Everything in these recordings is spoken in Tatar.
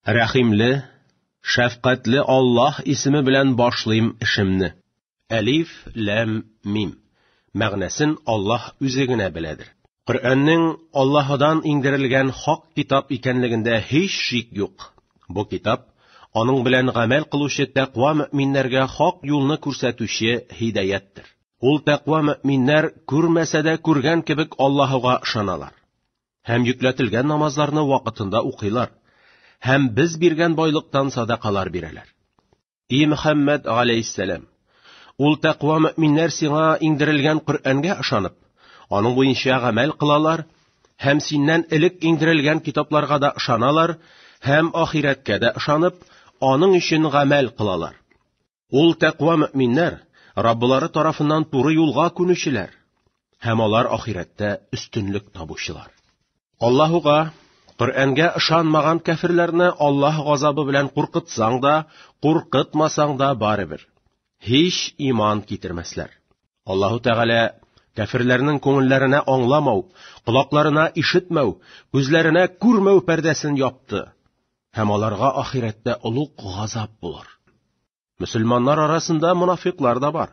Рәхимле, шәфкатьле Аллаһ исеме белән башлыйм эшемне. Әлиф, ләм, мим. Мәгънәсен Аллаһ үзе генә беләдер. Коръәннең Аллаһыдан иңдерелгән хак китап икәнлегендә һич шик юк. Бу китап аның белән гамәл кылучы тәкъва мөэминнәргә хак юлны күрсәтүче һидаяттер. Ул тәкъва мөэминнәр күрмәсә дә күргән кебек Аллаһыга ышаналар. Һәм йөкләтелгән намазларны вакытында укыйлар, һәм без биргән байлыктан садакалар бирәләр. И Мөхәммәд галәйһиссәлам, ул тәкъва мөэминнәр сиңа иңдерелгән Коръәнгә ышанып, аның буенча гамәл кылалар һәм синнән элек иңдерелгән китапларга да ышаналар һәм ахирәткә дә ышанып, аның өчен гамәл кылалар. Ул тәкъва мөэминнәр, Раббылары тарафыннан туры юлга күнүчеләр, һәм алар ахирәттә өстенлек табучылар. Аллаһуга, Коръәнгә ышанмаган кәферләрне Аллаһ газабы белән куркытсаң да, куркытмасаң да барыбер, һич иман китермәсләр. Аллаһу Тәгалә кәферләрнең күңелләренә аңламау, колакларына ишетмәү, күзләренә күрмәү пәрдәсен япты, һәм аларга ахирәттә олуг газап булыр. Мөселманнар арасында монафиклар да бар.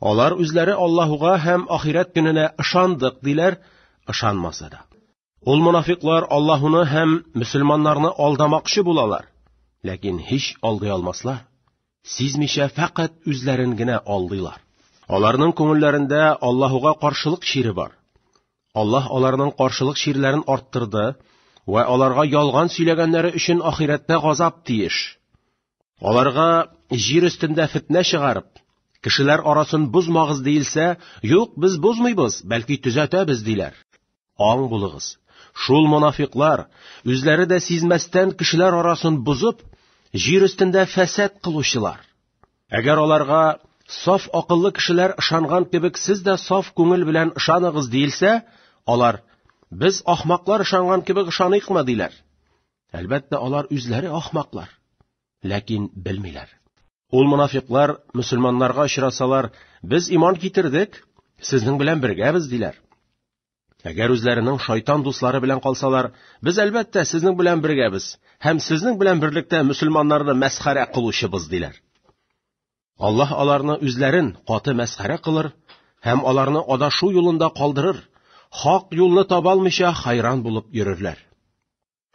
Алар үзләре Аллаһуга һәм ахирәт көненә ышандык диләр, ышанмаса да. Ул монафиклар Аллаһуны һәм мөселманнарны алдамакчы булалар, ләкин һич алдый алмаслар. Сизмичә фәкать үзләрен генә алдыйлар. Аларның күңелләрендә Аллаһуга каршылык чире бар. Аллаһ аларның каршылык чирләрен арттырды вә аларга ялган сөйләгәннәре өчен ахирәттә газап тиеш. Аларга җир өстендә фетнә чыгарып, кешеләр арасын бозмагыз диелсә, юк, без бозмыйбыз, бәлки төзәтәбез диләр. Аң булыгыз. Шул монафиклар, үзләре дә сизмәстән кешеләр арасын бозып, җир өстендә фәсад кылучылар. Әгәр аларга саф акыллы кешеләр ышанган кебек сез дә саф күңел белән ышаныгыз диелсә, алар без ахмаклар ышанган кебек ышаныйкмы диләр. Әлбәттә, алар үзләре ахмаклар, ләкин белмиләр. Ул монафиклар мөселманнарга очрасалар, без иман китердек, сезнең белән бергәбез диләр. Әгәр үзләренең шайтан дуслары белән калсалар, без әлбәттә сезнең белән бергәбез һәм сезнең белән берлектә мөселманнарны мәсхәрә кылучыбыз диләр. Аллаһ аларны үзләрен каты мәсхәрә кылыр һәм аларны адашу юлында калдырыр, хак юлны таба алмыйча хайран булып йөрерләр.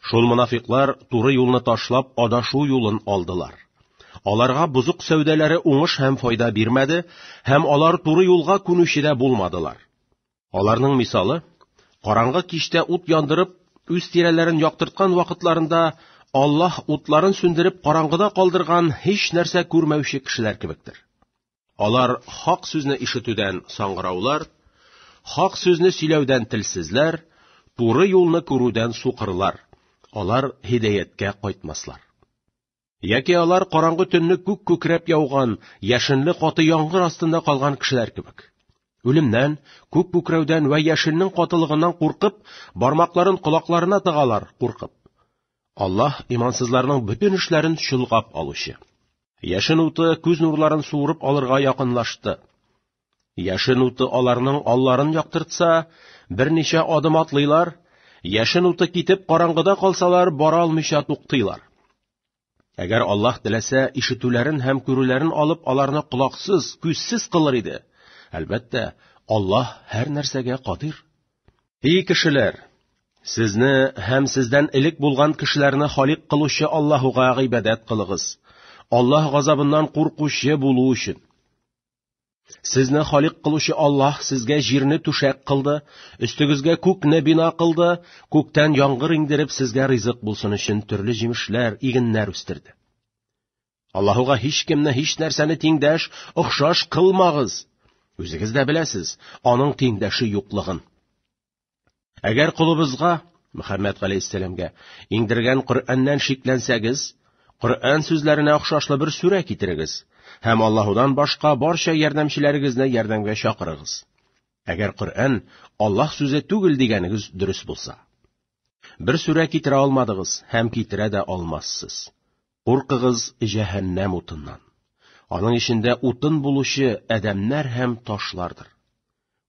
Шул монафиклар туры юлны ташлап адашу юлын алдылар. Аларга бозык сәүдәләре уңыш һәм файда бирмәде һәм алар туры юлга күнүче дә булмадылар. Аларның мисалы, караңгы кичтә ут яндырып, үз тирәләрен яктырткан вакытларында Аллаһ утларын сүндереп караңгыда калдырган һич нәрсә күрмәүче кешеләр кебектер. Алар хак сүзне ишетүдән саңгыраулар, хак сүзне сөйләүдән телсезләр, туры юлны күрүдән сукырлар. Алар һидаяткә кайтмаслар. Яки алар караңгы төнне күк күкрәп яуган, яшенле каты яңгыр астында калган кешеләр кебек. Үлемнән, күк күкрәүдән вә яшеннең катылыгыннан куркып, бармакларын колакларына тыгалар, куркып. Аллаһ имансызларның бөтен эшләрен чолгап алучы. Яшен уты күз нурларын суырып алырга якынлашты. Яшен уты аларның алларын яктыртса, берничә адым атлыйлар, яшен уты китеп караңгыда калсалар, бара алмыйча туктыйлар. Әгәр Аллаһ теләсә, ишетүләрен һәм күрүләрен алып, аларны колаксыз, күзсез кылыр иде. Әлбәттә, Аллаһ һәр нәрсәгә кадир. Ий кешеләр, сезне һәм сездән элек булган кешеләрне халик кылучы Аллаһуга гыйбадәт кылыгыз. Аллаһ газабыннан куркучы булу өчен. Сезне халик кылучы Аллаһ сезгә җирне түшәк кылды, өстегезгә күкне бина кылды, күктән яңгыр иңдереп сезгә ризык булсын өчен төрле җимешләр, игеннәр үстерде. Аллаһуга һич кемне, һич нәрсәне тиңдәш, охшаш кылмагыз. Үзегез дә беләсез, аның тиңдәше юклыгын. Әгәр колыбызга, Мөхәммәд галәйһиссәламгә, иңдергән Коръәннән шикләнсәгез, Коръән сүзләренә охшашлы бер сүрә китерегез һәм Аллаһудан башка барча ярдәмчеләрегезне ярдәмгә чакырыгыз. Әгәр Коръән Аллаһ сүзе түгел дигәнегез дөрес булса. Бер сүрә китерә алмадыгыз һәм китерә дә алмассыз. Куркыгыз җәһәннәм утыннан. Аның эчендә утын булучы адәмнәр һәм ташлардыр.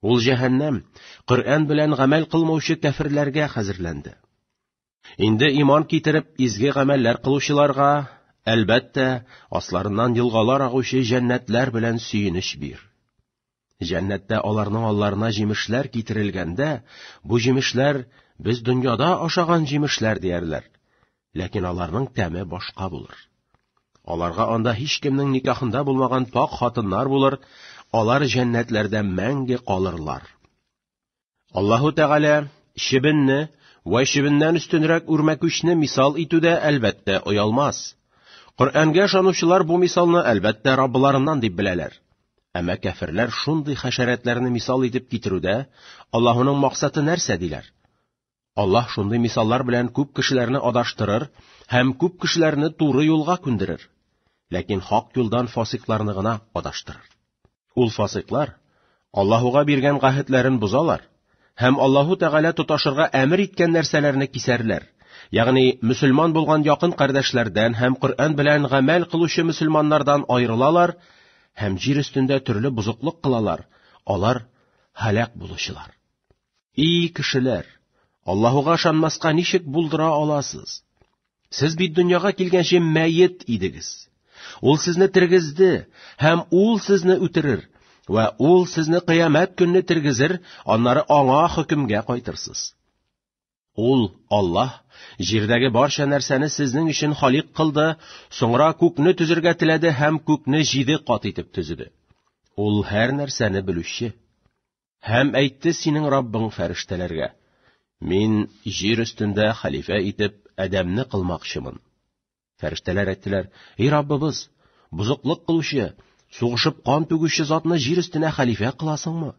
Ул җәһәннәм Коръән белән гамәл кылмаучы кәферләргә хәзерләнде. Инде иман китереп, изге гамәлләр кылучыларга, әлбәттә, асларыннан елгалар агучы җәннәтләр белән сөенеч бир. Җәннәттә аларның алларына җимешләр китерелгәндә, бу җимешләр без дөньяда ашаган җимешләр диярләр. Ләкин аларның тәме башка булыр. Аларга анда һичкемнең никахында булмаган пакь хатыннар булыр, алар җәннәтләрдә мәңге калырлар. Аллаһу Тәгалә чебенне вә чебеннән өстенрәк үрмәкүчне мисал итүдә, әлбәттә, оялмас. Коръәнгә ышанучылар бу мисалны, әлбәттә, Раббыларыннан дип беләләр. Әмма кәферләр шундый хәшәрәтләрне мисал итеп китерүдә Аллаһуның максаты нәрсә диләр? Аллаһ шундый мисаллар белән күп кешеләрне адаштырыр һәм күп кешеләрне туры юлга күндерер. Ләкин хак юлдан фасикларны гына адаштырыр. Ул фасиклар Аллаһуга биргән гаһедләрен бозалар һәм Аллаһу Тәгалә тоташырга әмер иткән нәрсәләрне кисәрләр. Ягъни мөселман булган якын кардәшләрдән һәм Коръән белән гамәл кылучы мөселманнардан аерылалар һәм җир өстендә төрле бозыклык кылалар. Алар һәлак булучылар. И кешеләр, Аллаһуга ышанмаска ничек булдыра аласыз? Сез бит дөньяга килгәнче мәет идегез. Ул сезне тергезде һәм ул сезне үтерер вә ул сезне кыямәт көнне тергезер, аннары аңа хөкемгә кайтырсыз. Ул, Аллаһ, җирдәге барча нәрсәне сезнең өчен халик кылды, соңра күкне төзергә теләде һәм күкне җиде кат итеп төзеде. Ул һәр нәрсәне белүче. Һәм әйтте синең Раббың фәрештәләргә: Мин җир өстендә хәлифә итеп Адәмне кылмакчымын. Фәрештәләр әйттеләр: Эй Раббыбыз, бозыклык кылучы, сугышып кан түгүче затны җир өстенә хәлифә кыласыңмы?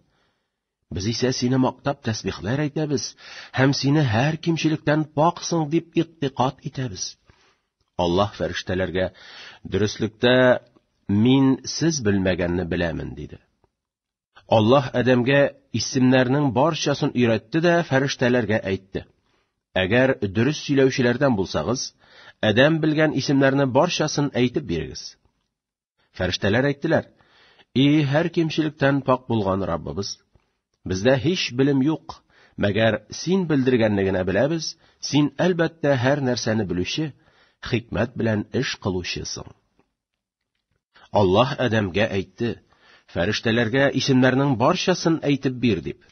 Без исә сине мактап тәсбихләр әйтәбез һәм сине һәр кимчелектән паксың дип игътикад итәбез. Аллаһ фәрештәләргә: Дөреслектә мин сез белмәгәнне беләмен, диде. Аллаһ Адәмгә исемнәрнең барчасын өйрәтте дә фәрештәләргә әйтте: Әгәр дөрес сөйләүчеләрдән булсагыз, Адәм белгән исемнәрне барчасын әйтеп бирегез. Фәрештәләр әйттеләр: И һәр кимчелектән пакь булган Раббыбыз, бездә һич белем юк, мәгәр син белдергәнне генә беләбез, син әлбәттә һәр нәрсәне белүче, хикмәт белән эш кылучысың. Аллаһ Адәмгә әйтте: Фәрештәләргә исемнәрнең барчасын әйтеп бир дип.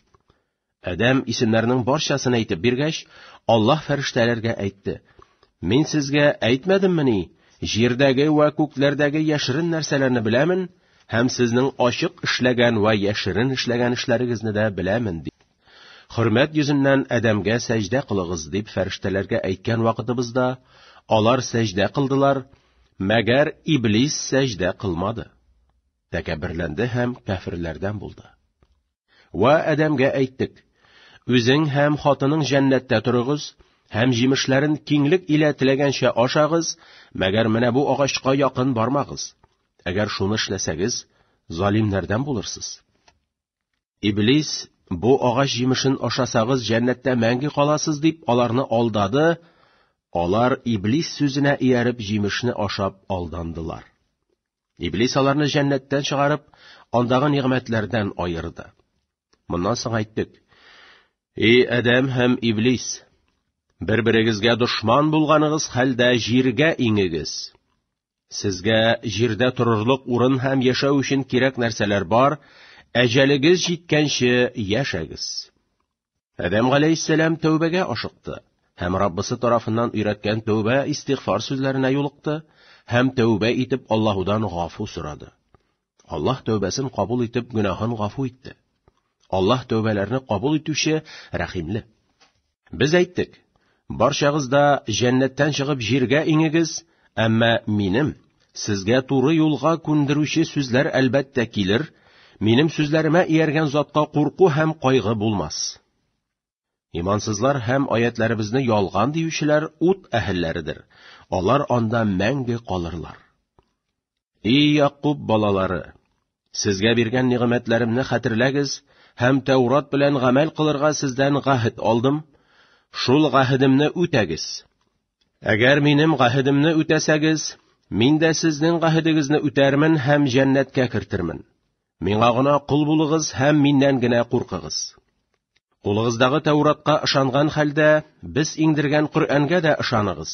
Адәм исемнәрнең барчасын әйтеп биргәч, Аллаһ фәрештәләргә әйтте: Мин сезгә әйтмәдеммени, җирдәге вә күкләрдәге яшерен нәрсәләрне беләмен һәм сезнең ачык эшләгән вә яшерен эшләгән эшләрегезне дә беләмен дип. Хөрмәт йөзеннән Адәмгә сәҗдә кылыгыз дип фәрештәләргә әйткән вакытыбызда, алар сәҗдә кылдылар, Мәгәр Иблис сәҗдә кылмады, тәкәбберләнде һәм кәферләрдән булды. Вә Адәмгә әйттек: Үзең һәм хатының җәннәттә торыгыз һәм җимешләрен киңлек илә теләгәнчә ашагыз, мәгәр менә бу агачка якын бармагыз. Әгәр шуны эшләсәгез, залимнәрдән булырсыз. Иблис, бу агач җимешен ашасагыз, җәннәттә мәңге каласыз дип аларны алдады, алар Иблис сүзенә ияреп җимешне ашап алдандылар. Иблис аларны җәннәттән чыгарып, андагы нигъмәтләрдән аерды. Моннан соң әйттек: Эй Адәм һәм Иблис, бер-берегезгә дошман булганыгыз хәлдә җиргә иңегез. Сезгә җирдә торырлык урын һәм яшәү өчен кирәк нәрсәләр бар, әҗәлегез җиткәнче яшәгез. Адәм галәйһиссәлам тәүбәгә ашыкты һәм Раббысы тарафыннан өйрәткән тәүбә истигъфар сүзләренә юлыкты һәм тәүбә итеп Аллаһудан гафу сорады. Аллаһ тәүбәсен кабул итеп гөнаһын гафу итте. Аллаһ тәүбәләрне кабул итүче, рәхимле. Без әйттек: Барчагыз да җәннәттән чыгып җиргә иңегез, әмма минем сезгә туры юлга күндерүче сүзләр әлбәттә килер, минем сүзләремә ияргән затка курку һәм кайгы булмас. Имансызлар һәм аятләребезне ялган диючеләр ут әһелләредер. Алар анда мәңге калырлар. И Якуб балалары, сезгә биргән нигъмәтләремне хәтерләгез һәм Тәүрат белән гамәл кылырга сездән гаһед алдым. Шул гаһедемне үтәгез. Әгәр минем гаһедемне үтәсәгез, мин дә сезнең гаһедегезне үтәрмен һәм җәннәткә кертермен. Миңа гына кол булыгыз һәм миннән генә куркыгыз. Кулыгыздагы Тәуратка ышанган хәлдә, без иңдергән Коръәнгә дә ышаныгыз.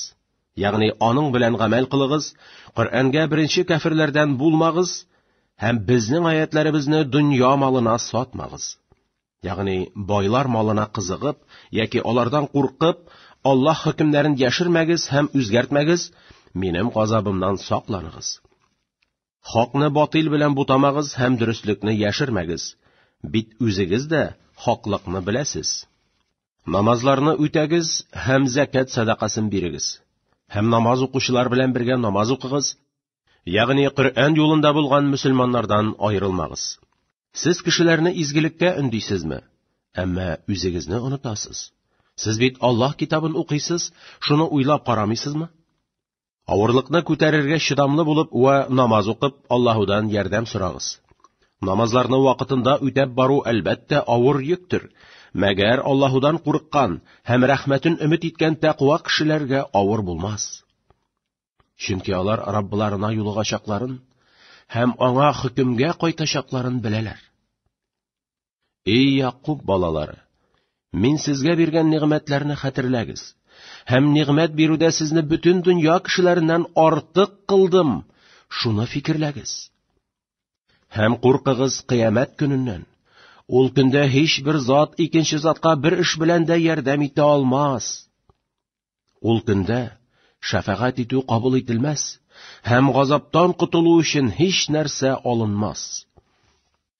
Ягъни аның белән гамәл кылыгыз, Коръәнгә беренче кәферләрдән булмагыз һәм безнең аятләребезне дөнья малына сатмагыз. Ягъни байлар малына кызыгып яки алардан куркып, Аллаһ хөкемнәрен яшермәгез һәм үзгәртмәгез, минем газабымнан сакланыгыз. Хакны батил белән бутамагыз һәм дөреслекне яшермәгез. Бит үзегез дә хаклыкны беләсез. Намазларны үтәгез һәм зәкят сәдакасын бирегез. Һәм намаз укучылар белән бергә намаз укыгыз, ягъни Коръән юлында булган мөселманнардан аерылмагыз. Сез кешеләрне изгелеккә өндисезме? Әмма үзегезне онытасыз. Сез бит Аллаһ китабын укыйсыз, шуны уйлап карамыйсызмы? Авырлыкны күтәрергә чыдамлы булып вә намаз укып, Аллаһудан ярдәм сорагыз. Намазларны вакытында үтәп бару әлбәттә авыр йөктер. Мәгәр Аллаһудан курыккан һәм рәхмәтен өмет иткән тәкъва кешеләргә авыр булмас. Чөнки алар Раббларына юлыгачакларын һәм аңа хөкемгә кайтачакларын беләләр. Эй Якуб балалары, мин сезгә биргән нигъмәтләрне хәтерләгез. Һәм нигъмәт бирүдә сезне бөтен дөнья кешеләреннән артык кылдым. Шуны фикерләгез. Һәм куркыгыз кыямәт көненнән. Ул көндә һичбер зат икенче затка бер эш белән дә ярдәм итә алмас. Ул көндә шәфәгать итү кабул ителмәс һәм газаптан котылу өчен һич нәрсә алынмас.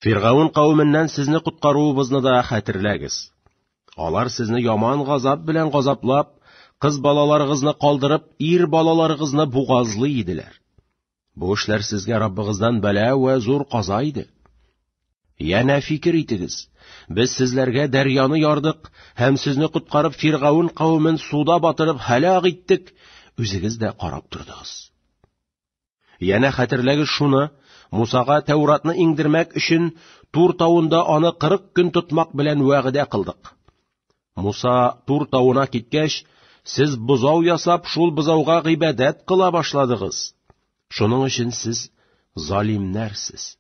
Фиргаун кавеменнән сезне коткаруыбызны да хәтерләгез. Алар сезне яман газап белән газаплап, кыз балаларыгызны калдырып, ир балаларыгызны бугазлый иделәр. Бу эшләр сезгә Раббыгыздан бәла вә зур каза иде. Янә фикер итегез. Без сезләргә дәрьяны ярдык һәм сезне коткарып Фиргаун кавемен суда батырып һәлак иттек, үзегез дә карап тордыгыз. Янә хәтерләгез шуны, Мусага Тәуратны иңдермәк өчен Тур тавында аны 40 көн тотмак белән вәгъдә кылдык. Муса Тур тавына киткәч, сез бозау ясап, шул бозауга гыйбадәт кыла башладыгыз. Шуның өчен сез залимнәрсез.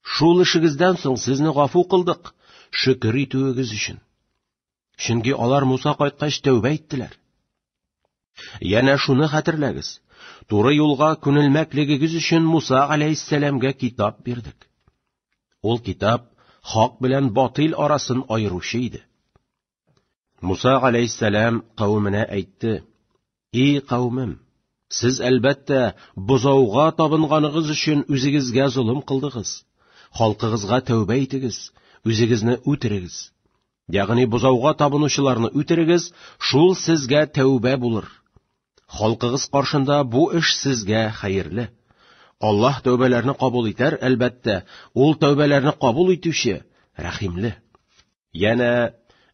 Шул эшегездән соң сезне гафу кылдык, шөкер итүегез өчен. Чөнки алар Муса кайткач тәүбә иттеләр. Янә шуны хәтерләгез: туры юлга күнелмәклегегез өчен Муса алейһиссәламгә китап бирдек. Ул китап хак белән батил арасын аеручы иде. Муса алейһиссәлам кавеменә әйтте: "И кавемем, сез әлбәттә бозауга табынганыгыз өчен үзегезгә золым кылдыгыз. Халкыгызга тәүбә итегез, үзегезне үтерегез. Ягъни бозауга табынучыларны үтерегез, шул сезгә тәүбә булыр. Халкыгыз каршында бу эш сезгә хәерле. Аллаһ тәүбәләрне кабул итәр, әлбәттә, ул тәүбәләрне кабул итүче, рәхимле. Янә,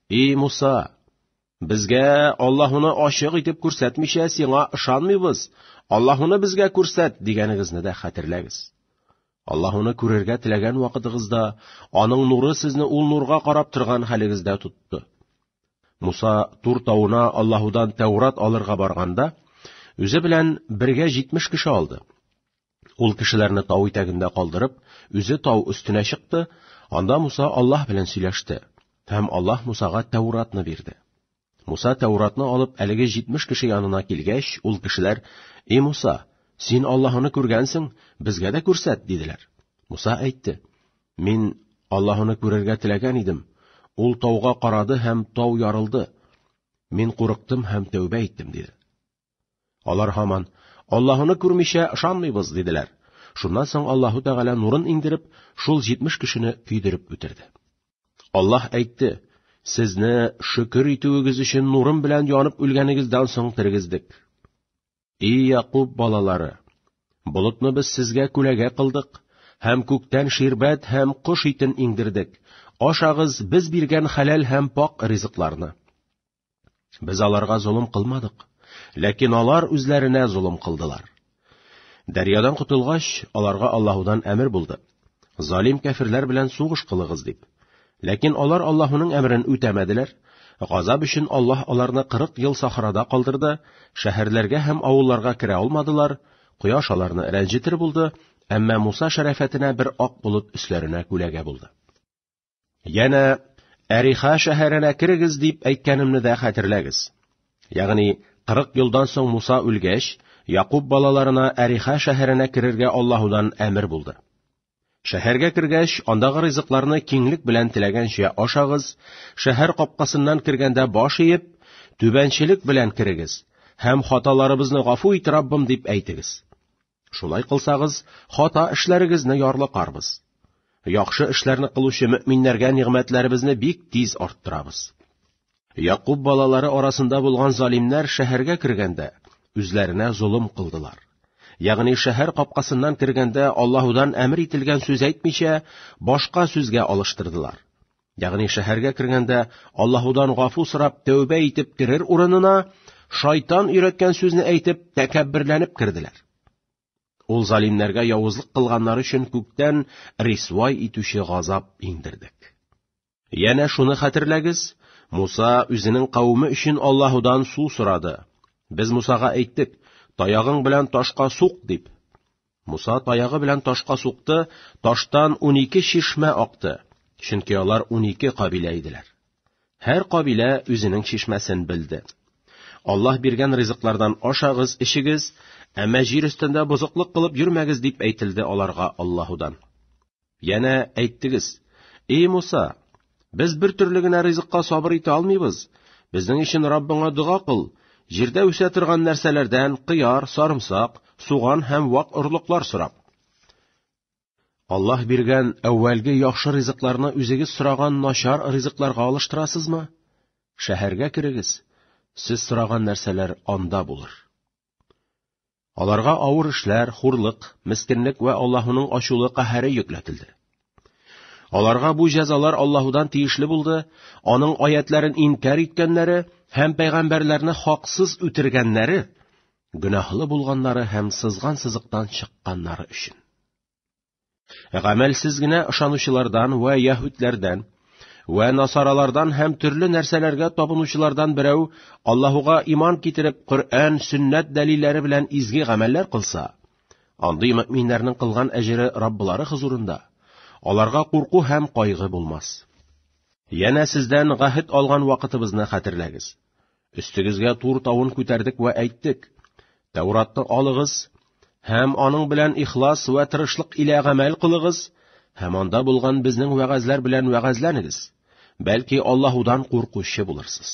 и Муса, безгә Аллаһуны ачык итеп күрсәтмичә сиңа ышанмыйбыз, Аллаһуны безгә күрсәт дигәнегезне дә хәтерләгез. Аллаһуны күрергә теләгән вакытыгызда аның нуры сезне ул нурга карап торган хәлегездә тотты. Муса Тур тавына Аллаһудан Тәурат алырга барганда, үзе белән бергә 70 кеше алды. Ул кешеләрне тау итәгендә калдырып, үзе тау өстенә чыкты, анда Муса Аллаһ белән сөйләште, һәм Аллаһ Мусага Тәуратны бирде. Муса Тәуратны алып әлеге 70 кеше янына килгәч, ул кешеләр: "И Муса, син Аллаһны күргәнсең, безгә дә күрсәт", диделәр. Муса әйтте: "Мин Аллаһны күрергә теләгән идем. Ул тауга карады һәм тау ярылды. Мин курыктым һәм тәүбә иттем", диде. Алар һаман: "Аллаһны күрмичә ышанмыйбыз", диделәр. Шуннан соң Аллаһу Тәгалә нурын иңдереп, шул 70 кешене көйдереп үтерде. Аллаһ әйтте: "Сезне шөкер итүегез өчен нурым белән янып үлгәнегездән соң тергездек." И Якуб балалары, болытны без сезгә күләгә кылдык һәм күктән ширбәт һәм кош итен иңдердек. Ашагыз без биргән хәләл һәм пак ризыкларны. Без аларга золым кылмадык, ләкин алар үзләренә золым кылдылар. Дәрьядан котылгач, аларга Аллаһудан әмер булды: Залим кәферләр белән сугыш кылыгыз дип. Ләкин алар Аллаһуның әмерен үтәмәделәр. Газап өчен Аллаһ аларны 40 ел сахрада калдырды, шәһәрләргә һәм авылларга керә алмадылар, кояш аларны рәнҗетер булды, әмма Муса шәрәфәтенә бер ак болыт өсләренә күләгә булды. Янә Әриха шәһәренә керегез дип әйткәнемне дә хәтерләгез. Ягъни 40 елдан соң Муса үлгәч, Якуб балаларына Әриха шәһәренә керергә Аллаһудан әмер булды. Шәһәргә кергәч, андагы ризыкларны киңлек белән теләгәнчә ашагыз, шәһәр капкасыннан кергәндә баш иеп, түбәнчелек белән керегез һәм хаталарыбызны гафу ит, Раббым, дип әйтегез. Шулай кылсагыз, хата эшләрегезне ярлыкарбыз. Яхшы эшләрне кылучы мөэминнәргә нигъмәтләребезне бик тиз арттырабыз. Якуб балалары арасында булган залимнәр шәһәргә кергәндә, үзләренә золым кылдылар. Ягъни шәһәр капкасыннан кергәндә Аллаһудан әмер ителгән сүз әйтмичә, башка сүзгә алыштырдылар. Ягъни шәһәргә кергәндә Аллаһудан гафу сорап тәүбә итеп керер урынына, шайтан өйрәткән сүзне әйтеп, тәкәбберләнеп керделәр. Ул залимнәргә явызлык кылганнар өчен күктән рисвай итүче газап иңдердек. Янә шуны хәтерләгез, Муса үзенең кавеме өчен Аллаһудан су сорады. Без Мусага әйттек, таягың белән ташка сук дип. Муса таягы белән ташка сукты, таштан 12 чишмә акты, чөнки алар 12 кабилә иделәр. Һәр кабилә үзенең чишмәсен белде. Аллаһ биргән ризыклардан ашагыз, эчегез, әмма җир өстендә бозыклык кылып йөрмәгез дип әйтелде аларга Аллаһудан. Янә әйттегез: "Эй Муса, без бер төрле генә ризыкка сабыр итә алмыйбыз. Безнең өчен Раббыңа дога кыл, җирдә үсә торган нәрсәләрдән кыяр, сарымсак, суган һәм вак орлыклар сорап. Аллаһ биргән әүвәлге яхшы ризыкларны үзегез сораган начар ризыкларга алыштырасызмы? Шәһәргә керегез, сез сораган нәрсәләр анда булыр. Аларга авыр эшләр, хурлык, мескенлек вә Аллаһуның ачулы каһәре йөкләтелде. Аларга бу җәзалар Аллаһудан тиешле булды, аның аятларын инкяр иткәннәре һәм пәйгамбәрләрне хаксыз үтергәннәре, гөнаһлы булганнары һәм сызган сызыктан чыкканнары өчен. Гамәлсез генә ышанучылардан вә яһүдләрдән вә насаралардан һәм төрле нәрсәләргә табынучылардан берәү Аллаһуга иман китереп, Коръән, сөннәт дәлилләре белән изге гамәлләр кылса, андый мөэминнәрнең кылган әҗере Раббылары хозурында, аларга курку һәм кайгы булмас. Янә сездән гаһед алган вакытыбызны хәтерләгез. Өстегезгә Тур тавын күтәрдек вә әйттек: Тәүратны алыгыз һәм аның белән ихлас вә тырышлык илә гамәл кылыгыз һәм анда булган безнең вәгазьләр белән вәгазьләнегез. Бәлки Аллаһудан куркучы булырсыз.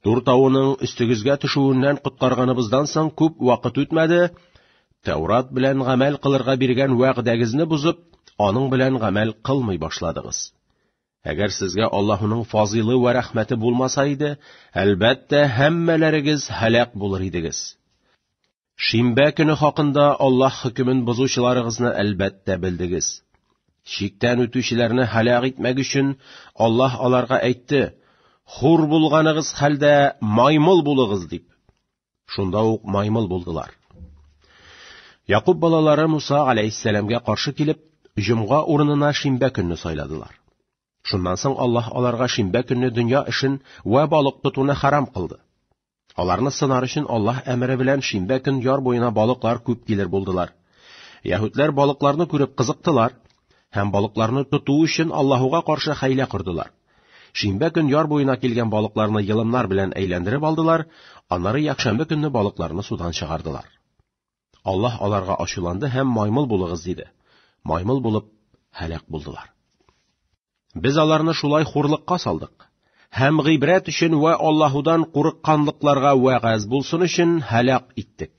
Тур тавының өстегезгә төшүеннән коткарганыбыздан соң күп вакыт үтмәде, Тәүрат белән гамәл кылырга биргән вәгъдәгезне бозып, аның белән гамәл кылмый башладыгыз. Әгәр сезгә Аллаһуның фазыйлы вә рәхмәте булмаса иде, әлбәттә, һәммәләрегез һәлак булыр идегез. Шимбә көне хакында Аллаһ хөкемен бозучыларыгызны әлбәттә белдегез. Чиктән үтүчеләрне һәлак итмәк өчен Аллаһ аларга әйтте: "Хур булганыгыз хәлдә маймыл булыгыз" дип. Шунда ук маймыл булдылар. Якуб балалары Муса алейһиссәламгә каршы килеп, җомга урынына шимбә көнне сайладылар. Шуннан соң Аллаһ аларга шимбә көнне дөнья эшен вә балык тотуны харам кылды. Аларны сынар өчен Аллаһ әмере белән шимбә көн яр буена балыклар күп килер булдылар. Яһүдләр балыкларны күреп кызыктылар һәм балыкларны тоту өчен Аллаһуга каршы хәйлә кордылар. Шимбә көн яр буена килгән балыкларны йылымнар белән әйләндереп алдылар, аннары якшәмбе көнне балыкларны судан чыгардылар. Аллаһ аларга ачуланды һәм маймыл булыгыз диде. Маймыл булып һәлак булдылар. Без аларны шулай хурлыкка салдык. Һәм гыйбрәт өчен вә Аллаһудан курыкканлыкларга вәгазь булсын өчен һәлак иттек.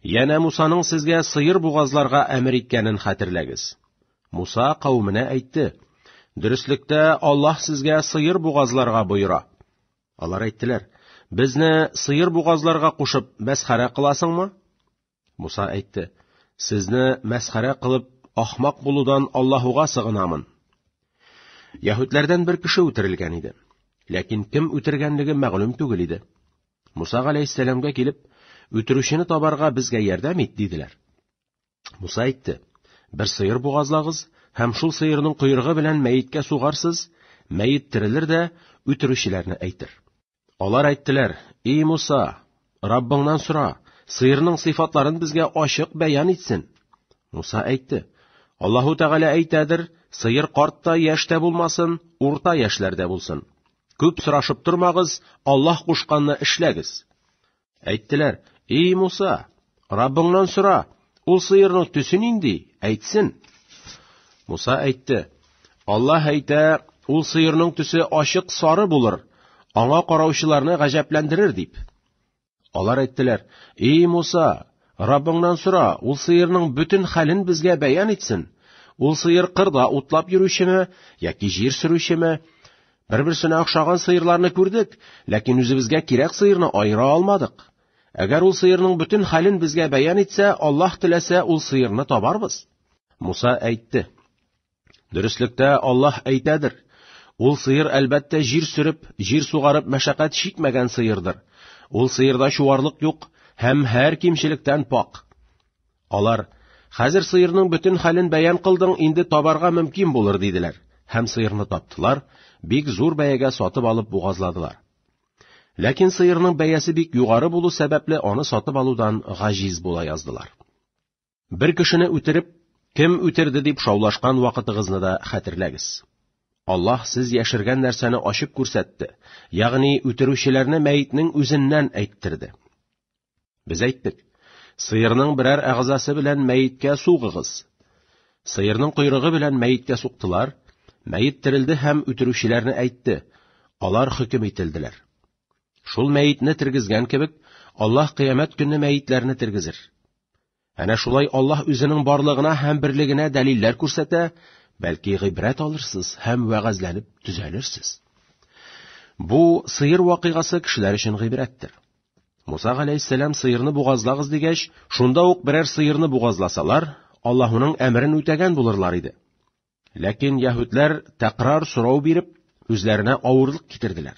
Янә Мусаның сезгә сыер бугазларга әмер иткәнен хәтерләгез. Муса кавеменә әйтте: Дөреслектә Аллаһ сезгә сыер бугазларга боера. Алар әйттеләр: Безне сыер бугазларга кушып мәсхәрә кыласыңмы? Муса әйтте: Сезне мәсхәрә кылып ахмак булудан Аллаһуга сыгынамын. Яһүдләрдән бер кеше үтерелгән иде. Ләкин кем үтергәнлеге мәгълүм түгел иде. Муса галәйһиссәламгә килеп, үтерүчене табарга безгә ярдәм ит, диделәр. Муса әйтте: Бер сыер бугазлагыз һәм шул сыерның койрыгы белән мәеткә сугарсыз, мәет терелер дә үтерүчеләрне әйтер. Алар әйттеләр: "Эй Муса, Раббыңнан сора, сыерның сыйфатларын безгә ачык бәян итсен." Муса әйтте: Аллаһу Тәгалә әйтәдер, Сыер карт та, яшь тә булмасын, урта яшьләрдә булсын. Күп сорашып тормагыз, Аллаһ кушканны эшләгез. Әйттеләр: "И Муса, Раббыңнан сора, ул сыерның төсе нинди, әйтсен." Муса әйтте: "Аллаһ әйтә, ул сыерның төсе ачык сары булыр, аңа караучыларны гаҗәпләндерер дип. Алар әйттеләр: "И Муса, Раббыңнан сора, ул сыерның бөтен хәлен безгә бәян итсен. Ул сыер кырда утлап йөрүчеме яки җир сөрүчеме? Бер-берсенә охшаган сыерларны күрдек, ләкин үзебезгә кирәк сыерны аера алмадык. Әгәр ул сыерның бөтен хәлен безгә бәян итсә, Аллаһ теләсә, ул сыерны табарбыз. Муса әйтте: Дөреслектә Аллаһ әйтәдер: Ул сыер әлбәттә җир сөреп, җир сугарып мәшәкать чикмәгән сыердыр. Ул сыерда чуарлык юк һәм һәр кимчелектән пак. Алар: Хәзер сыерның бөтен хәлен бәян кылдың, инде табарга мөмкин булыр, диделәр. Һәм сыерны таптылар, бик зур бәягә сатып алып бугазладылар. Ләкин сыерның бәясе бик югары булу сәбәпле, аны сатып алудан гаҗиз була яздылар. Бер кешене үтереп, кем үтерде дип шаулашкан вакытыгызны да хәтерләгез. Аллаһ сез яшергән нәрсәне ачып күрсәтте, ягъни үтерүчеләрне мәетнең үзеннән әйттерде. Без әйттек: сыерның берәр әгъзасы белән мәеткә сугыгыз. Сыерның койрыгы белән мәеткә суктылар, мәет терелде һәм үтерүчеләрне әйтте. Алар хөкем ителделәр. Шул мәетне тергезгән кебек, Аллаһ кыямәт көнне мәетләрне тергезер. Әнә шулай Аллаһ үзенең барлыгына һәм берлегенә дәлилләр күрсәтә, бәлки гыйбрәт алырсыз һәм вәгазьләнеп төзәлерсез. Бу сыер вакыйгасы кешеләр өчен гыйбрәттер. Муса галәйһиссәлам сыерны бугазлагыз дигәч, шунда ук берәр сыерны бугазласалар, Аллаһуның әмерен үтәгән булырлар иде. Ләкин яһүдләр тәкрар сорау биреп, үзләренә авырлык китерделәр.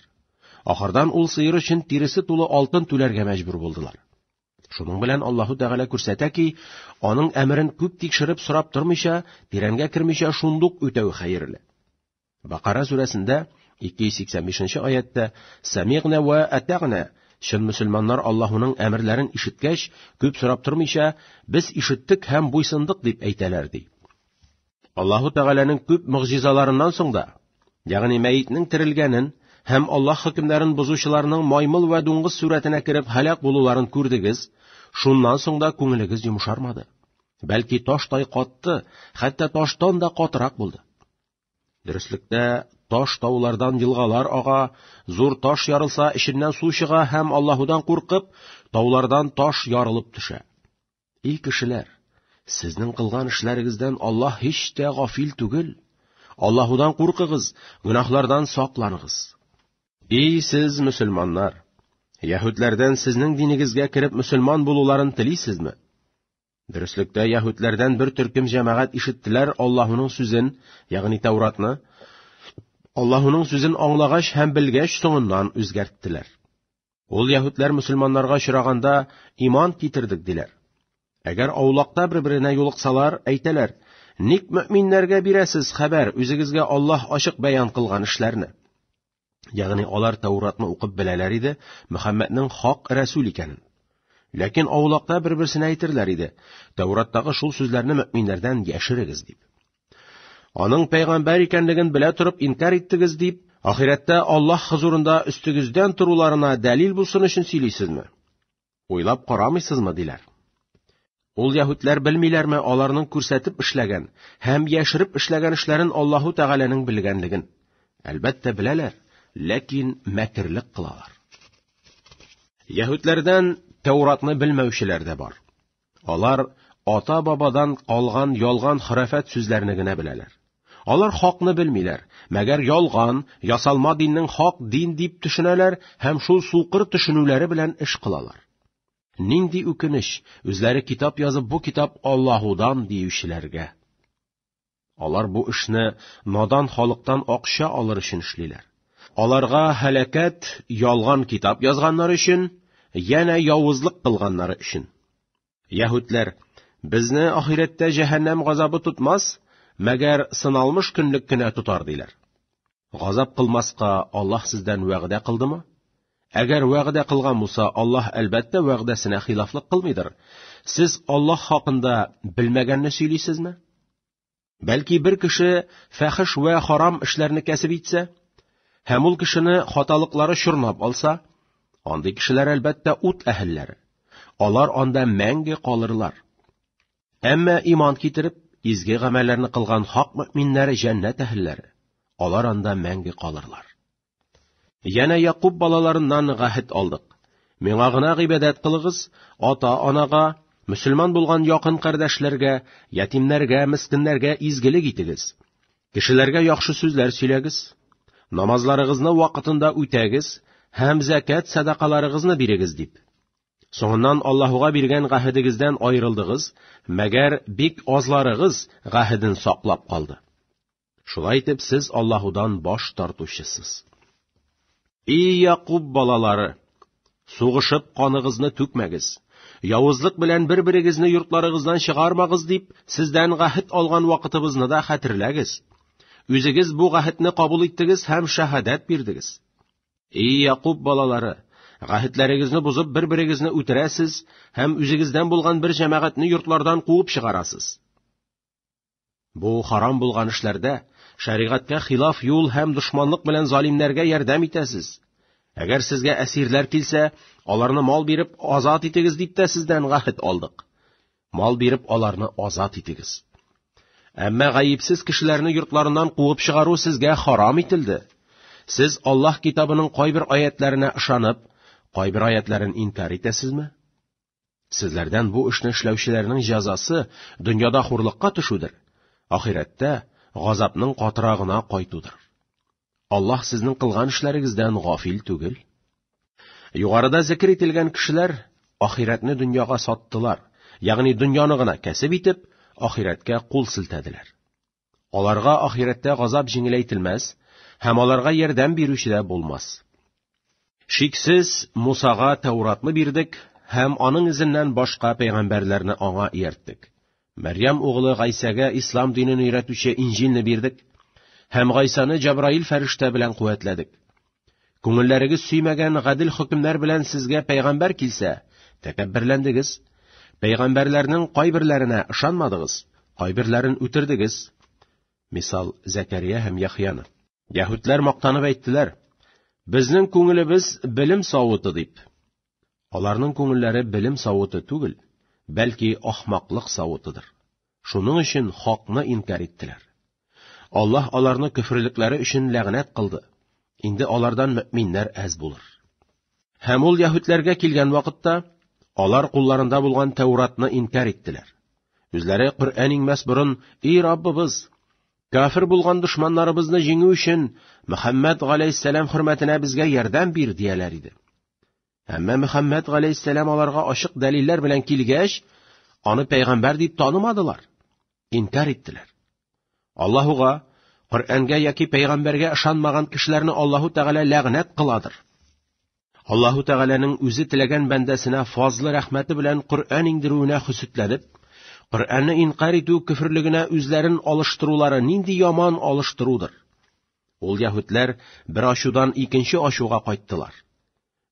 Ахырдан ул сыер өчен тиресе тулы алтын түләргә мәҗбүр булдылар. Шуның белән Аллаһу Тәгалә күрсәтә ки, аның әмерен күп тикшереп сорап тормыйча, тирәнгә кермичә шундук үтәү хәерле. Бакара сүрәсендә 285 нче аятта Сәмигънә вә атәгънә чын мөселманнар Аллаһуның әмерләрен ишеткәч, күп сорап тормыйча, без ишеттек һәм буйсындык дип әйтәләр ди. Аллаһу Тәгаләнең күп могҗизаларыннан соң да, ягъни мәетнең терелгәнен һәм Аллаһ хөкемнәрен бозучыларның маймыл вә дуңгыз сурәтенә кереп һәлак булуларын күрдегез, шуннан соң да күңелегез йомшармады. Бәлки таштай катты, хәтта таштан да катырак булды. Дөреслектә, таш таулардан елгалар ага, зур таш ярылса, эченнән су чыга һәм Аллаһудан куркып, таулардан таш ярылып төшә. И кешеләр, сезнең кылган эшләрегездән Аллаһ һич тә гафил түгел. Аллаһудан куркыгыз, гөнаһлардан сакланыгыз. И сез мөселманнар, яһүдләрдән сезнең динегезгә кереп мөселман булуларын телисезме? Дөреслектә, яһүдләрдән бер төркем җәмәгать ишеттеләр Аллаһуның сүзен, ягъни Тәүратны. Аллаһуның сүзен аңлагач һәм белгәч, соңыннан үзгәрттеләр. Ул яһүдләр мөселманнарга очраганда иман китердек диләр. Әгәр аулакта бер-беренә юлыксалар, әйтәләр: "Ник мөэминнәргә бирәсез хәбәр, үзегезгә Аллаһ ачык бәян кылган эшләрне?" Ягъни алар Тәүратны укып беләләр иде, Мөхәммәднең хак рәсүл икәнен. Ләкин аулакта бер-берсенә әйтерләр иде: "Тәүраттагы шул сүзләрне мөэминнәрдән яшерегез" дип. Аның пәйгамбәр икәнлеген белә торып инкар иттегез дип, ахирәттә Аллаһ хозурында өстегездән торуларына дәлил булсын өчен сөйлисезме? Уйлап карамыйсызмы, диләр. Ул яһүдләр белмиләрме аларның күрсәтеп эшләгән һәм яшереп эшләгән эшләрен Аллаһу Тәгаләнең белгәнлеген? Әлбәттә беләләр, ләкин мәкерлек кылалар. Яһүдләрдән Тәүратны белмәүчеләр дә бар. Алар ата-бабадан калган ялган хөрәфәт сүзләрне генә беләләр. Алар хакны белмиләр, мәгәр ялган, ясалма диннең хак дин дип төшенәләр һәм шул сукыр төшенүләре белән эш кылалар. Нинди үкенеч, үзләре китап язып бу китап Аллаһудан диючеләргә. Алар бу эшне надан халыктан акча алыр өчен эшлиләр. Аларга һәлакәт ялган китап язганнар өчен, янә явызлык кылганнары өчен. Яһүдләр, безне ахирәттә җәһәннәм газабы тотмас, мәгәр сыналмыш көнлек кенә тотар, диләр. Газап кылмаска Аллаһ сездән вәгъдә кылдымы? Әгәр вәгъдә кылган булса, Аллаһ әлбәттә вәгъдәсенә хилафлык кылмыйдыр. Сез Аллаһ хакында белмәгәнне сөйлисезме? Бәлки бер кеше фәхеш вә харам эшләрне кәсеп итсә, һәм ул кешене хаталыклары чорнап алса, андый кешеләр әлбәттә ут әһелләре. Алар анда мәңге калырлар. Әмма иман китереп, изге гамәлләрне кылган хак мөэминнәр җәннәт әһелләре. Алар анда мәңге калырлар. Янә Якуб балаларыннан гаһед алдык. Миңа гына гыйбадәт кылыгыз, ата-анага, мөселман булган якын кардәшләргә, ятимнәргә, мескеннәргә изгелек итегез. Кешеләргә яхшы сүзләр сөйләгез. Намазларыгызны вакытында үтәгез һәм зәкят сәдакаларыгызны бирегез дип. Соңыннан Аллаһуга биргән гаһедегездән аерылдыгыз, мәгәр бик азларыгыз гаһеден саклап калды. Шулай итеп, сез Аллаһудан баш тартучысыз. И Якуб балалары, сугышып каныгызны түкмәгез. Явызлык белән бер-берегезне йортларыгыздан чыгармагыз дип, сездән гаһед алган вакытыбызны да хәтерләгез. Үзегез бу гаһедне кабул иттегез һәм шәһадәт бирдегез. И Якуб балалары, гаһедләрегезне бозып бер-берегезне үтерәсез һәм үзегездән булган бер җәмәгатьне йортлардан куып чыгарасыз. Бу харам булган эшләрдә шәригатькә хилаф юл һәм дошманлык белән залимнәргә ярдәм итәсез. Әгәр сезгә әсирләр килсә, аларны мал биреп азат итегез дип тә сездән гаһед алдык. Мал биреп аларны азат итегез. Әмма гаепсез кешеләрне йортларыннан куып чыгару сезгә харам ителде. Сез Аллаһ китабының кайбер аятларына ышанып, кайбер аятларын инкар итәсезме? Сезләрдән бу эшне эшләүчеләрнең җәзасы дөньяда хурлыкка төшүдер, ахирәттә газапның катырагына кайтудыр. Аллаһ сезнең кылган эшләрегездән гафил түгел. Югарыда зикр ителгән кешеләр ахирәтне дөньяга саттылар, ягъни дөньяны гына кәсеп итеп, ахирәткә кул селтәделәр. Аларга ахирәттә газап җиңеләйтелмәс һәм аларга ярдәм бирүче дә булмас. Шиксез, Мусага Тәуратны бирдек һәм аның эзеннән башка пәйгамбәрләрне аңа иярттек. Мәрьям угылы Гайсәгә ислам динен өйрәтүче Инҗилне бирдек һәм Гайсаны Җабраил фәрештә белән куәтләдек. Күңелләрегез сөймәгән гадел хөкемнәр белән сезгә пәйгамбәр килсә, тәкәбберләндегез. Пәйгамбәрләрнең кайберләренә ышанмадыгыз, кайберләрен үтердегез. Мисал, Зәкәрия һәм Яхъяны. Яһүдләр мактанып әйттеләр: "Безнең күңелебез белем савыты" дип. Аларның күңелләре белем савыты түгел, бәлки ахмаклык савытыдыр. Шуның өчен хакны инкар иттеләр. Аллаһ аларны көферлекләре өчен ләгънәт кылды. Инде алардан мөэминнәр әз булыр. Һәм ул яһүдләргә килгән вакытта, алар кулларында булган Тәуратны инкар иттеләр. Үзләре Коръән иңмәс борын, "И Раббыбыз, кафир булган дошманнарыбызны җиңү өчен Мөхәммәд галәйһиссәлам хөрмәтенә безгә ярдәм бир", дияләр иде. Әмма Мөхәммәд галәйһиссәлам аларга ачык дәлилләр белән килгәч, аны пәйгамбәр дип танымадылар, инкар иттеләр. Аллаһуга, Коръәнгә яки пәйгамбәргә ышанмаган кешеләрне Аллаһу Тәгалә ләгънәт кыладыр. Аллаһу Тәгаләнең үзе теләгән бәндәсенә фазлы рәхмәте белән Коръән иңдерүенә хөсетләнеп, Коръәнне инкар итү көферлегенә үзләрен алыштырулары нинди яман алыштырудыр. Ул яһүдләр бер ачудан икенче ачуга кайттылар.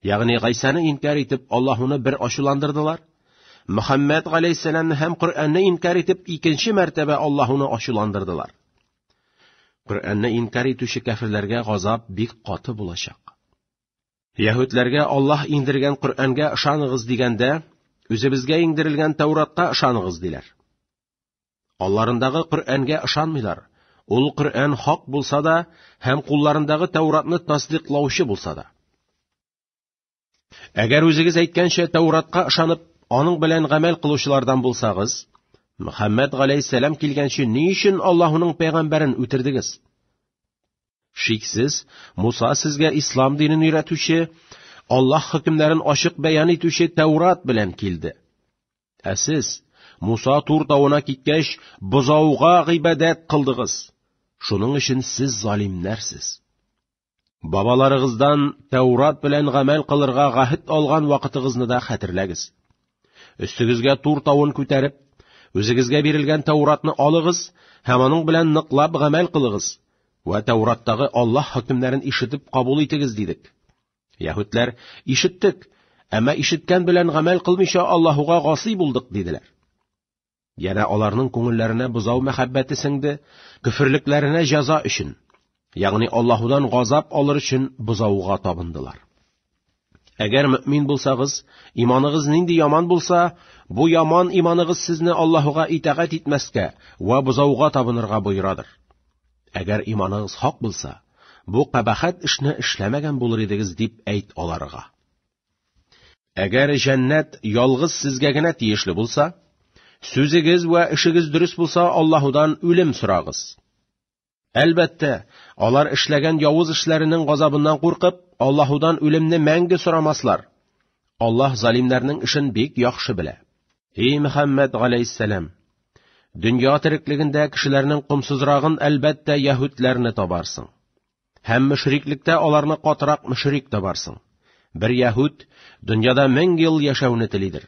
Ягъни Гайсәне инкар итеп Аллаһуны бер ачуландырдылар. Мөхәммәд галәйһиссәламне һәм Коръәнне инкар итеп икенче мәртәбә Аллаһуны ачуландырдылар. Коръәнне инкар итүче кәферләргә газап бик каты булачак. Яһүдләргә Аллаһ иңдергән Коръәнгә ышаныгыз дигәндә, үзебезгә иңдерелгән Тәуратка ышаныгыз диләр. Алларындагы Коръәнгә ышанмыйлар. Ул Коръән хак булса да һәм кулларындагы Тәуратны тасдыйклаучы булса да. Әгәр үзегез әйткәнчә Тәуратка ышанып, аның белән гамәл кылучылардан булсагыз, Мөхәммәд галәйһиссәлам килгәнче ни өчен Аллаһуның пәйгамбәрен үтердегез? Шиксез, Муса сезгә ислам динен өйрәтүче, Аллаһ хөкемнәрен ачык бәян итүче Тәурат белән килде. Ә сез, Муса Тур тавына киткәч, бозауга гыйбадәт кылдыгыз. Шуның өчен сез залимнәрсез. Бабаларыгыздан Тәурат белән гамәл кылырга гаһед алган вакытыгызны да хәтерләгез. Өстегезгә Тур тавын күтәреп, үзегезгә бирелгән Тәуратны алыгыз һәм аның белән ныклап гамәл кылыгыз вә Тәураттагы Аллаһ хөкемнәрен ишетеп кабул итегез, дидек. Яһүдләр, ишеттек, әмма ишеткән белән гамәл кылмыйча Аллаһуга гасый булдык, диделәр. Янә аларның күңелләренә бозау мәхәббәте сеңде, көферлекләренә җәза өчен, ягъни Аллаһудан газап алыр өчен бозауга табындылар. Әгәр мөэмин булсагыз, иманыгыз нинди яман булса, бу яман иманыгыз сезне Аллаһуга итагать итмәскә вә бозауга табынырга боерадыр. Әгәр иманыгыз хак булса, бу кабахәт эшне эшләмәгән булыр идегез, дип әйт аларга. Әгәр җәннәт ялгыз сезгә генә тиешле булса, сүзегез вә эшегез дөрес булса, Аллаһудан үлем сорагыз. Әлбәттә, алар эшләгән явыз эшләренең газабыннан куркып, Аллаһудан үлемне мәңге сорамаслар. Аллаһ залимнәрнең эшен бик яхшы белә. Эй Мөхәммәд галәйһиссәлам, дөнья тереклегендә кешеләрнең комсызрагын әлбәттә яһүдләрне табарсың. Һәм мөшриклектә аларны катырак мөшрик табарсың. Бер яһүд дөньяда мең ел яшәүне телидер.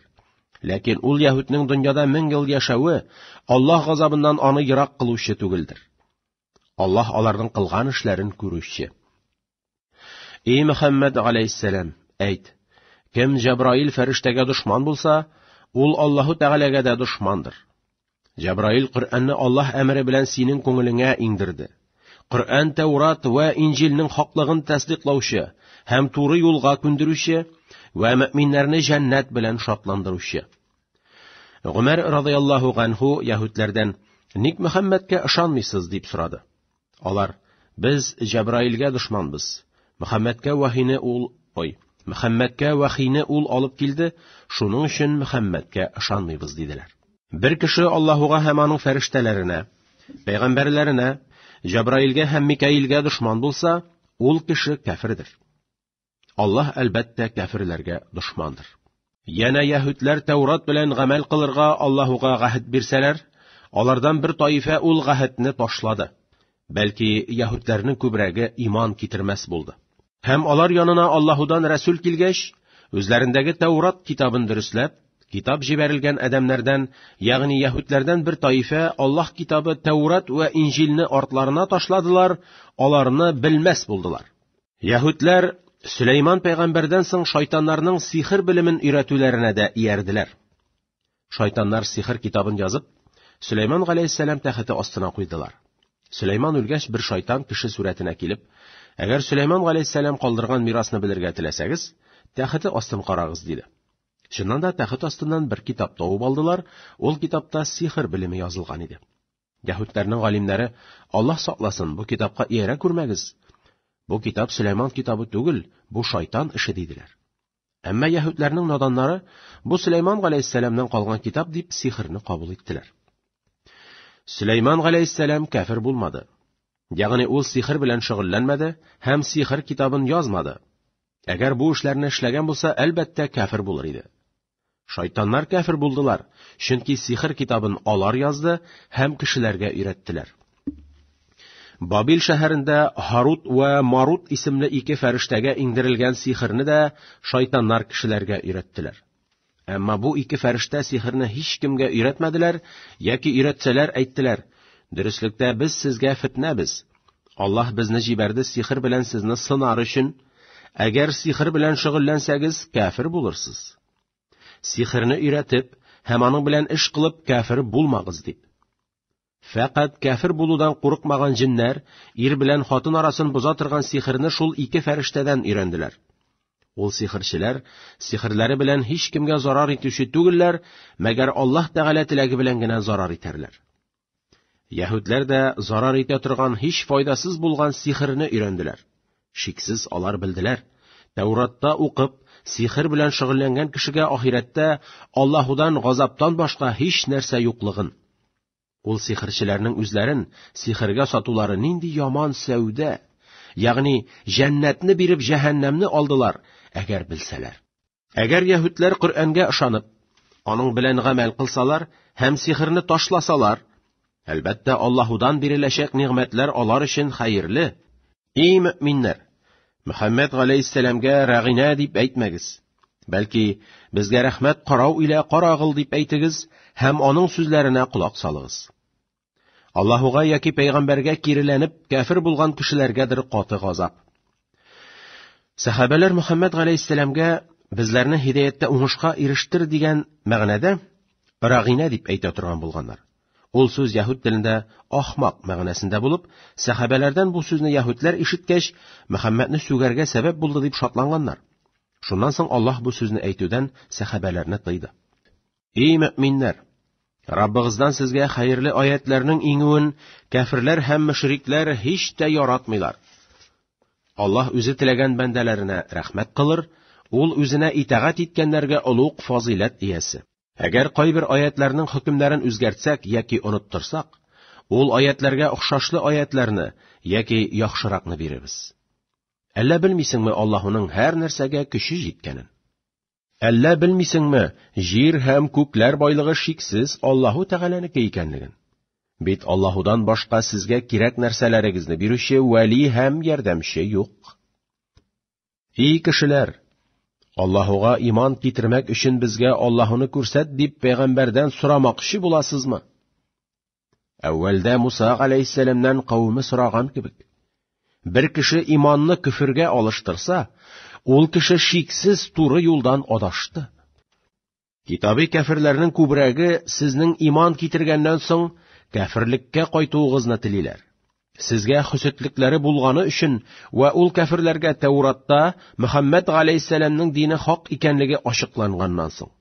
Ләкин ул яһүднең дөньяда мең ел яшәве Аллаһ газабыннан аны ерак кылучы түгелдер. Аллаһ аларның кылган эшләрен күрүче. Эй Мөхәммәд галәйһиссәлам, әйт: Кем Җәбраил фәрештәгә дошман булса, ул Аллаһу Тәгаләгә дә дошмандыр. Җәбраил Коръәнне Аллаһ әмере белән синең күңелеңә иңдерде. Коръән Тәүрат вә Инҗилнең хаклыгын тасдиклаучы һәм туры юлга күндерүче вә мөэминнәрне җәннәт белән шатландыручы. Гомәр радыяллаһу ганһу яһүдләрдән: "Ник Мөхәммәдкә ышанмыйсыз?" дип сорады. Алар: "Без Җәбраилгә дошманбыз. Мөхәммәдкә вахине ул, ой, Мөхәммәдкә вахине ул алып килде, шуның өчен Мөхәммәдкә ышанмыйбыз", диделәр. Бер кеше Аллаһуга һәм аның фәрештәләренә, пәйгамбәрләренә, Җәбраилгә һәм Микаилгә дошман булса, ул кеше кәфердер. Аллаһ әлбәттә кәферләргә дошмандыр. Янә яһүдләр Тәүрат белән гамәл кылырга Аллаһуга гаһд бирсәләр, алардан бер таифә ул гаһдне ташлады. Бәлки яһүдләрнең күбрәге иман китермәс булды. Һәм алар янына Аллаһудан рәсүл килгәч, үзләрендәге Тәүрат китабын дөресләп, китап җибәрелгән адәмнәрдән, ягъни яһүдләрдән бер таифә Аллаһ китабы Тәүрат вә Инҗилне артларына ташладылар, аларны белмәс булдылар. Яһүдләр Сөләйман пәйгамбәрдән соң шайтаннарның сихер белемен өйрәтүләренә дә иярделәр. Шайтаннар сихер китабын язып, Сөләйман галәйһиссәлам тәхете астына куйдылар. Сөләйман үлгәч, бер шайтан кеше сурәтенә килеп, әгәр Сөләйман галәйһиссәлам калдырган мирасны белергә теләсәгез, тәхете астын карагыз, диде. Чыннан да тәхет астыннан бер китап табып алдылар, ул китапта сихер белеме язылган иде. Яһүдләрнең галимнәре, Аллаһ сакласын, бу китапка иярә күрмәгез. Бу китап Сөләйман китабы түгел, бу шайтан эше диделәр. Әмма яһүдләрнең наданнары бу Сөләйман галәйһиссәламнән калган китап дип сихерне кабул иттеләр. Сөләйман галәйһиссәлам кәфер булмады. Ягъни ул сихер белән шөгыльләнмәде һәм сихер китабын язмады. Әгәр бу эшләрне эшләгән булса, әлбәттә, кәфер булыр иде. Шайтаннар кәфер булдылар, чөнки сихер китабын алар язды һәм кешеләргә өйрәттеләр. Бабил шәһәрендә Һарут вә Марут исемле ике фәрештәгә иңдерелгән сихерне дә шайтаннар кешеләргә өйрәттеләр. Әмма бу ике фәрештә сихерне һичкемгә өйрәтмәделәр яки өйрәтсәләр әйттеләр: "Дөреслектә без сезгә фетнәбез. Аллаһ безне җибәрде сихер белән сезне сынар өчен. Әгәр сихер белән шөгыльләнсәгез, кәфер булырсыз. Сихерне өйрәтеп һәм аның белән эш кылып кәфер булмагыз дип. Фәкать кәфер булудан курыкмаган җеннәр ир белән хатын арасын боза торган сихерне шул ике фәрештәдән өйрәнделәр. Ул сихерчеләр сихерләре белән һичкемгә зарар итүче түгелләр, мәгәр Аллаһ Тәгалә теләге белән генә зарар итәрләр. Яһүдләр дә зарар итә торган һич файдасыз булган сихерне өйрәнделәр. Шиксез алар белделәр. Тәүратта укып, сихер белән шөгыльләнгән кешегә ахирәттә Аллаһудан газаптан башка һич нәрсә юклыгын. Ул сихерчеләрнең үзләрен сихергә сатулары нинди яман сәүдә, ягъни җәннәтне биреп җәһәннәмне алдылар, әгәр белсәләр. Әгәр яһүдләр Коръәнгә ышанып, аның белән гамәл кылсалар һәм сихерне ташласалар, әлбәттә, Аллаһудан биреләчәк нигъмәтләр алар өчен хәерле. Эй мөэминнәр! Мөхәммәд галәйһиссәламгә рәгыйнә дип әйтмәгез. Бәлки, безгә рәхмәт карау илә карагыл дип әйтегез һәм аның сүзләренә колак салыгыз. Аллаһуга яки пәйгамбәргә киреләнеп кәфер булган кешеләргәдер каты газап. Сәхабәләр Мөхәммәд галәйһиссәламгә безләрне һидаяттә уңышка ирештер дигән мәгънәдә Рагина дип әйтә торган булганнар. Ул сүз яһүд телендә ахмак мәгънәсендә булып, сәхабәләрдән бу сүзне яһүдләр ишеткәч, Мөхәммәдне сүгәргә сәбәп булды дип шатланганнар. Шуннан соң Аллаһ бу сүзне әйтүдән сәхабәләрне тыйды. Эй мөэминнәр! Раббыгыздан сезгә хәерле аятләрнең иңүен кәферләр һәм мөшрикләр һич тә яратмыйлар. Аллаһ үзе теләгән бәндәләренә рәхмәт кылыр, ул үзенә итагать иткәннәргә олуг фазыйләт иясе. Әгәр кайбер аятләрнең хөкемнәрен үзгәртсәк яки оныттырсак, ул аятләргә охшашлы аятләрне яки яхшыракны бирербез. Әллә белмисеңме Аллаһуның һәр нәрсәгә көче җиткәнен? Әллә белмисеңме җир һәм күкләр байлыгы шиксез Аллаһу Тәгаләнеке икәнлеген? Бит Аллаһудан башка сезгә кирәк нәрсәләрегезне бирүче вәли һәм ярдәмче юк. Ий кешеләр! Аллаһуга иман китермәк өчен безгә Аллаһуны күрсәт дип пәйгамбәрдән сорамакчы буласызмы? Әүвәлдә Муса галәйһиссәламнән кавеме сораган кебек. Бер кеше иманны көфергә алыштырса, ул кеше шиксез туры юлдан адашты. Китаби кәферләрнең күбрәге сезнең иман китергәннән соң кәферлеккә кайтуыгызны телиләр. Сезгә хөсетлекләре булганы өчен вә ул кәферләргә Тәуратта Мөхәммәд галәйһиссәламнең дине хак икәнлеге ачыкланганнан соң.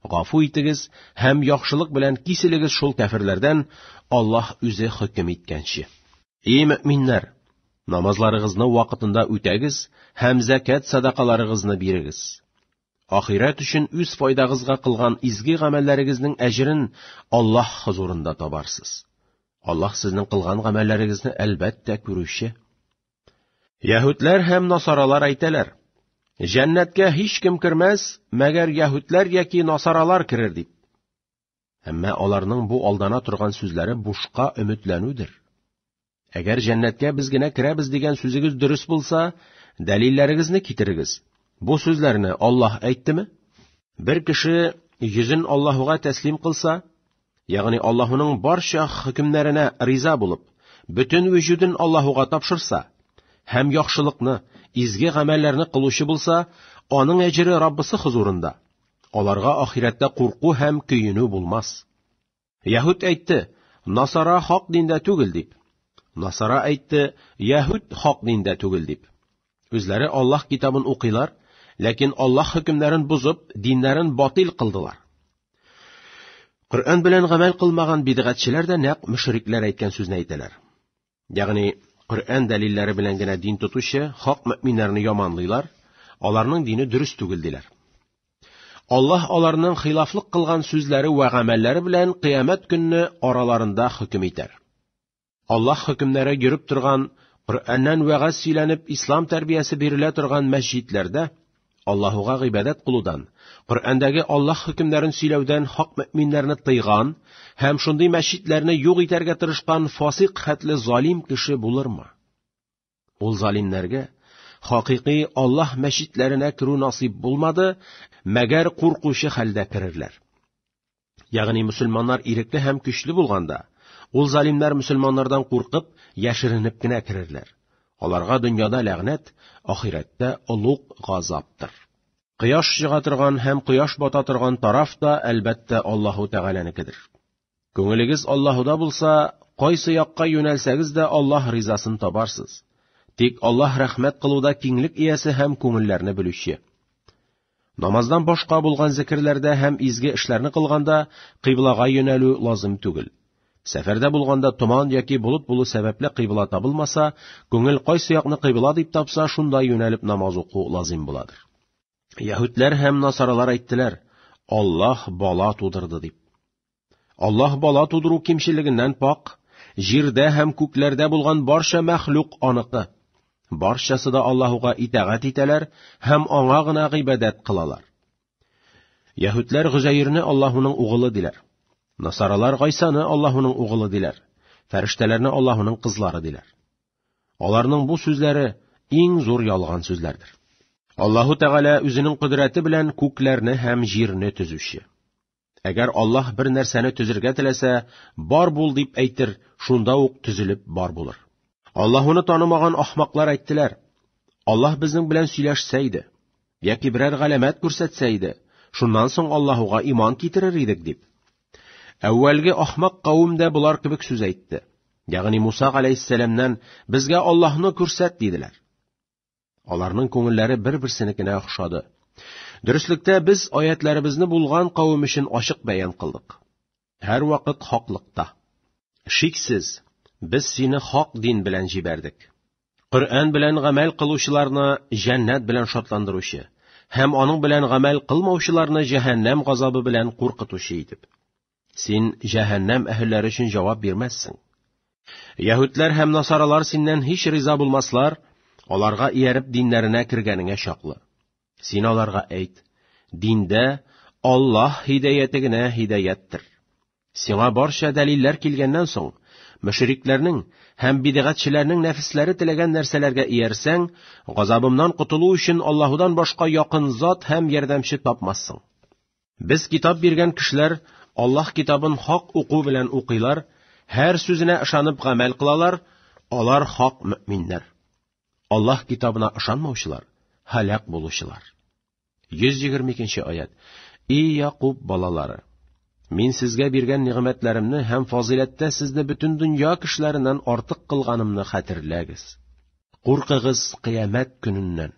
Гафу итегез һәм яхшылык белән киселегез шул кәферләрдән, Аллаһ үзе хөкем иткәнче. Эй мөэминнәр! Намазларыгызны вакытында үтәгез һәм зәкят садакаларыгызны бирегез. Ахирәт өчен үз файдагызга кылган изге гамәлләрегезнең әҗерен Аллаһ хозурында табарсыз. Аллаһ сезнең кылган гамәлләрегезне әлбәттә күрүче. Яһүдләр һәм насаралар әйтәләр: Җәннәткә һичкем кермәс, мәгәр яһүдләр яки насаралар керер дип. Әмма аларның бу алдана торган сүзләре бушка өметләнүдер. Әгәр җәннәткә без генә керәбез дигән сүзегез дөрес булса, дәлилләрегезне китерегез. Бу сүзләрне Аллаһ әйттеме? Бер кеше йөзен Аллаһуга тәслим кылса, ягъни Аллаһуның барча хөкемнәренә риза булып, бөтен вөҗүден Аллаһуга тапшырса һәм яхшылыкны, изге гамәлләрне кылучы булса, аның әҗере Раббысы хозурында. Аларга ахирәттә курку һәм көенү булмас. Яһүд әйтте, Насара хак диндә түгел дип. Насара әйтте, Яһүд хак диндә түгел дип. Үзләре Аллаһ китабын укыйлар, ләкин Аллаһ хөкемнәрен бозып, диннәрен батил кылдылар. Коръән белән гамәл кылмаган бидгатьчеләр дә нәкъ мөшрикләр әйткән сүзне әйтәләр. Ягъни Коръән дәлилләре белән генә дин тотучы хак мөэминнәрне яманлыйлар, аларның дине дөрес түгел диләр. Аллаһ аларның хилафлык кылган сүзләре вә гамәлләре белән кыямәт көнне араларында хөкем итәр. Аллаһ хөкемнәре йөреп торган, Коръәннән вәгазь сөйләнеп, ислам тәрбиясе бирелә торган мәсҗидләрдә Аллаһуга гыйбадәт кылудан, Коръәндәге Аллаһ хөкемнәрен сөйләүдән хак мөэминнәрне тыйган һәм шундый мәсҗидләрне юк итәргә тырышкан фасыйк хәтле залим кеше булырмы? Ул залимнәргә хакыйкый Аллаһ мәсҗидләренә керү насыйп булмады, мәгәр куркучы хәлдә керерләр. Ягъни мөселманнар ирекле һәм көчле булганда, ул залимнәр мөселманнардан куркып, яшеренеп кенә керерләр. Аларга дөньяда ләгънәт, ахирәттә олуг газаптыр. Кояш чыга торган һәм кояш бата торган тараф та, әлбәттә, Аллаһу Тәгаләнекедер. Күңелегез Аллаһуда булса, кайсы якка юнәлсәгез дә Аллаһ ризасын табарсыз. Тик Аллаһ рәхмәт кылуда киңлек иясе һәм күңелләрне белүче. Намаздан башка булган зикерләрдә һәм изге эшләрне кылганда кыйблага юнәлү лазым түгел. Сәфәрдә булганда томан яки болыт булу сәбәпле кыйбла табылмаса, күңел кайсы якны кыйбла дип тапса, шунда юнәлеп намаз уку лазим буладыр. Яһүдләр һәм насаралар әйттеләр, Аллаһ бала тудырды дип. Аллаһ бала тудыру кимчелегеннән пак, җирдә һәм күкләрдә булган барча мәхлук аныкы. Барчасы да Аллаһуга итагать итәләр һәм аңа гына гыйбадәт кылалар. Яһүдләр Гозәирне Аллаһуның угылы диләр. Насаралар Гайсаны Аллаһуның угылы диләр. Фәрештәләрне Аллаһуның кызлары диләр. Аларның бу сүзләре иң зур ялган сүзләрдер. Аллаһу Тәгалә үзенең кодрәте белән күкләрне һәм җирне төзүче. Әгәр Аллаһ бер нәрсәне төзергә теләсә, бар бул дип әйтер, шунда ук төзелеп бар булыр. Аллаһуны танымаган ахмаклар әйттеләр: Аллаһ безнең белән сөйләшсә иде, яки берәр галәмәт күрсәтсә иде, шуннан соң Аллаһуга иман китерер идек дип. Әүвәлге ахмак кавем дә болар кебек сүз әйтте. Ягъни Муса галәйһиссәламнән безгә Аллаһны күрсәт диделәр. Аларның күңелләре бер-берсенекенә охшады. Дөреслектә без аятларыбызны булган кавем өчен ачык бәян кылдык. Һәрвакыт хаклыкта. Шиксез, без сине хак дин белән җибәрдек. Коръән белән гамәл кылучыларны җәннәт белән шатландыручы һәм аның белән гамәл кылмаучыларны җәһәннәм газабы белән куркытучы итеп. Син җәһәннәм әһелләре өчен җавап бирмәссең. Яһүдләр һәм насаралар синнән һич риза булмаслар, аларга ияреп диннәренә кергәнеңә чаклы. Син аларга әйт: диндә Аллаһ һидаяте генә һидаяттыр. Сиңа барча дәлилләр килгәннән соң, мөшрикләрнең һәм бидгатьчеләрнең нәфесләре теләгән нәрсәләргә иярсәң, газабымнан котылу өчен Аллаһудан башка якын зат һәм ярдәмче тапмассың. Без китап биргән кешеләр Аллаһ китабын хак уку белән укыйлар, һәр сүзенә ышанып гамәл кылалар, алар хак мөэминнәр. Аллаһ китабына ышанмаучылар һәлак булучылар. 122 аят. И Якуб балалары, мин сезгә биргән нигъмәтләремне һәм фазыйләттә сезне бөтен дөнья кешеләреннән артык кылганымны хәтерләгез. Куркыгыз кыямәт көненнән.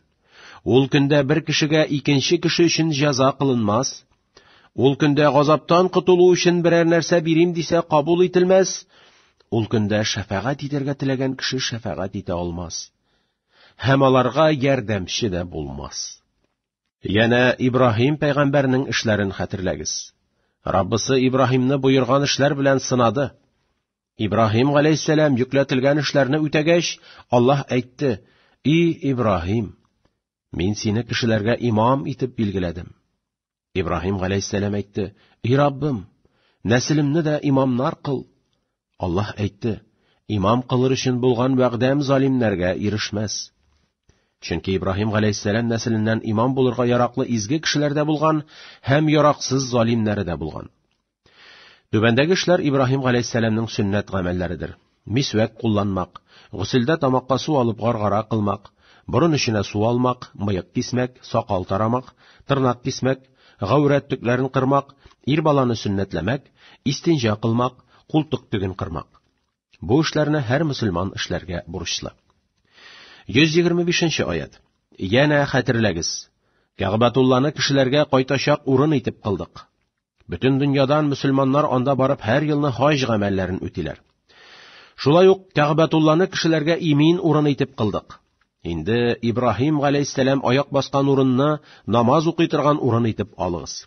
Ул көндә бер кешегә икенче кеше өчен җәза кылынмас. Ул көндә газаптан котылу өчен берәр нәрсә бирим дисә кабул ителмәс. Ул көндә шәфәгать итәргә теләгән кеше шәфәгать итә алмас. Һәм аларга ярдәмче дә булмас. Янә Ибраһим пәйгамбәрнең эшләрен хәтерләгез. Раббысы Ибраһимны боерган эшләр белән сынады. Ибраһим галәйһиссәлам йөкләтелгән эшләрне үтәгәч, Аллаһ әйтте: "И Ибраһим, мин сине кешеләргә имам итеп билгеләдем." Ибраһим галәйһиссәлам әйтте: "И Раббым, нәселемне дә имамнар кыл." Аллаһ әйтте: "Имам кылыр өчен булган вәгъдәм залимнәргә ирешмәс." Чөнки Ибраһим галәйһиссәлам нәселеннән имам булырга яраклы изге кешеләр дә булган һәм яраксыз залимнәре дә булган. Түбәндәге эшләр Ибраһим галәйһиссәламнең сөннәт гамәлләредер. Мисвәк кулланмак, гөселдә тамакка су алып гаргара кылмак, борын эченә су алмак, мыек кисмәк, сакал тарамак, тырнак кисмәк, гаурәт төкләрен кырмак, ир баланы сөннәтләмәк, истинҗа кылмак, култык төген кырмак. Бу эшләрне һәр мөселман эшләргә бурычлы. 125 аят. Янә хәтерләгез. Кәгъбәтулланы кешеләргә кайтачак урын итеп кылдык. Бөтен дөньядан мөселманнар анда барып һәр елны хаҗ гамәлләрен үтиләр. Шулай ук Кәгъбәтулланы кешеләргә имин урын итеп кылдык. Инде Ибраһим галәйһиссәлам аяк баскан урынны намаз укый торган урын итеп алыгыз.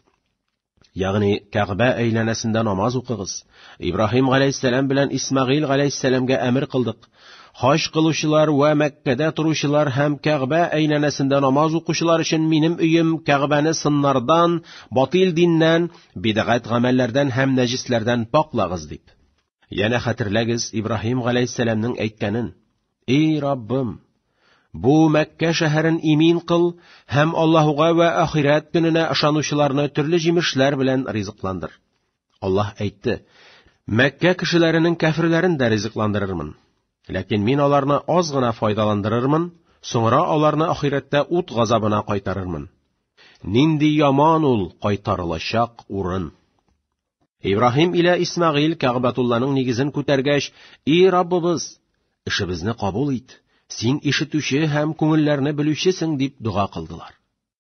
Ягъни Кәгъбә әйләнәсендә намаз укыгыз. Ибраһим галәйһиссәлам белән Исмәгыйль галәйһиссәламгә әмер кылдык. Хаҗ кылучылар вә Мәккәдә торучылар һәм Кәгъбә әйләнәсендә намаз укучылар өчен минем өем Кәгъбәне сыннардан, батил диннән, бидгать гамәлләрдән һәм нәҗисләрдән паклагыз дип. Янә хәтерләгез Ибраһим галәйһиссәламнең әйткәнен: "Эй Раббым, бу Мәккә шәһәрен имин кыл һәм Аллаһуга вә ахирәт көненә ышанучыларны төрле җимешләр белән ризыкландыр." Аллаһ әйтте: "Мәккә кешеләренең кәферләрен дә ризыкландырырмын. Ләкин мин аларны аз гына файдаландырырмын, соңра аларны ахирәттә ут газабына кайтарырмын. Нинди яман ул кайтарылачак урын!" Ибраһим илә Исмәгыйль Кәгъбәтулланың нигезен күтәргәч, "И Раббыбыз, эшебезне кабул ит, син ишетүче һәм күңелләрне белүчесең", дип дога кылдылар.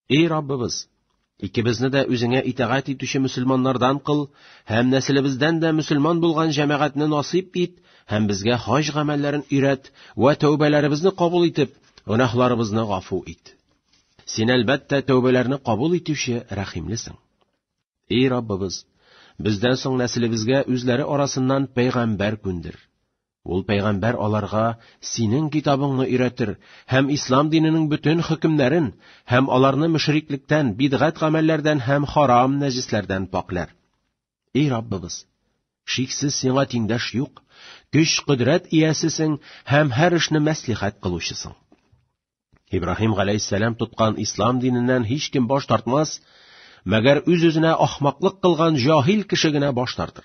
Эй Раббыбыз, икебезне дә үзеңә итагать итүче мөселманнардан кыл һәм нәселебездән дә мөселман булган җәмәгатьне насыйп ит һәм безгә хаҗ гамәлләрен өйрәт вә тәүбәләребезне кабул итеп, гөнаһларыбызны гафу ит. Син әлбәттә тәүбәләрне кабул итүче рәхимлесең. Эй Раббыбыз, бездән соң нәселебезгә үзләре арасыннан пәйгамбәр күндер. Ул пәйгамбәр аларга синең китабыңны өйрәтер һәм ислам диненең бөтен хөкемнәрен һәм аларны мөшриклектән, бидгать гамәлләрдән һәм харам нәҗесләрдән пакъләр. Эй Раббыбыз, шиксез сиңа тиңдәш юк, көч, кодрәт иясесең һәм һәр эшне мәслихәт кылучысың. Ибраһим галәйһиссәлам тоткан ислам диненнән һичкем баш тартмас, мәгәр үз-үзенә ахмаклык кылган җаһил кеше генә баш тартыр.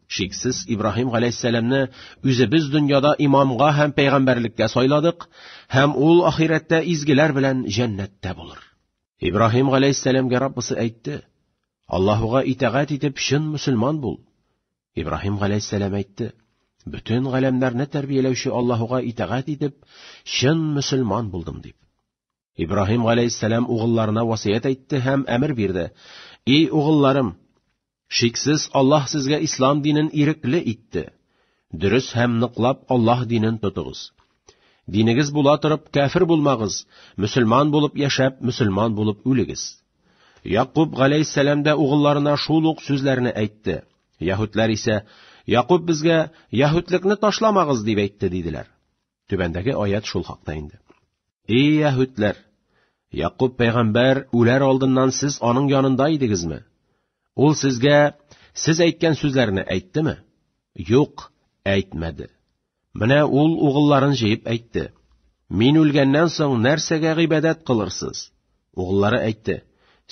Шиксез Ибраһим галәйһиссәламне үзебез дөньяда имамга һәм пәйгамбәрлеккә сайладык, һәм ул ахирәттә изгеләр белән җәннәттә булыр. Ибраһим галәйһиссәламгә Раббысы әйтте: Аллаһуга итагать итеп чын мөселман бул. Ибраһим галәйһиссәлам әйтте: Бөтен галәмнәрне тәрбияләүче Аллаһуга итагать итеп, чын мөселман булдым дип. Ибраһим галәйһиссәлам угылларына васыять әйтте һәм әмер бирде: "Эй угылларым, шиксез Аллаһ сезгә ислам динен ирекле итте. Дөрес һәм ныклап Аллаһ динен тотыгыз. Динегез була торып кафир булмагыз, мөселман булып яшәп, мөселман булып үлегез." Якуб галәйһиссәлам дә угылларына шул ук сүзләрне әйтте. Яһүдләр исә: "Якуб безгә яһүдлекне ташламагыз" дип әйтте, диделәр. Түбәндәге аят шул хакта инде. Эй яһүдләр, Якуб пәйгамбәр үләр алдыннан сез аның янында идегезме? Ул сезгә сез әйткән сүзләрне әйттеме? Юк, әйтмәде. Менә ул угылларын җыеп әйтте: Мин үлгәннән соң нәрсәгә гыйбадәт кылырсыз? Угыллары әйтте: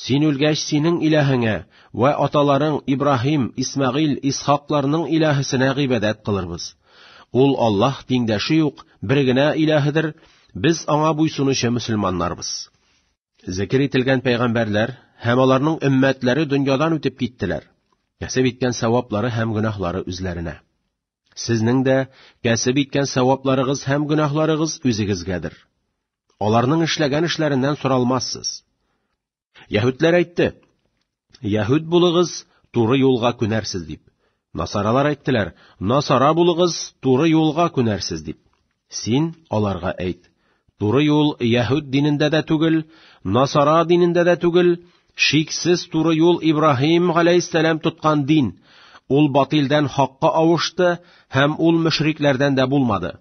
Син үлгәч, синең илаһыңа вә аталарың Ибраһим, Исмәгыйль, Исхакларның илаһысына гыйбадәт кылырбыз. Ул Аллаһ тиңдәше юк, бер генә илаһыдыр, без аңа буйсынучы мөселманнарбыз. Зикер ителгән пәйгамбәрләр һәм аларның өммәтләре дөньядан үтеп киттеләр. Кәсеп иткән саваплары һәм гөнаһлары үзләренә. Сезнең дә кәсеп иткән савапларыгыз һәм гөнаһларыгыз үзегезгәдер. Аларның эшләгән эшләреннән соралмассыз. Яһүдләр әйтте: Яһүд булыгыз, туры юлга күнәрсез дип. Насаралар әйттеләр: Насара булыгыз, туры юлга күнәрсез дип. Син аларга әйт: Туры юл яһүд динендә дә түгел, насара динендә дә түгел, шиксез туры юл Ибраһим галәйһиссәлам тоткан дин. Ул батилдән хакка авышты һәм ул мөшрикләрдән дә булмады.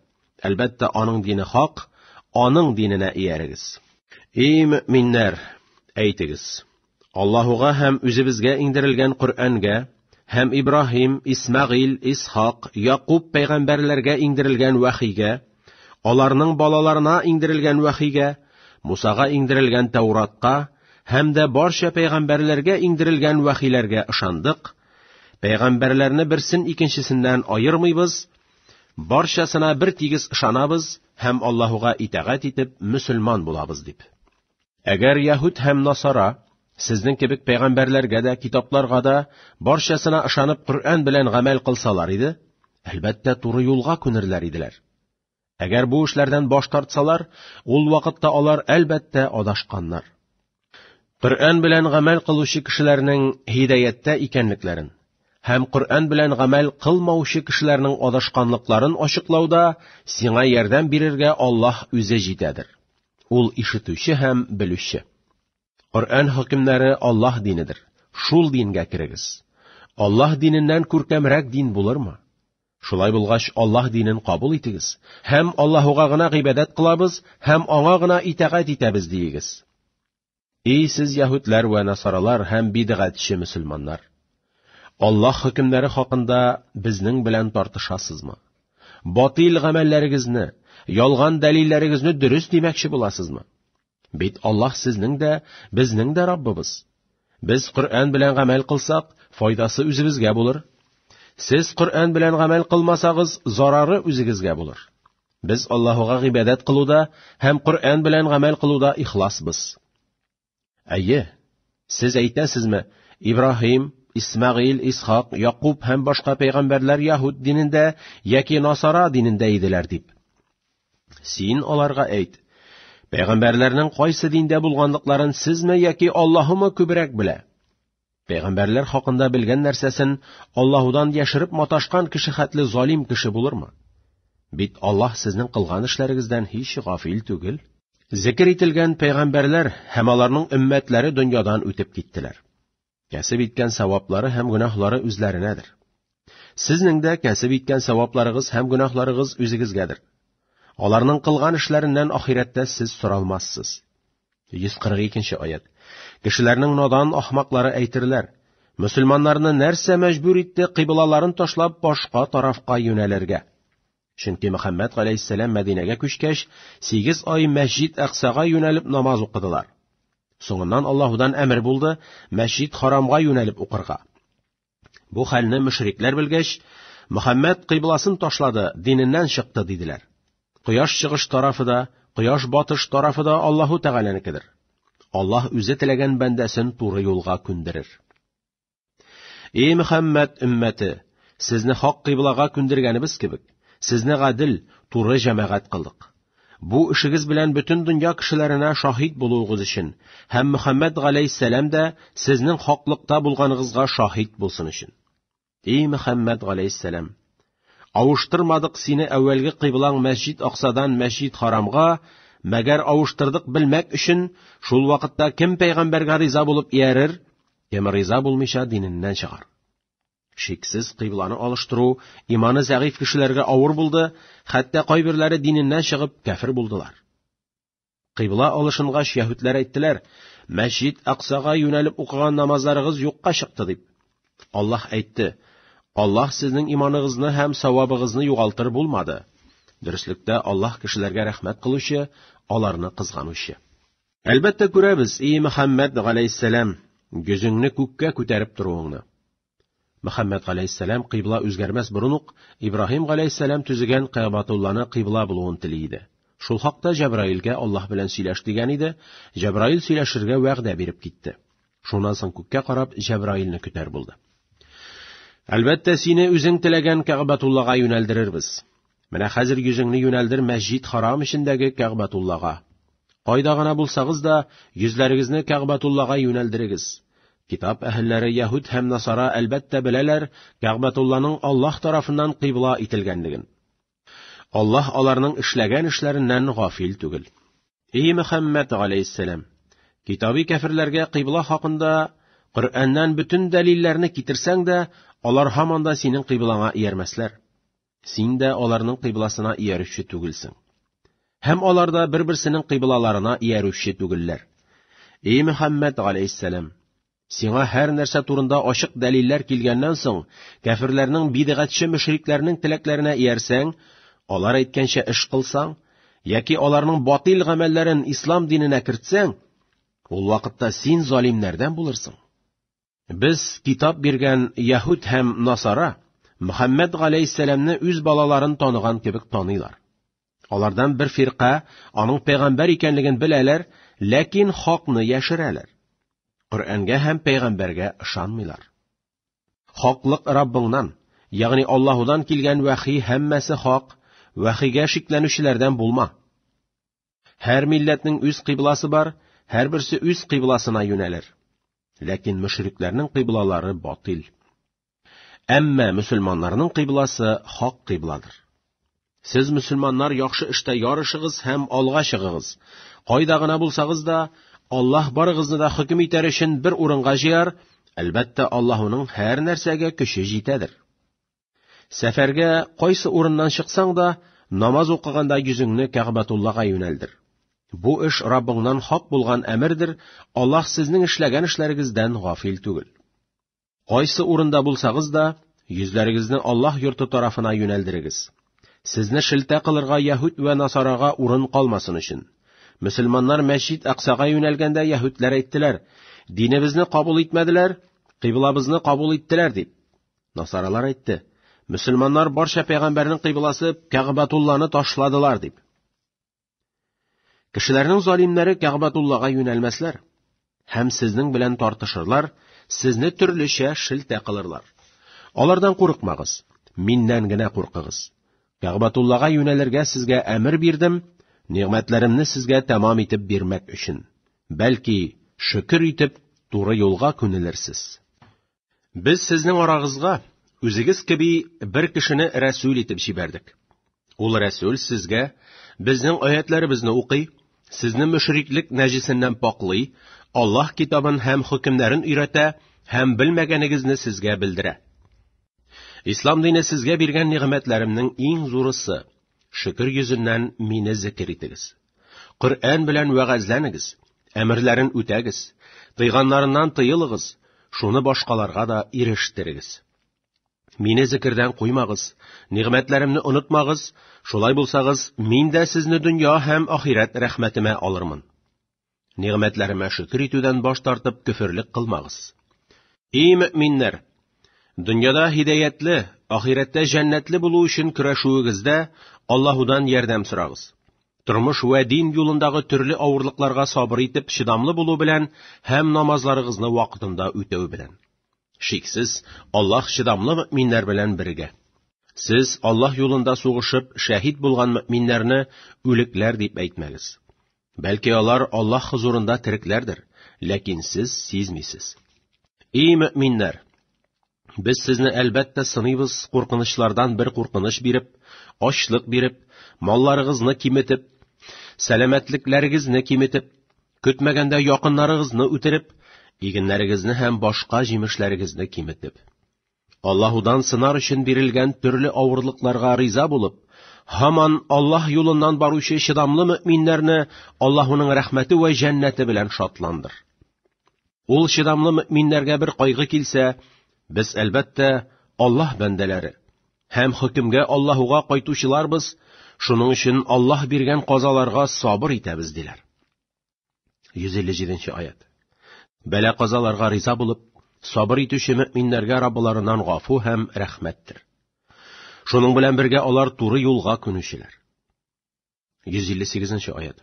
Әлбәттә, аның дине хак, аның диненә иярегез. Эй мөэминнәр, әйтегез: Аллаһуга һәм үзебезгә иңдерелгән Коръәнгә һәм Ибраһим, Исмәгыйль, Исхак, Якуб пәйгамбәрләргә иңдерелгән вәхигә, аларның балаларына иңдерелгән вәхигә, Мусага иңдерелгән Тәуратка һәм дә барча пәйгамбәрләргә иңдерелгән вәхиләргә ышандык. Пәйгамбәрләрне берсен икенчесеннән аермыйбыз, барчасына бер тигез ышанабыз һәм Аллаһуга итагать итеп мөселман булабыз дип. Әгәр яһүд һәм насара сезнең кебек пәйгамбәрләргә дә, китапларга да барчасына ышанып Коръән белән гамәл кылсалар иде, әлбәттә, туры юлга күнерләр иделәр. Әгәр бу эшләрдән баш тартсалар, ул вакытта алар әлбәттә адашканнар. Коръән белән гамәл кылучы кешеләрнең һидаяттә икәнлекләрен һәм Коръән белән гамәл кылмаучы кешеләрнең адашканлыкларын ачыклауда сиңа ярдәм бирергә Аллаһ үзе җитәдер. Ул ишетүче һәм белүче. Коръән хөкемнәре Аллаһ динедер. Шул дингә керегез. Аллаһ диненнән күркәмрәк дин булырмы? Шулай булгач, Аллаһ динен кабул итегез һәм Аллаһуга гына гыйбадәт кылабыз һәм аңа гына итагать итәбез диегез. Эй сез яһүдләр вә насаралар һәм бидгатьче мөселманнар! Аллаһ хөкемнәре хакында безнең белән тартышасызмы? Батил гамәлләрегезне, ялган дәлилләрегезне дөрес димәкче буласызмы? Бит Аллаһ сезнең дә, безнең дә Раббыбыз. Без Коръән белән гамәл кылсак, файдасы үзебезгә булыр. Сез Коръән белән гамәл кылмасагыз, зарары үзегезгә булыр. Без Аллаһуга гыйбадәт кылуда һәм Коръән белән гамәл кылуда ихласбыз. Әйе, сез әйтәсезме, Ибраһим, Исмәгыйль, Исхак, Якуб һәм башка пәйгамбәрләр яһүд динендә яки насара динендә иделәр дип. Син аларга әйт: Пәйгамбәрләрнең кайсы диндә булганлыкларын сезме яки Аллаһымы күбрәк белә? Пәйгамбәрләр хакында белгән нәрсәсен Аллаһудан яшереп маташкан кеше хәтле залим кеше булырмы? Бит Аллаһ сезнең кылган эшләрегездән һич гафил түгел. Зикер ителгән пәйгамбәрләр һәм аларның өммәтләре дөньядан үтеп киттеләр. Кәсеп иткән саваплары һәм гөнаһлары үзләренәдер. Сезнең дә кәсеп иткән савапларыгыз һәм гөнаһларыгыз үзегезгәдер. Аларның кылган эшләреннән ахирәттә сез соралмассыз. 142 аят. Кешеләрнең надан ахмаклары әйтерләр: Мөселманнарны нәрсә мәҗбүр итте кыйблаларын ташлап башка тарафка юнәлергә? Чөнки Мөхәммәд галәйһиссәлам Мәдинәгә күчкәч, 8 ай мәсҗид Әксага юнәлеп намаз укыдылар. Соңыннан Аллаһудан әмер булды, мәсҗид Харамга юнәлеп укырга. Бу хәлне мөшрикләр белгәч, Мөхәммәд кыйбласын ташлады, диненнән чыкты, диделәр. Кояш чыгыш тарафы да, кояш батыш тарафы да Аллаһу Тәгаләнекедер. Аллаһ үзе теләгән бәндәсен туры юлга күндерер. Эй Мөхәммәд өммәте, Сезне хак кыйблага күндергәнебез кебек, сезне гадел, туры җәмәгать кылдык. Бу эшегез белән бөтен дөнья кешеләренә шаһит булуыгыз өчен һәм Мөхәммәд галәйһиссәлам дә сезнең хаклыкта булганыгызга шаһит булсын өчен. Эй Мөхәммәд галәйһиссәлам, авыштырмадык сине әүвәлге кыйблаң Мәсҗид Аксадан Мәсҗид Харамга, мәгәр авыштырдык белмәк өчен, шул вакытта кем пәйгамбәргә риза булып иярер, кем риза булмыйча диненнән чыгар. Шиксез кыйбланы алыштыру иманы зәгыйфь кешеләргә авыр булды, хәтта кайберләре диненнән чыгып кәфер булдылар. Кыйбла алышынгач, яһүдләр әйттеләр: "Мәсҗид Аксага юнәлеп укыган намазларыгыз юкка чыкты" дип. Аллаһ әйтте: "Аллаһ сезнең иманыгызны һәм савабыгызны югалтыр булмады. Дөреслектә Аллаһ кешеләргә рәхмәт кылучы, аларны кызганучы." Әлбәттә күрәбез, ий Мөхәммәд галәйһиссәлам, йөзеңне күккә күтәреп торуыңны. Мөхәммәд галәйһиссәлам кыйбла үзгәрмәс борын ук Ибраһим галәйһиссәлам төзегән Кәгъбатулланы кыйбла булуын тели иде. Шул хакта Җәбраилгә Аллаһ белән сөйләш дигән иде, Җәбраил сөйләшергә вәгъдә биреп китте. Шуннан соң күккә карап Җәбраилне көтәр булды. Әлбәттә, сине үзең теләгән Кәгъбатуллага юнәлдерербез. Менә хәзер йөзеңне юнәлдер Мәсҗид Харам эчендәге Кәгъбатуллага. Кайда гына булсагыз да, йөзләрегезне Кәгъбатуллага юнәлдерегез. Китап әһелләре яһүд һәм насара әлбәттә беләләр Кәгъбатулланың Аллаһ тарафыннан кыйбла ителгәнлеген. Аллаһ аларның эшләгән эшләреннән гафил түгел. Эй Мөхәммәд галәйһиссәлам, китаби кәферләргә кыйбла хакында Коръәннән бөтен дәлилләрне китерсәң дә, алар һаман да синең кыйблаңа иярмәсләр. Син дә аларның кыйбласына иярүче түгелсең. Һәм алар да бер-берсенең кыйблаларына иярүче түгелләр. Эй Мөхәммәд галәйһиссәлам, сиңа һәр нәрсә турында ачык дәлилләр килгәннән соң, кәферләрнең бидгатьче мөшрикләрнең теләкләренә иярсәң, алар әйткәнчә эш кылсаң, яки аларның батил гамәлләрен ислам диненә кертсәң, ул вакытта син залимнәрдән булырсың. Без китап биргән яһүд һәм насара Мөхәммәд галәйһиссәламне үз балаларын таныган кебек таныйлар. Алардан бер фирка аның пәйгамбәр икәнлеген беләләр, ләкин хакны яшерәләр. Коръәнгә һәм пәйгамбәргә ышанмыйлар. Хаклык Раббыңнан, ягъни Аллаһудан килгән вәхи һәммәсе хак, вәхигә шикләнүчеләрдән булма. Һәр милләтнең үз кыйбласы бар, һәрберсе үз кыйбласына юнәлер. Ләкин мөшрикләрнең кыйблалары батил. Әмма мөселманнарның кыйбласы хак кыйбладыр. Сез мөселманнар яхшы эштә ярышыгыз һәм алга чыгыгыз. Кайда гына булсагыз да, Аллаһ барыгызны да хөкем итәр өчен бер урынга җыяр, әлбәттә, Аллаһуның һәр нәрсәгә көче җитәдер. Сәфәргә кайсы урыннан чыксаң да, намаз укыганда йөзеңне Кәгъбәтуллага юнәлдер. Бу эш Раббыңнан хак булган әмердер, Аллаһ сезнең эшләгән эшләрегездән гафил түгел. Кайсы урында булсагыз да, йөзләрегезне Аллаһ йорты тарафына юнәлдерегез. Сезне шелтә кылырга яһүд вә насарага урын калмасын өчен. Мөселманнар мәсҗид Аксага юнәлгәндә яһүдләр әйттеләр: "Динебезне кабул итмәделәр, кыйблабызны кабул иттеләр" дип. Насаралар әйтте: "Мөселманнар барча пәйгамбәрнең кыйбласы Кәгъбәтулланы ташладылар" дип. Кешеләрнең залимнәре Кәгъбәтуллага юнәлмәсләр һәм сезнең белән тартышырлар, сезне төрлечә шелтә кылырлар. Алардан курыкмагыз, миннән генә куркыгыз. Кәгъбәтуллага юнәлергә сезгә әмер бирдем, нигъмәтләремне сезгә тәмам итеп бирмәк өчен. Бәлки, шөкер итеп, туры юлга күнелерсез. Без сезнең арагызга үзегез кеби бер кешене рәсүл итеп җибәрдек. Ул рәсүл сезгә безнең аятләребезне укый, сезне мөшриклек нәҗесеннән паклый, Аллаһ китабын һәм хөкемнәрен өйрәтә һәм белмәгәнегезне сезгә белдерә. Ислам дине сезгә биргән нигъмәтләремнең иң зурысы. Шөкер йөзеннән мине зикер итегез. Коръән белән вәгазьләнегез, әмерләрен үтәгез, тыйганнарыннан тыелыгыз, шуны башкаларга да ирештерегез. Мине зикердән куймагыз, нигъмәтләремне онытмагыз, шулай булсагыз, мин дә сезне дөнья һәм ахирәт рәхмәтемә алырмын. Нигъмәтләремә шөкер итүдән баш тартып көферлек кылмагыз. Ий мөэминнәр! Дөньяда һидаятле, ахирәттә җәннәтле булу өчен көрәшүегездә Аллаһудан ярдәм сорагыз. Тормыш вә дин юлындагы төрле авырлыкларга сабыр итеп чыдамлы булу белән һәм намазларыгызны вакытында үтәү белән. Шиксез, Аллаһ чыдамлы мөэминнәр белән бергә. Сез Аллаһ юлында сугышып шәһид булган мөэминнәрне үлекләр дип әйтмәгез. Бәлки алар Аллаһ хозурында терекләрдер, ләкин сез сизмисез. Ий мөэминнәр! Без сезне әлбәттә сыныйбыз куркынычлардан бер куркыныч биреп, ачлык биреп, малларыгызны киметеп, сәламәтлекләрегезне киметеп, көтмәгәндә якыннарыгызны үтереп, игеннәрегезне һәм башка җимешләрегезне киметеп. Аллаһудан сынар өчен бирелгән төрле авырлыкларга риза булып, һаман Аллаһ юлыннан баручы чыдамлы мөэминнәрне Аллаһуның рәхмәте вә җәннәте белән шатландыр. Ул чыдамлы мөэминнәргә бер кайгы килсә, без, әлбәттә, Аллаһ бәндәләре һәм хөкемгә Аллаһуга кайтучыларбыз, шуның өчен Аллаһ биргән казаларга сабыр итәбез, диләр. 157 нче аять. Бәла-казаларга риза булып, сабыр итүче мөэминнәргә Раббыларыннан гафу һәм рәхмәттер. Шуның белән бергә алар туры юлга күнүчеләр. 158 нче аять.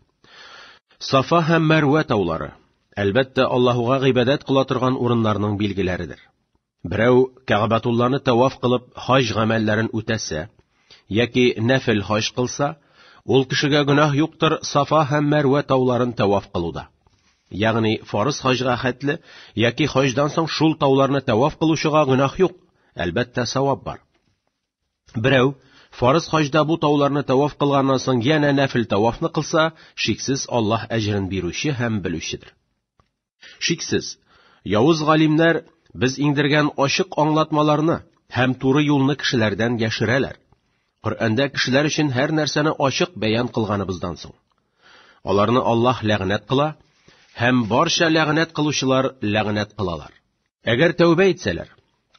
Сафа һәм Мәрвә таулары, әлбәттә, Аллаһуга гыйбадәт кыла торган урыннарның билгеләредер. Берәү Кәгъбәтулланы тәваф кылып хаҗ гамәлләрен үтәсә, яки нәфел хаҗ кылса, ул кешегә гөнаһ юктыр Сафа һәм Мәрвә тауларын тәваф кылуда. Ягъни фарыз хаҗга хәтле яки хаҗдан соң шул тауларны тәваф кылучыга гөнаһ юк, әлбәттә, савап бар. Берәү фарыз хаҗда бу тауларны тәваф кылганнан соң янә нәфел тәвафны кылса, шиксез Аллаһ әҗерен бирүче һәм белүчедер. Шиксез, явыз галимнәр без иңдергән ачык аңлатмаларны һәм туры юлны кешеләрдән яшерәләр. Коръәндә кешеләр өчен һәр нәрсәне ачык бәян кылганыбыздан соң. Аларны Аллаһ ләгънәт кыла һәм барча ләгънәт кылучылар ләгънәт кылалар. Әгәр тәүбә итсәләр,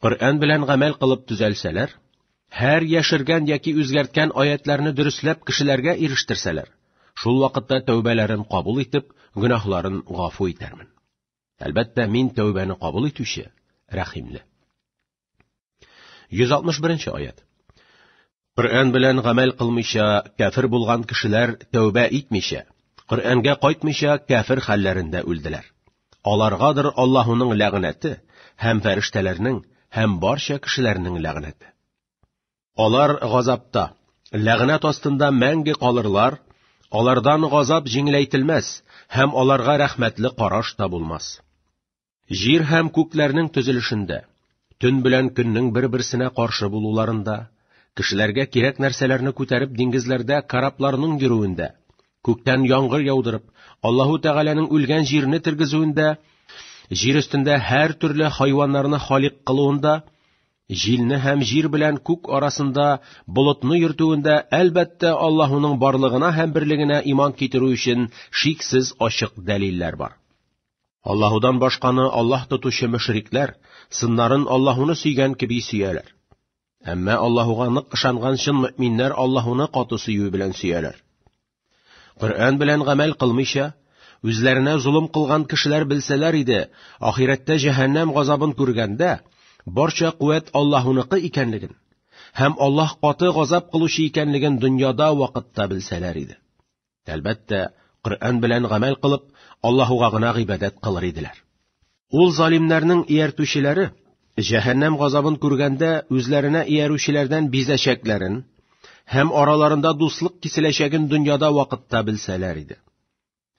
Коръән белән гамәл кылып төзәлсәләр, һәр яшергән яки үзгәрткән аятьләрне дөресләп кешеләргә ирештерсәләр, шул вакытта тәүбәләрен кабул итеп, гөнаһларын гафу итәрмен. Әлбәттә, мин тәүбәне кабул итүче, рәхимле. 161 нче аять. Коръән белән гамәл кылмыйча кәфер булган кешеләр тәүбә итмичә, Коръәнгә кайтмыйча кәфер хәлләрендә үлделәр. Аларгадыр Аллаһуның ләгънәте һәм фәрештәләрнең һәм барча кешеләрнең ләгънәте. Алар газапта, ләгънәт астында мәңге калырлар, алардан газап җиңеләйтелмәс һәм аларга рәхмәтле караш та булмас. Җир һәм күкләрнең төзелешендә, төн белән көннең бер-берсенә каршы булуларында, кешеләргә кирәк нәрсәләрне күтәреп диңгезләрдә корабларның йөрүендә, күктән яңгыр яудырып, Аллаһу Тәгаләнең үлгән җирне тергезүендә, җир өстендә һәр төрле хайваннарны халик кылуында, җилне һәм җир белән күк арасында болытны йөртүендә, әлбәттә, Аллаһуның барлыгына һәм берлегенә иман китерү өчен шиксез ачык дәлилләр бар. Аллаһудан башканы Аллаһ тотучы мөшрикләр сыннарын Аллаһуны сөйгән кеби сөяләр. Әмма Аллаһуга нык ышанган чын мөэминнәр Аллаһуны каты сөюе белән сөяләр. Коръән белән гамәл кылмыйча, үзләренә золым кылган кешеләр белсәләр иде, ахирәттә җәһәннәм газабын күргәндә, барча куәт Аллаһуныкы икәнлеген һәм Аллаһ каты газап кылучы икәнлеген дөньяда вакытта белсәләр иде. Әлбәттә, Коръән белән гамәл кылып, Аллаһуга гына гыйбадәт кылыр иделәр. Ул залимнәрнең ияртүчеләре җәһәннәм газабын күргәндә үзләренә иярүчеләрдән бизәчәкләрен һәм араларында дуслык киселәчәген дөньяда вакытта белсәләр иде.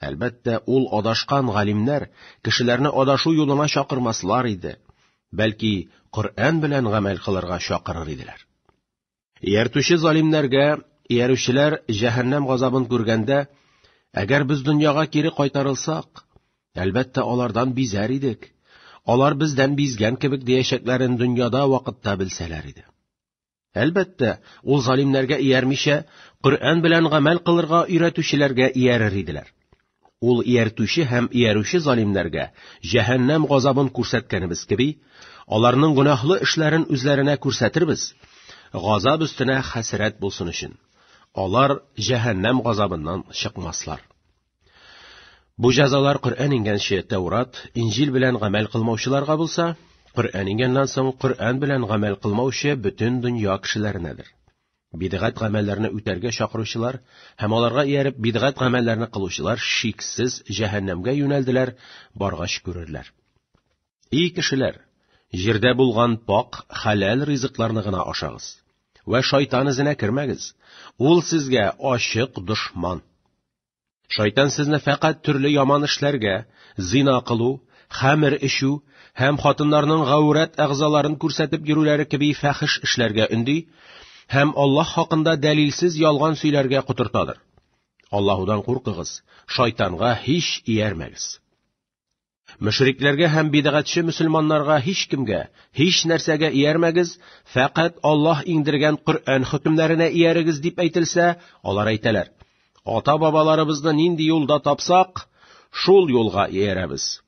Әлбәттә, ул адашкан галимнәр кешеләрне адашу юлына чакырмаслар иде, бәлки Коръән белән гамәл кылырга чакырыр иделәр. Ияртүче залимнәргә иярүчеләр җәһәннәм газабын күргәндә, әгәр без дөньяга кире кайтарылсак, әлбәттә, алардан бизәр идек, алар бездән бизгән кебек диячәкләрен дөньяда вакытта белсәләр иде. Әлбәттә, ул залимнәргә иярмичә, Коръән белән гамәл кылырга өйрәтүчеләргә иярер иделәр. Ул ияртүче һәм иярүче залимнәргә җәһәннәм газабын күрсәткәнебез кеби, аларның гөнаһлы эшләрен үзләренә күрсәтербез, газап өстенә хәсрәт булсын өчен. Алар җәһәннәм газабыннан чыкмаслар. Бу җәзалар Коръән иңгәнче Тәүрат, Инҗил белән гамәл кылмаучыларга булса, Коръән иңгәннән соң Коръән белән гамәл кылмаучы бөтен дөнья кешеләренәдер. Бидгать гамәлләрне үтәргә чакыручылар һәм аларга ияреп бидгать гамәлләрне кылучылар шиксез җәһәннәмгә юнәлделәр, баргач күрерләр. И кешеләр! Җирдә булган пак, хәләл ризыкларны гына ашагыз. Вә шайтан эзенә кермәгез. Ул сезгә ачык дошман. Шайтан сезне фәкать төрле яман эшләргә, зина кылу, хәмер эчү һәм хатыннарның гаурәт әгъзаларын күрсәтеп йөрүләре кеби фәхиш эшләргә өнди һәм Аллаһ хакында дәлилсез ялган сөйләргә котыртадыр. Аллаһудан куркыгыз, шайтанга һич иярмәгез. Мөшрикләргә һәм бидгатьче мөселманнарга һичкемгә, һич нәрсәгә иярмәгез, фәкать Аллаһ иңдергән Коръән хөкемнәренә иярегез дип әйтелсә, алар әйтәләр: Ата-бабаларыбызны нинди юлда тапсак, шул юлга иярәбез.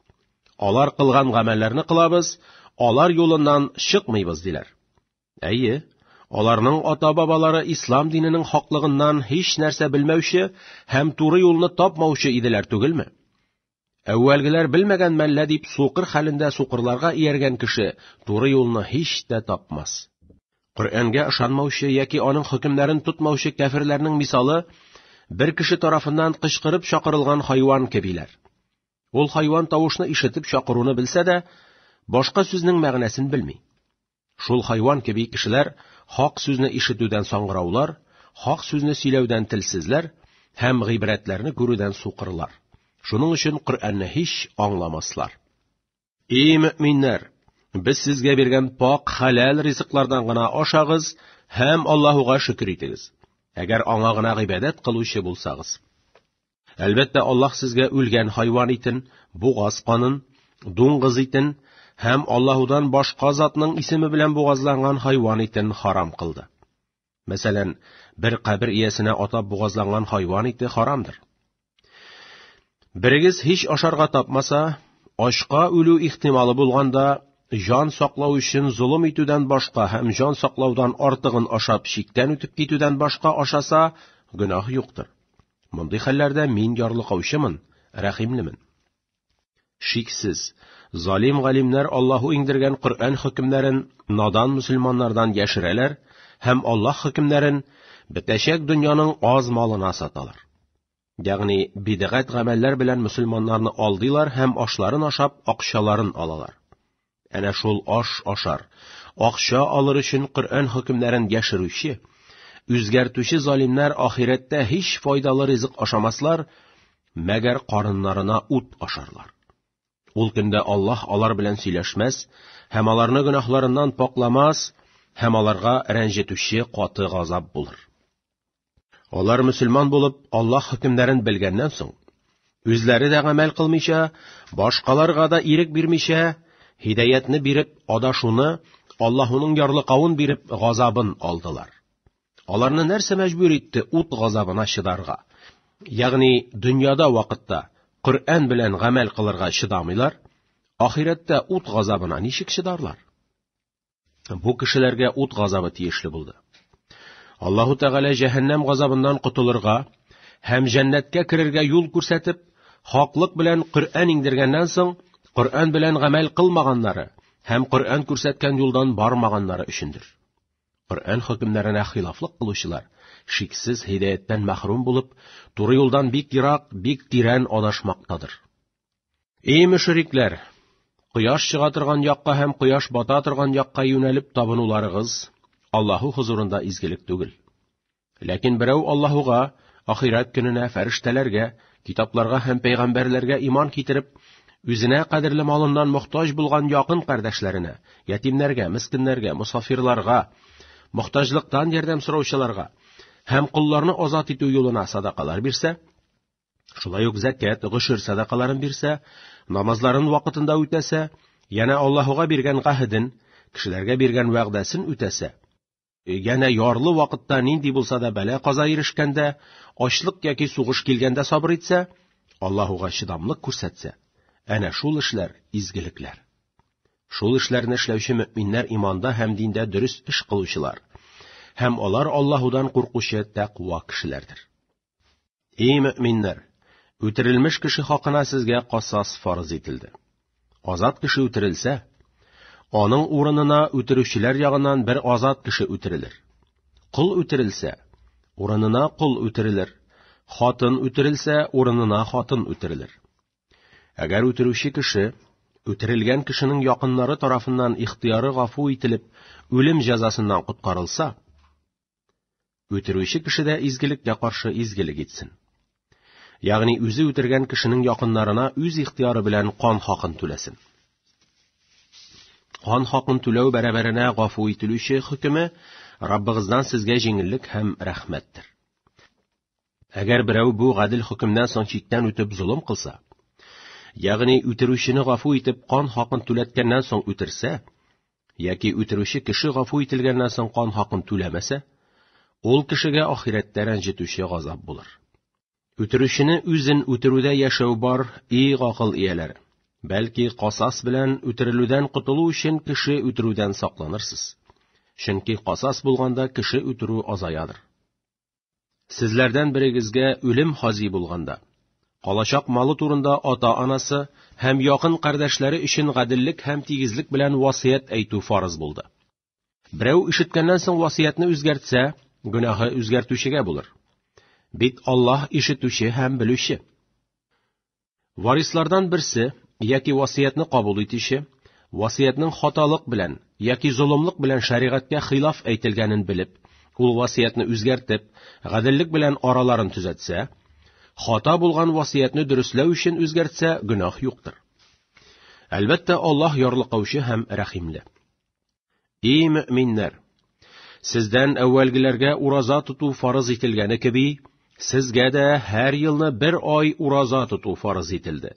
Алар кылган гамәлләрне кылабыз, алар юлыннан чыкмыйбыз, диләр. Әйе, аларның ата-бабалары ислам диненең хаклыгыннан һич нәрсә белмәүче һәм туры юлны тапмаучы иделәр түгелме? Әүвәлгеләр белмәгән мәллә дип сукыр хәлендә сукырларга ияргән кеше туры юлны һич тә тапмас. Коръәнгә ышанмаучы яки аның хөкемнәрен тотмаучы кәферләрнең мисалы бер кеше тарафыннан кычкырып чакырылган хайван кебиләр. Ул хайван тавышны ишетеп чакыруны белсә дә, башка сүзнең мәгънәсен белми. Шул хайван кеби кешеләр хак сүзне ишетүдән саңгыраулар, хак сүзне сөйләүдән телсезләр һәм гыйбрәтләрне күрүдән сукырлар. Шуның өчен Коръәнне һич аңламаслар. Эй мөэминнәр! Без сезгә биргән пак хәләл ризыклардан гына ашагыз һәм Аллаһуга шөкер итегез, әгәр аңа гына гыйбадәт кылучы булсагыз. Әлбәттә, Аллаһ сезгә үлгән хайван итен, бугаз канын, дуңгыз итен һәм Аллаһудан башка затның исеме белән бугазланган хайван итен харам кылды. Мәсәлән, бер кабер иясенә атап бугазланган хайван ите харамдыр. Берегез һич ашарга тапмаса, ачка үлү ихтималы булганда, җан саклау өчен золым итүдән башка һәм җан саклаудан артыгын ашап чиктән үтеп китүдән башка ашаса, гөнаһ юктыр. Мондый хәлләрдә мин ярлыкаучымын, рәхимлемен. Шиксез, залим галимнәр Аллаһу иңдергән Коръән хөкемнәрен надан мөселманнардан яшерәләр һәм Аллаһ хөкемнәрен бетәчәк дөньяның аз малына саталар. Ягъни бидгать гамәлләр белән мөселманнарны алдыйлар һәм ашларын ашап акчаларын алалар. Әнә шул аш ашар, акча алыр өчен Коръән хөкемнәрен яшерүче, үзгәртүче залимнәр ахирәттә һич файдалы ризык ашамаслар, мәгәр карыннарына ут ашарлар. Ул көндә Аллаһ алар белән сөйләшмәс һәм аларны гөнаһларыннан пакламас һәм аларга рәнҗетүче каты газап булыр. Алар мөселман булып, Аллаһ хөкемнәрен белгәннән соң, үзләре дә гамәл кылмыйча, башкаларга да ирек бирмичә, һидаятне биреп, адашуны, Аллаһуның ярлыкавын биреп, газабын алдылар. Аларны нәрсә мәҗбүр итте ут газабына чыдарга? Ягъни дөньяда вакытта Коръән белән гамәл кылырга чыдамыйлар, ахирәттә ут газабына ничек чыдарлар? Бу кешеләргә ут газабы тиешле булды. Аллаһу Тәгалә җәһәннәм газабыннан котылырга һәм җәннәткә керергә юл күрсәтеп, хаклык белән Коръән иңдергәннән соң, Коръән белән гамәл кылмаганнары һәм Коръән күрсәткән юлдан бармаганнары өчендер. Коръән хөкемнәренә хилафлык кылучылар шиксез һидаяттән мәхрүм булып, туры юлдан бик ерак, бик тирән адашмактадыр. Эй мөшрикләр! Кояш чыга торган якка һәм кояш бата торган якка юнәлеп табынуларыгыз Аллаһу хозурында изгелек түгел. Ләкин берәү Аллаһуга, ахирәт көненә, фәрештәләргә, китапларга һәм пәйгамбәрләргә иман китереп, үзенә кадерле малыннан мохтаҗ булган якын кардәшләренә, ятимнәргә, мескеннәргә, мосафирларга, мохтаҗлыктан ярдәм сораучыларга һәм колларны азат итү юлына садакалар бирсә, Шулай ук зәкят, гошер сәдакаларын бирсә, намазларын вакытында үтәсә, янә Аллаһуга биргән гаһеден, кешеләргә биргән вәгъдәсен үтәсә, янә ярлы вакытта нинди булса да бәла-каза ирешкәндә, ачлык яки сугыш килгәндә сабыр итсә, Аллаһуга чыдамлык күрсәтсә, әнә шул эшләр изгелекләр. Шул эшләрне эшләүче мөэминнәр иманда һәм диндә дөрес эш кылучылар һәм алар Аллаһудан куркучы тәкъва кешеләрдер. Эй мөэминнәр! Үтерелмеш кеше хакына сезгә касас фарыз ителде. Азат кеше үтерелсә, аның урынына үтерүчеләр ягыннан бер азат кеше үтерелер. Кол үтерелсә, урынына кол үтерелер. Хатын үтерелсә, урынына хатын үтерелер. Әгәр үтерүче кеше Үтерелгән кешенең якыннары тарафыннан ихтыяры гафу ителеп, үлем җәзасыннан коткарылса, үтерүче кеше дә изгелеккә каршы изгелек итсен. Ягъни үзе үтергән кешенең якыннарына үз ихтыяры белән кан хакын түләсен. Кан хакын түләү бәрабәренә гафу ителүче хөкеме Раббыгыздан сезгә җиңеллек һәм рәхмәттер. Әгәр берәү бу гадел хөкемнән соң чиктән үтеп золым кылса, ягъни үтерүчене гафу итеп кан хакын түләткәннән соң үтерсә, яки үтерүче кеше гафу ителгәннән соң кан хакын түләмәсә, ул кешегә ахирәттә рәнҗетүче газап булыр. Үтерүчене үзен үтерүдә яшәү бар, и гакыл ияләре. Бәлки касас белән үтерелүдән котылу өчен кеше үтерүдән сакланырсыз. Чөнки касас булганда кеше үтерү азаядыр. Сезләрдән берегезгә үлем хази булганда, калачак малы турында ата-анасы һәм якын кардәшләре өчен гаделлек һәм тигезлек белән васыять әйтү фарыз булды. Берәү ишеткәннән соң васыятьне үзгәртсә, гөнаһы үзгәртүчегә булыр. Бит Аллаһ ишетүче һәм белүче. Варислардан берсе яки васыятьне кабул итүче васыятьнең хаталык белән яки золымлык белән шәригатькә хилаф әйтелгәнен белеп, ул васыятьне үзгәртеп, гаделлек белән араларын төзәтсә, хата булган васыятьне дөресләү өчен үзгәртсә, гөнаһ юктыр. Әлбәттә, Аллаһ ярлыкаучы һәм рәхимле. И мөэминнәр! Сездән әүвәлгеләргә ураза тоту фарыз ителгәне кеби, сезгә дә һәр елны бер ай ураза тоту фарыз ителде.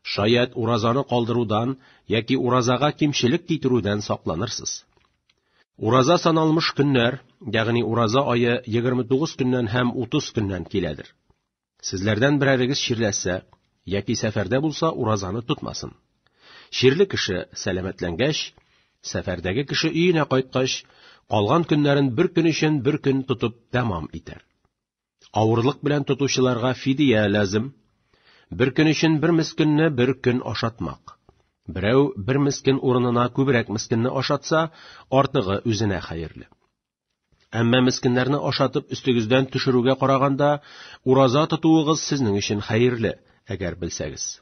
Шаять уразаны калдырудан яки уразага кимчелек китерүдән сакланырсыз. Ураза саналмыш көннәр, ягъни ураза ае 29 көннән һәм 30 көннән киләдер. Сезләрдән берәрегез чирләсә яки сәфәрдә булса, уразаны тотмасын. Чирле кеше сәламәтләнгәч, сәфәрдәге кеше өенә кайткач, калган көннәрен бер көн өчен бер көн тотып тәмам итәр. Авырлык белән тотучыларга фидия лазим. Бер көн өчен бер мескенне бер көн ашатмак. Берәү бер мескен урынына күбрәк мескенне ашатса, артыгы үзенә хәерле. Әмма мескеннәрне ашатып өстегездән төшерүгә караганда, ураза тотуыгыз сезнең өчен хәерле, әгәр белсәгез.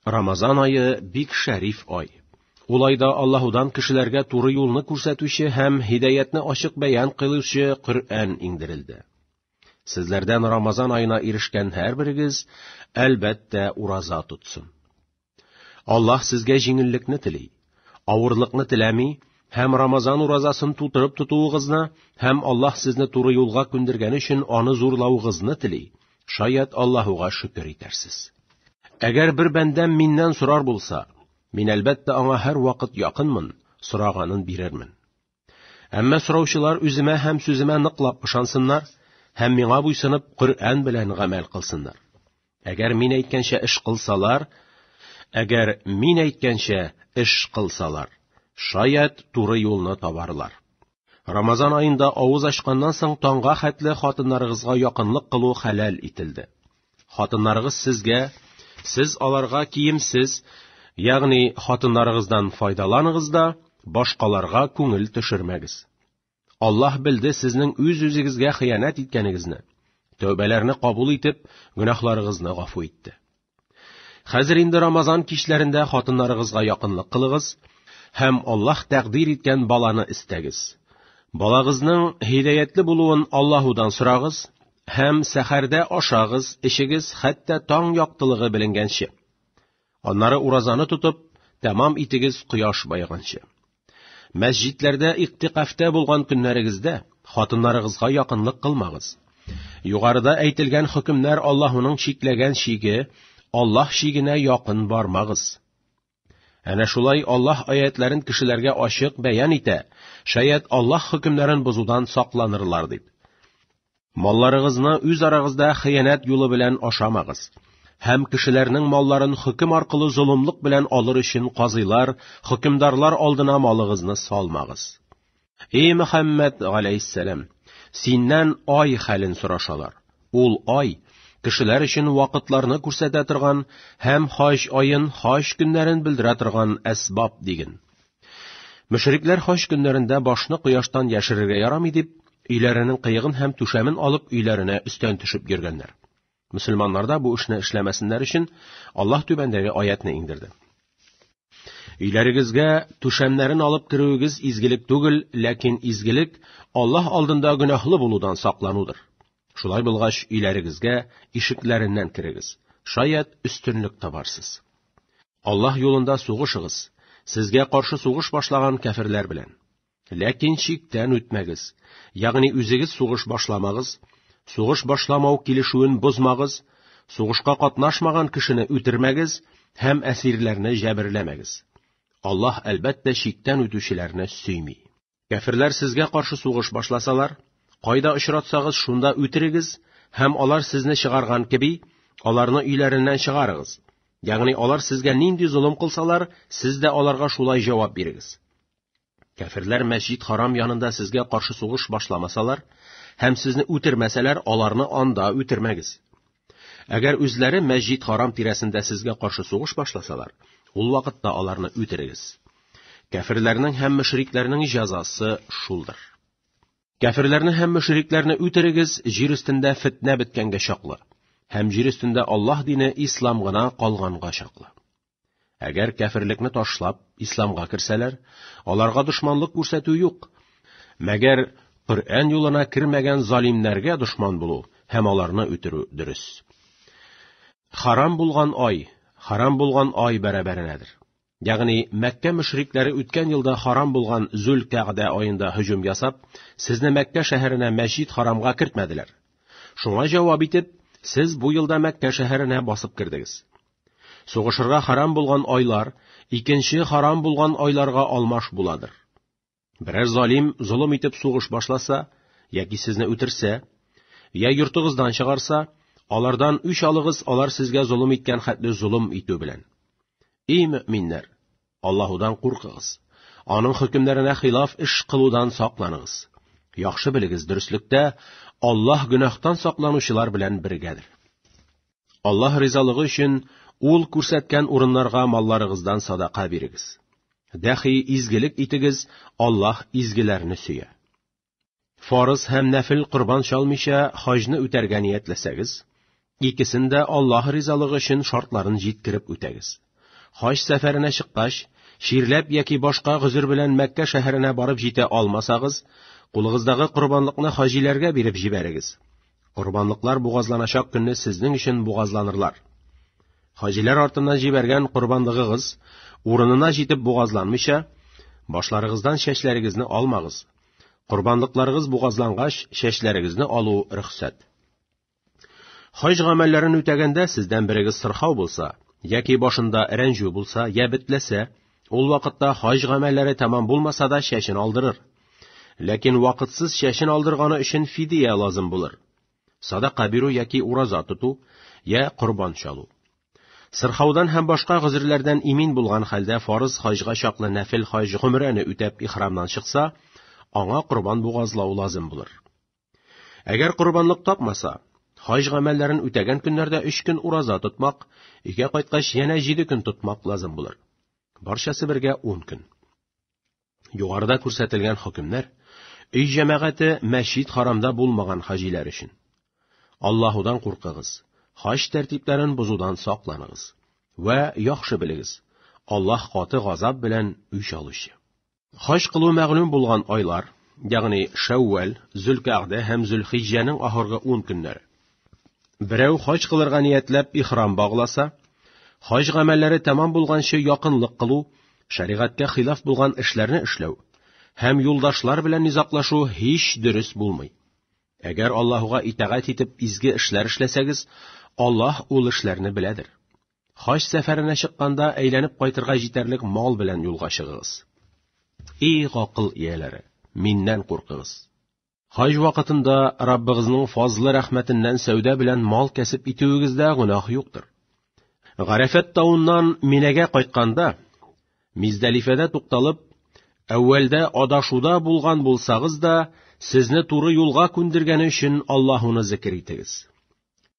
Рамазан ае бик шәриф ай. Ул айда Аллаһудан кешеләргә туры юлны күрсәтүче һәм һидаятне ачык бәян кылучы Коръән иңдерелде. Сезләрдән Рамазан аена ирешкән һәрберегез, әлбәттә, ураза тотсын. Аллаһ сезгә җиңеллекне тели, авырлыкны теләми һәм Рамазан уразасын тутырып тотуыгызны һәм Аллаһ сезне туры юлга күндергән өчен аны зурлавыгызны тели. Шаять Аллаһуга шөкер итәрсез. Әгәр бер бәндәм миннән сорар булса, мин әлбәттә аңа һәрвакыт якынмын, сораганын бирермен. Әмма сораучылар үземә һәм сүземә ныклап ышансыннар һәм миңа буйсынып Коръән белән гамәл кылсыннар. Әгәр мин әйткәнчә эш кылсалар, әгәр мин әйткәнчә эш кылсалар, шаять туры юлны табарлар. Рамазан аенда авыз ачканнан соң таңга хәтле хатыннарыгызга якынлык кылу хәләл ителде. Хатыннарыгыз сезгә, сез аларга киемсез, ягъни хатыннарыгыздан файдаланыгыз да, башкаларга күңел төшермәгез. Аллаһ белде сезнең үз-үзегезгә хыянәт иткәнегезне. Тәүбәләрне кабул итеп, гөнаһларыгызны гафу итте. Хәзер инде Рамазан кичләрендә хатыннарыгызга якынлык кылыгыз һәм Аллаһ тәкъдир иткән баланы истәгез. Балагызның һидаятлы булуын Аллаһудан сорагыз һәм сәхәрдә ашагыз, эчегез, хәтта таң яктылыгы беленгәнче. Аннары уразаны тотып, тәмам итегез кояш баеганчы. Мәсҗидләрдә иктикафта булган көннәрегездә хатыннарыгызга якынлык кылмагыз. Югарыда әйтелгән хөкемнәр Аллаһуның чикләгән чиге, Аллаһ чигенә якын бармагыз. Әнә шулай Аллаһ аятларын кешеләргә ачык бәян итә, шаять Аллаһ хөкемнәрен бозудан сакланырлар дип. Малларыгызны үз арагызда хыянәт юлы белән ашамагыз. Һәм кешеләрнең малларын хөкем аркылы золымлык белән алыр өчен казыйлар, хөкемдарлар алдына малыгызны салмагыз. Эй Мөхәммәд галәйһиссәлам, синнән ай хәлен сорашалар. Ул ай кешеләр өчен вакытларны күрсәтә торган һәм хаҗ аен, хаҗ көннәрен белдерә торган әсбаб диген. Мөшрикләр хаҗ көннәрендә башны кояштан яшерергә ярамый дип, өйләренең кыегын һәм түшәмен алып өйләренә өстән төшеп йөргәннәр. Мөселманнар да бу эшне эшләмәсеннәр өчен Аллаһ түбәндәге аятны иңдерде. Өйләрегезгә түшәмнәрен алып керүегез изгелек түгел, ләкин изгелек Аллаһ алдында гөнаһлы булудан сакланудыр. Шулай булгач, өйләрегезгә ишекләреннән керегез. Шаять өстенлек табарсыз. Аллаһ юлында сугышыгыз, сезгә каршы сугыш башлаган кәферләр белән. Ләкин чиктән үтмәгез, ягъни үзегез сугыш башламагыз, сугыш башламау килешүен бозмагыз, сугышка катнашмаган кешене үтермәгез һәм әсирләрне җәберләмәгез. Аллаһ әлбәттә чиктән үтүчеләрне сөйми. Кәферләр сезгә каршы сугыш башласалар, кайда очратсагыз, шунда үтерегез һәм алар сезне чыгарган кеби, аларны өйләреннән чыгарыгыз. Ягъни алар сезгә нинди золым кылсалар, сез дә аларга шулай җавап бирегез. Кәферләр мәсҗид харам янында сезгә каршы сугыш башламасалар һәм сезне үтермәсәләр, аларны анда үтермәгез. Әгәр үзләре мәсҗид харам тирәсендә сезгә каршы сугыш башласалар, ул вакытта аларны үтерегез. Кәферләрнең һәм мөшрикләрнең җәзасы шулдыр. Кәферләрне һәм мөшрикләрне үтерегез, җир өстендә фетнә беткәнгә чаклы, һәм җир өстендә Аллаһ дине ислам гына калганга чаклы. Әгәр кәферлекне ташлап, исламга керсәләр, аларга дошманлык күрсәтү юк. Мәгәр Коръән юлына кермәгән залимнәргә дошман булу һәм аларны үтерү дөрес. Харам булган ай, харам булган ай бәрабәренәдер. Ягъни Мәккә мөшрикләре үткән елда харам булган Зүл-Кәгъдә аенда һөҗүм ясап, сезне Мәккә шәһәренә мәсҗид харамга кертмәделәр. Шуңа җавап итеп, сез бу елда Мәккә шәһәренә басып кердегез. Сугышырга харам булган айлар икенче харам булган айларга алмаш буладыр. Берәр залим золым итеп сугыш башласа, яки сезне үтерсә, я йортыгыздан чыгарса, алардан үч алыгыз, алар сезгә золым иткән хәтле золым итү белән. Эй мөэминнәр, Аллаһудан куркыгыз. Аның хөкемнәренә хилаф эш кылудан сакланыгыз. Яхшы белегез, дөреслектә Аллаһ гөнаһтан сакланучылар белән бергәдер. Аллаһ ризалыгы өчен ул күрсәткән урыннарга малларыгыздан садака бирегез. Дәхи изгелек итегез, Аллаһ изгеләрне сөя. Фарыз һәм нәфел корбан чалмыйча хаҗны үтәргә ниятләсәгез, икесен дә Аллаһ ризалыгы өчен шартларын җиткереп үтәгез. Хаҗ сәфәренә чыккач, чирләп яки башка гозер белән Мәккә шәһәренә барып җитә алмасагыз, кулыгыздагы корбанлыкны хаҗиләргә биреп җибәрегез. Корбанлыклар бугазланачак көнне сезнең өчен бугазланырлар. Хаҗиләр артыннан җибәргән корбанлыгыгыз урынына җитеп бугазланмыйча, башларыгыздан чәчләрегезне алмагыз. Корбанлыкларыгыз бугазлангач, чәчләрегезне алу рөхсәт. Хаҗ гамәлләрен үтәгәндә сездән берегез сырхау булса, яки башында рәнҗү булса, я бетләсә, ул вакытта хаҗ гамәлләре тәмам булмаса да чәчен алдырыр. Ләкин вакытсыз чәчен алдырганы өчен фидия лазым булыр. Садака бирү яки ураза тоту, я корбан чалу. Сырхаудан һәм башка гозерләрдән имин булган хәлдә фарыз хаҗга чаклы нәфел хаҗ гомрәне үтәп ихрамнан чыкса, аңа корбан бугазлау лазым булыр. Әгәр корбанлык тапмаса, хаҗ гамәлләрен үтәгән көннәрдә 3 көн ураза тотмак, өйгә кайткач янә 7 көн тотмак лазым булыр. Барчасы бергә 10 көн. Югарыда күрсәтелгән хөкемнәр өй җәмәгате мәчет харамда булмаган хаҗиләр өчен. Аллаһудан куркыгыз, хаҗ тәртипләрен бозудан сакланыгыз. Вә яхшы белегез, Аллаһ каты газап белән үч алучы. Хаҗ кылу мәгълүм булган айлар, ягъни Шәүвәл, Зөлкәгъдә һәм Зөлхиҗҗәнең ахыргы 10 көннәре. Берәү хаҗ кылырга ниятләп ихрам багласа, хаҗ гамәлләре тәмам булганчы якынлык кылу, шәригатькә хилаф булган эшләрне эшләү һәм юлдашлар белән низаклашу һич дөрес булмый. Әгәр Аллаһуга итагать итеп изге эшләр эшләсәгез, Аллаһ ул эшләрне беләдер. Хаҗ сәфәренә чыкканда әйләнеп кайтырга җитәрлек мал белән юлга чыгыгыз. Эй гакыл ияләре, миннән куркыгыз. Хаҗ вакытында Раббыгызның фазлы рәхмәтеннән сәүдә белән мал кәсеп итүегездә гөнаһ юктыр. Гарәфәт тавыннан Минәгә кайтканда, Миздәлифәдә тукталып, әүвәлдә адашуда булган булсагыз да, сезне туры юлга күндергәне өчен Аллаһуны зикер итегез.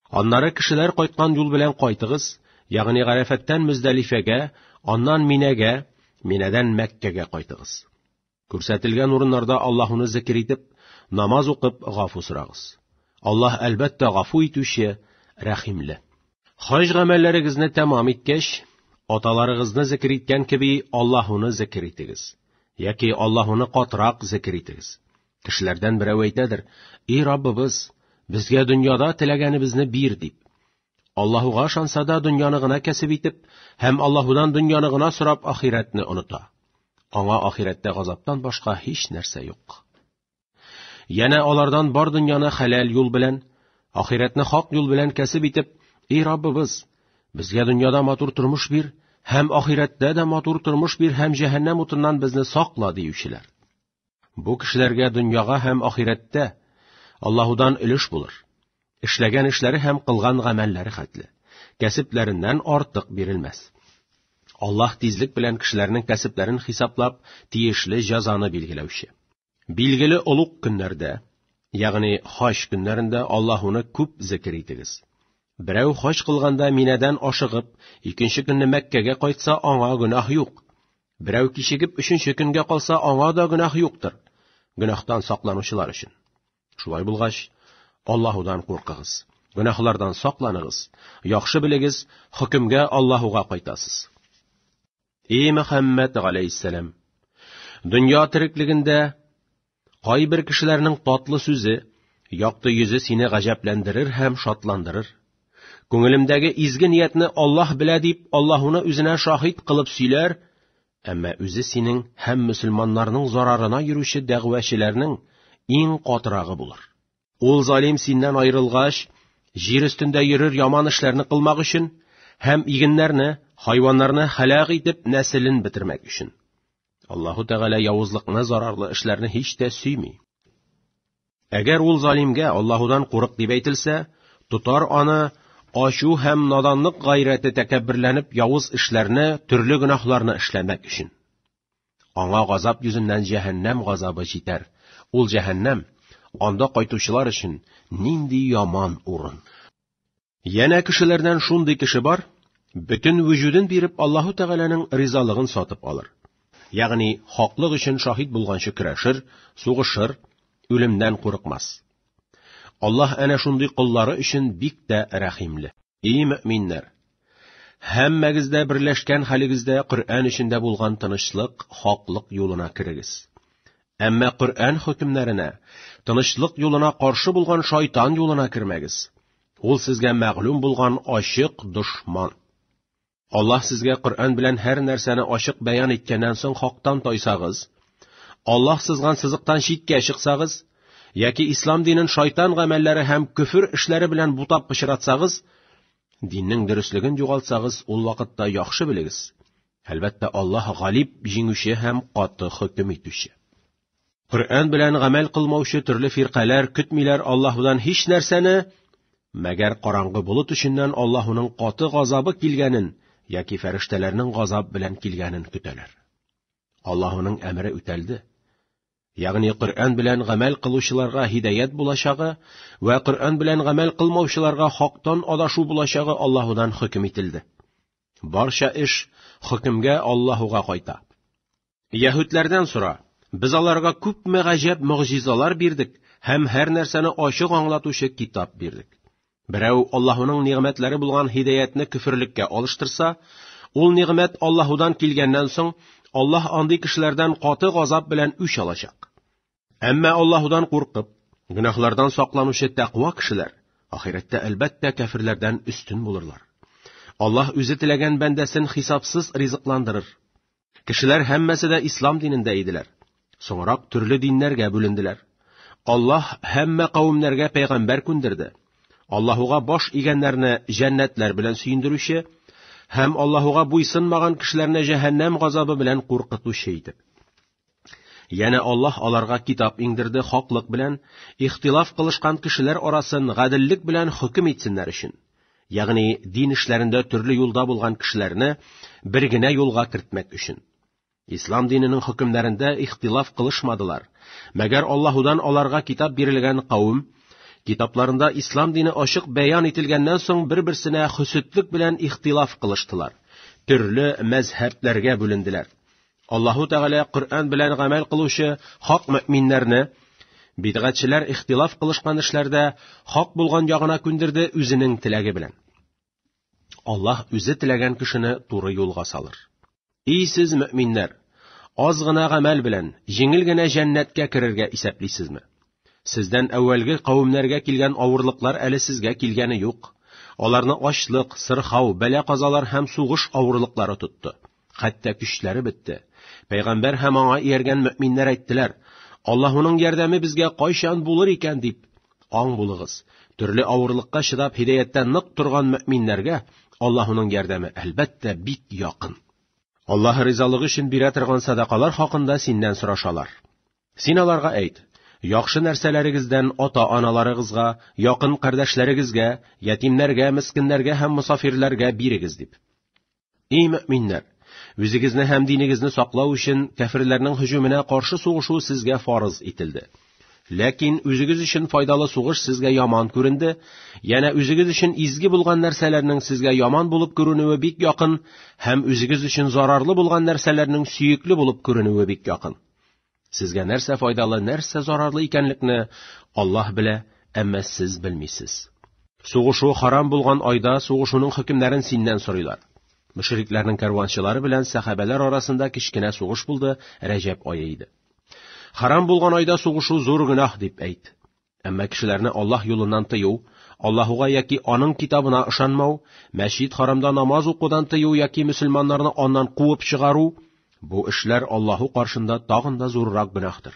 Аннары кешеләр кайткан юл белән кайтыгыз, ягъни Гарәфәттән Мөздәлифәгә, аннан Минәгә, Минәдән Мәккәгә кайтыгыз. Күрсәтелгән урыннарда Аллаһуны зикер итеп, намаз укып, гафу сорагыз. Аллаһ әлбәттә гафу итүче, рәхимле. Хаҗ гамәлләрегезне тәмам иткәч, Аталарыгызны зикер иткән кеби Аллаһуны зикер итегез, яки Аллаһуны катырак зикер итегез. Кешеләрдән берәү әйтәдер: "И Раббыбыз, безгә дөньяда теләгәнебезне бир", дип. Аллаһуга ышанса да дөньяны гына кәсеп итеп һәм Аллаһудан дөньяны гына сорап ахирәтне оныта. Аңа ахирәттә газаптан башка һич нәрсә юк. Янә алардан бар дөньяны хәләл юл белән, ахирәтне хак юл белән кәсеп итеп, "И Раббыбыз, безгә дөньяда матур тормыш бир һәм ахирәттә дә матур тормыш бир һәм җәһәннәм утыннан безне сакла", диючеләр. Бу кешеләргә дөньяга һәм ахирәттә Аллаһудан өлеш булыр. Эшләгән эшләре һәм кылган гамәлләре хәтле. Кәсепләреннән артык бирелмәс. Аллаһ тизлек белән кешеләрнең кәсепләрен хисаплап, тиешле җәзаны билгеләүче. Билгеле олуг көннәрдә, ягъни хаҗ көннәрендә Аллаһуны күп зикер итегез. Берәү хаҗ кылганда Минәдән ашыгып, икенче көнне Мәккәгә кайтса, аңа гөнаһ юк. Берәү кичегеп өченче көнгә калса, аңа да гөнаһ юктыр. Гөнаһтан сакланучылар өчен. Шулай булгач, Аллаһудан куркыгыз, гөнаһлардан сакланыгыз, яхшы белегез, хөкемгә Аллаһуга кайтасыз. Эй Мөхәммәд галәйһиссәлам! Дөнья тереклегендә кайбер кешеләрнең татлы сүзе, якты йөзе сине гаҗәпләндерер һәм шатландырыр. Күңелемдәге изге ниятне Аллаһ белә дип, Аллаһуны үзенә шаһит кылып сөйләр, әмма үзе синең һәм мөселманнарның зарарына йөрүче дәгъвәчеләрнең иң катырагы булыр. Ул залим синнән аерылгач, җир өстендә йөрер яман эшләрне кылмак өчен һәм игеннәрне, хайваннарны һәлак итеп нәселен бетермәк өчен. Аллаһу Тәгалә явызлыкны, зарарлы эшләрне һич тә сөйми. Әгәр ул залимгә Аллаһудан курык дип әйтелсә, тотар аны ачу һәм наданлык гайрәте тәкәбберләнеп явыз эшләрне, төрле гөнаһларны эшләмәк өчен. Аңа газап йөзеннән җәһәннәм газабы җитәр. Ул җәһәннәм, анда кайтучылар өчен нинди яман урын. Янә кешеләрдән шундый кеше бар, бөтен вөҗүден биреп Аллаһу Тәгаләнең ризалыгын сатып алыр. Ягъни хаклык өчен шаһит булганчы көрәшер, сугышыр, үлемнән курыкмас. Аллаһ әнә шундый коллары өчен бик тә рәхимле. Ий мөэминнәр! Һәммәгез дә берләшкән хәлегездә Коръән эчендә булган тынычлык, хаклык юлына керегез. Әмма Коръән хөкемнәренә, тынычлык юлына каршы булган шайтан юлына кермәгез. Ул сезгә мәгълүм булган ачык дошман. Аллаһ сезгә Коръән белән һәр нәрсәне ачык бәян иткәннән соң хактан тайсагыз, Аллаһ сызган сызыктан читкә чыксагыз, яки ислам динен шайтан гамәлләре һәм көфер эшләре белән бутап пычратсагыз, диннең дөреслеген югалтсагыз, ул вакытта яхшы белегез, әлбәттә, Аллаһ галиб, җиңүче һәм каты хөкем итүче. Коръән белән гамәл кылмаучы төрле фиркаләр көтмиләр Аллаһудан һич нәрсәне, мәгәр караңгы болыт эченнән Аллаһуның каты газабы килгәнен яки фәрештәләрнең газап белән килгәнен көтәләр. Аллаһуның әмере үтәлде. Ягъни Коръән белән гамәл кылучыларга һидаят булачагы вә Коръән белән гамәл кылмаучыларга хактан адашу булачагы Аллаһудан хөкем ителде. Барча эш хөкемгә Аллаһуга кайта. Яһүдләрдән сора, без аларга күпме гаҗәп могҗизалар бирдек һәм һәр нәрсәне ачык аңлатучы китап бирдек. Берәү Аллаһуның нигъмәтләре булган һидаятне көферлеккә алыштырса, ул нигъмәт Аллаһудан килгәннән соң, Аллаһ андый кешеләрдән каты газап белән үч алачак. Әмма Аллаһудан куркып, гөнаһлардан сакланучы тәкъва кешеләр ахирәттә әлбәттә кәферләрдән өстен булырлар. Аллаһ үзе теләгән бәндәсен хисапсыз ризыкландырыр. Кешеләр һәммәсе дә ислам динендә иделәр. Соңрак төрле диннәргә бүленделәр. Аллаһ һәммә кавемнәргә пәйгамбәр күндерде. Аллаһуга баш игәннәрне җәннәтләр белән сөендерүче һәм Аллаһуга буйсынмаган кешеләрне җәһәннәм газабы белән куркытучы итеп. Янә Аллаһ аларга китап иңдерде хаклык белән, ихтилаф кылышкан кешеләр арасын гаделлек белән хөкем итсеннәр өчен. Ягъни дин эшләрендә төрле юлда булган кешеләрне бер генә юлга кертмәк өчен. Ислам диненең хөкемнәрендә ихтилаф кылышмадылар. Мәгәр Аллаһудан аларга китап бирелгән кавем, китапларында ислам дине ачык бәян ителгәннән соң бер-берсенә хөсетлек белән ихтилаф кылыштылар. Төрле мәзһәбләргә бүленделәр. Аллаһу Тәгалә Коръән белән гамәл кылучы хак мөэминнәрне бидгатьчеләр ихтилаф кылышкан эшләрдә хак булган ягына күндерде үзенең теләге белән. Аллаһ үзе теләгән кешене туры юлга салыр. Ий сез мөэминнәр! Аз гына гамәл белән, җиңел генә җәннәткә керергә исәплисезме? Сездән әүвәлге кавемнәргә килгән авырлыклар әле сезгә килгәне юк. Аларны ачлык, сырхау, бәла-казалар һәм сугыш авырлыклары тотты. Хәтта көчләре бетте. Пәйгамбәр һәм аңа ияргән мөэминнәр әйттеләр, Аллаһуның ярдәме безгә кайчан булыр икән дип. Аң булыгыз, төрле авырлыкка чыдап һидаяттә нык торган мөэминнәргә Аллаһуның ярдәме, әлбәттә, бик якын. Аллаһ ризалыгы өчен бирә торган садакалар хакында синнән сорашалар. Син аларга әйт, яхшы нәрсәләрегездән ата-аналарыгызга, якын кардәшләрегезгә, ятимнәргә, мескеннәргә һәм мосафирләргә бирегез дип. Ий мөэминнәр! Үзегезне һәм динегезне саклау өчен кәферләрнең һөҗүменә каршы сугышу сезгә фарыз ителде. Ләкин үзегез өчен файдалы сугыш сезгә яман күренде, янә үзегез өчен изге булган нәрсәләрнең сезгә яман булып күренүе бик якын һәм үзегез өчен зарарлы булган нәрсәләрнең сөекле булып күренүе бик якын. Сезгә нәрсә файдалы, нәрсә зарарлы икәнлекне Аллаһ белә, әмма сез белмисез. Сугышу харам булган айда сугышуның хөкемнәрен синнән сорыйлар. Мөшрикләрнең кәрванчылары белән сәхабәләр арасында кечкенә сугыш булды, Рәҗәб ае иде. Харам булган айда сугышу зур гөнаһ дип әйт. Әмма кешеләрне Аллаһ юлыннан тыю, Аллаһуга яки аның китабына ышанмау, мәчет харамда намаз укудан тыю яки мөселманнарны аннан куып чыгару, бу эшләр Аллаһу каршында тагын да зуррак гөнаһтыр.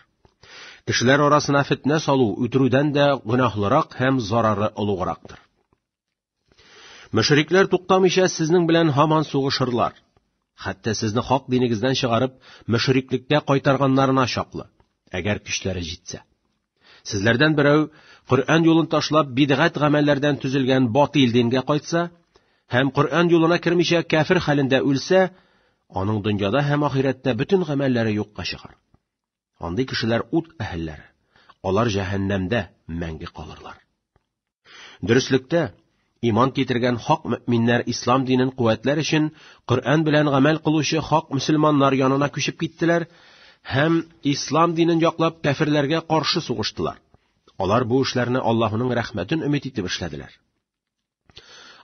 Кешеләр арасына фетнә салу үтерүдән дә гөнаһлырак һәм зарары олуграктыр. Мөшрикләр туктамыйча сезнең белән һаман сугышырлар. Хәтта сезне хак динегездән чыгарып, мөшриклеккә кайтарганнарына чаклы, әгәр көчләре җитсә. Сезләрдән берәү Коръән юлын ташлап бидгать гамәлләрдән төзелгән батил дингә кайтса һәм Коръән юлына кермичә кәфер хәлендә үлсә, аның дөньяда һәм ахирәттә бөтен гамәлләре юкка чыгар. Андый кешеләр ут әһелләре. Алар җәһәннәмдә мәңге калырлар. Дөреслектә, иман китергән хак мөэминнәр ислам динен куәтләр өчен Коръән белән гамәл кылучы хак мөселманнар янына күчеп киттеләр һәм ислам динен яклап кәферләргә каршы сугыштылар. Алар бу эшләрне Аллаһуның рәхмәтен өмет итеп эшләделәр.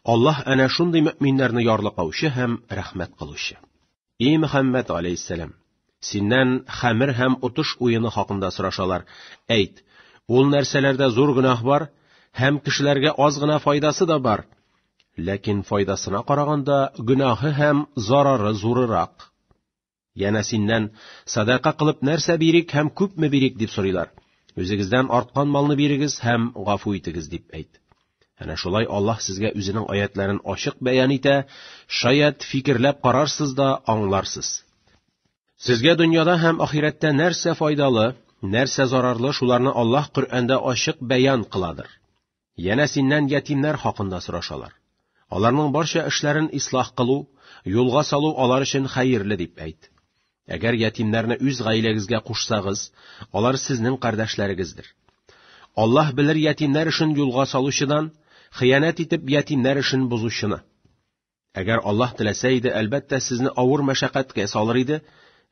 Аллаһ әнә шундый мөэминнәрне ярлыкаучы һәм рәхмәт кылучы. И Мөхәммәд алейһиссәлам, синнән хәмер һәм отыш уены хакында сорашалар. Әйт, ул нәрсәләрдә зур гөнаһ бар һәм кешеләргә аз гына файдасы да бар. Ләкин файдасына караганда гөнаһы һәм зарары зурырак. Янә синнән, садака кылып нәрсә бирик һәм күпме бирик дип сорыйлар. Үзегездән арткан малны бирегез һәм гафу итегез дип әйт. Әнә шулай Аллаһ сезгә үзенең аятларын ачык бәян итә, шаять фикерләп карарсыз да аңларсыз. Сезгә дөньяда һәм ахирәттә нәрсә файдалы, нәрсә зарарлы, шуларны Аллаһ Коръәндә ачык бәян кыладыр. Янә синнән ятимнәр хакында сорашалар. Аларның барча эшләрен ислах кылу, юлга салу алар өчен хәерле дип әйт. Әгәр ятимнәрне үз гаиләгезгә кушсагыз, алар сезнең кардәшләрегездер. Аллаһ белер ятимнәр эшен юлга салучыдан, хыянәт итеп ятимнәр эшен бозучыны. Әгәр Аллаһ теләсә иде, әлбәттә, сезне авыр мәшәкатькә салыр иде,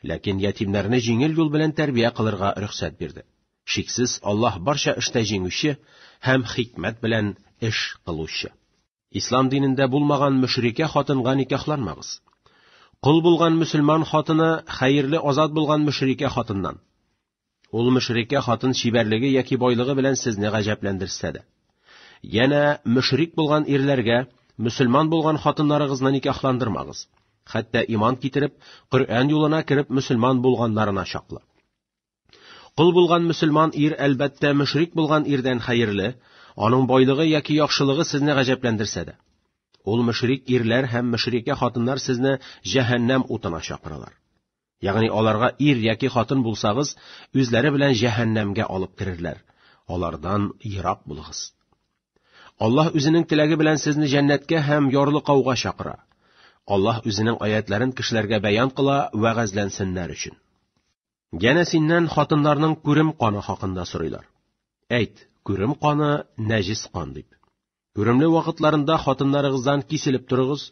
ләкин ятимнәрне җиңел юл белән тәрбия кылырга рөхсәт бирде. Шиксез, Аллаһ барча эштә җиңүче һәм хикмәт белән эш кылучы. Ислам динендә булмаган мөшрикә хатынга никахланмагыз. Кол булган мөселман хатыны хәерле азат булган мөшрикә хатыннан. Ул мөшрикә хатын чибәрлеге яки байлыгы белән сезне гаҗәпләндерсә дә. Янә мөшрик булган ирләргә мөселман булган хатыннарыгызны никахландырмагыз. Хәтта иман китереп, Коръән юлына кереп мөселман булганнарына чаклы. Кол булган мөселман ир әлбәттә мөшрик булган ирдән хәерле, аның байлыгы яки яхшылыгы сезне гаҗәпләндерсә дә. Ул мөшрик ирләр һәм мөшрикә хатыннар сезне җәһәннәм утына чакыралар. Ягъни аларга ир яки хатын булсагыз, үзләре белән җәһәннәмгә алып керерләр. Алардан ерак булыгыз. Аллаһ үзенең теләге белән сезне җәннәткә һәм ярлыкауга чакыра. Аллаһ үзенең аятларын кешеләргә бәян кыла, вәгазьләнсеннәр өчен. Янә синнән хатыннарның күрем каны хакында сорыйлар. Әйт, күрем каны нәҗис кан дип. Күремле вакытларында хатыннарыгыздан киселеп торыгыз,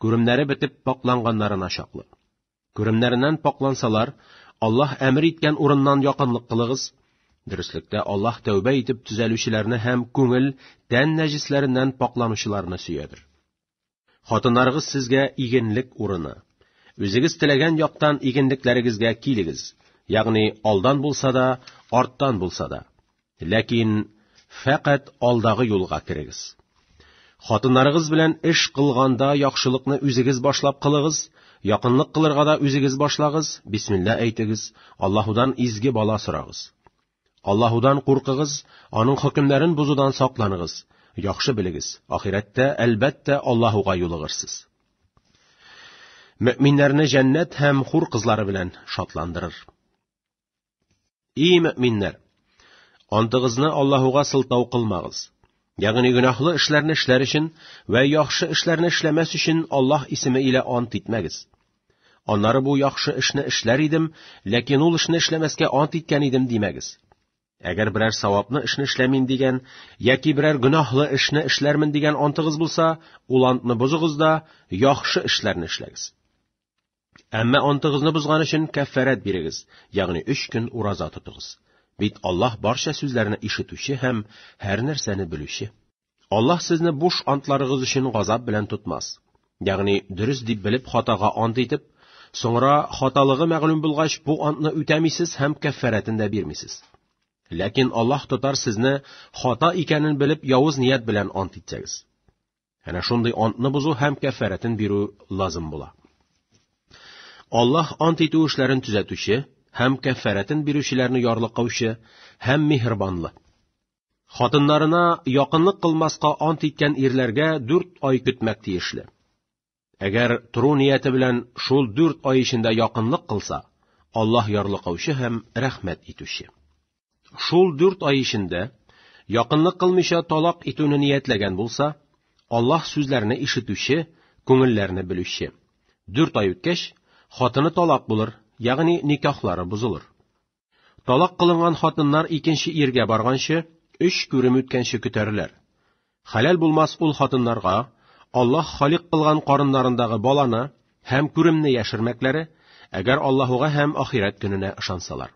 күремнәре бетеп пакланганнарына чаклы. Күремнәреннән паклансалар, Аллаһ әмер иткән урыннан якынлык кылыгыз. Дөреслектә Аллаһ тәүбә итеп төзәлүчеләрне һәм күңел, тән нәҗисләреннән пакланучыларны сөядер. Хатыннарыгыз сезгә игенлек урыны. Үзегез теләгән яктан игенлекләрегезгә килегез, ягъни алдан булса да, арттан булса да. Ләкин фәкать алдагы юлга керегез. Хатыннарыгыз белән эш кылганда яхшылыкны үзегез башлап кылыгыз, якынлык кылырга да үзегез башлагыз, бисмилла әйтегез, Аллаһудан изге бала сорагыз. Аллаһудан куркыгыз, аның хөкемнәрен бозудан сакланыгыз. Яхшы белегез, ахирәттә, әлбәттә, Аллаһуга юлыгырсыз. Мөэминнәрне җәннәт һәм хур кызлары белән шатландырыр. И мөэминнәр! Антыгызны Аллаһуга сылтау кылмагыз. Ягъни гөнаһлы эшләрне эшләр өчен вә яхшы эшләрне эшләмәс өчен Аллаһ исеме илә ант итмәгез. Аннары бу яхшы эшне эшләр идем, ләкин ул эшне эшләмәскә ант иткән идем димәгез. Әгәр берәр саваплы эшне эшләмим дигән яки берәр гөнаһлы эшне эшләрмен дигән антыгыз булса, ул антны бозыгыз да яхшы эшләрне эшләгез. Әмма антыгызны бозган өчен кәффарәт бирегез, ягъни 3 көн ураза тотыгыз. Бит Аллаһ барча сүзләрне ишетүче һәм һәр нәрсәне белүче. Аллаһ сезне буш антларыгыз өчен газап белән тотмас. Ягъни дөрес дип белеп хатага ант итеп, соңра хаталыгы мәгълүм булгач, бу антны үтәмисез һәм кәффарәтен дә бирмисез. Ләкин Аллаһ тотар сезне хата икәнен белеп явыз ният белән ант итсәгез. Әнә шундый антны бозу һәм кәффарәтен бирү лазым була. Аллаһ ант итү эшләрен төзәтүче һәм кәффарәтен бирүчеләрне ярлыкаучы һәм миһербанлы. Хатыннарына якынлык кылмаска ант иткән ирләргә 4 ай көтмәк тиешле. Әгәр тору нияте белән шул 4 ай эчендә якынлык кылса, Аллаһ ярлыкаучы һәм рәхмәт итүче. Шул 4 ай эчендә якынлык кылмыйча талак итүне ниятләгән булса, Аллаһ сүзләрне ишетүче, күңелләрне белүче. 4 ай үткәч, хатыны талак булыр, ягъни никахлары бозылыр. Талак кылынган хатыннар икенче иргә барганчы, өч күрем үткәнче көтәрләр. Хәләл булмас ул хатыннарга Аллаһ халик кылган карыннарындагы баланы һәм күремне яшермәкләре, әгәр Аллаһуга һәм ахирәт көненә ышансалар.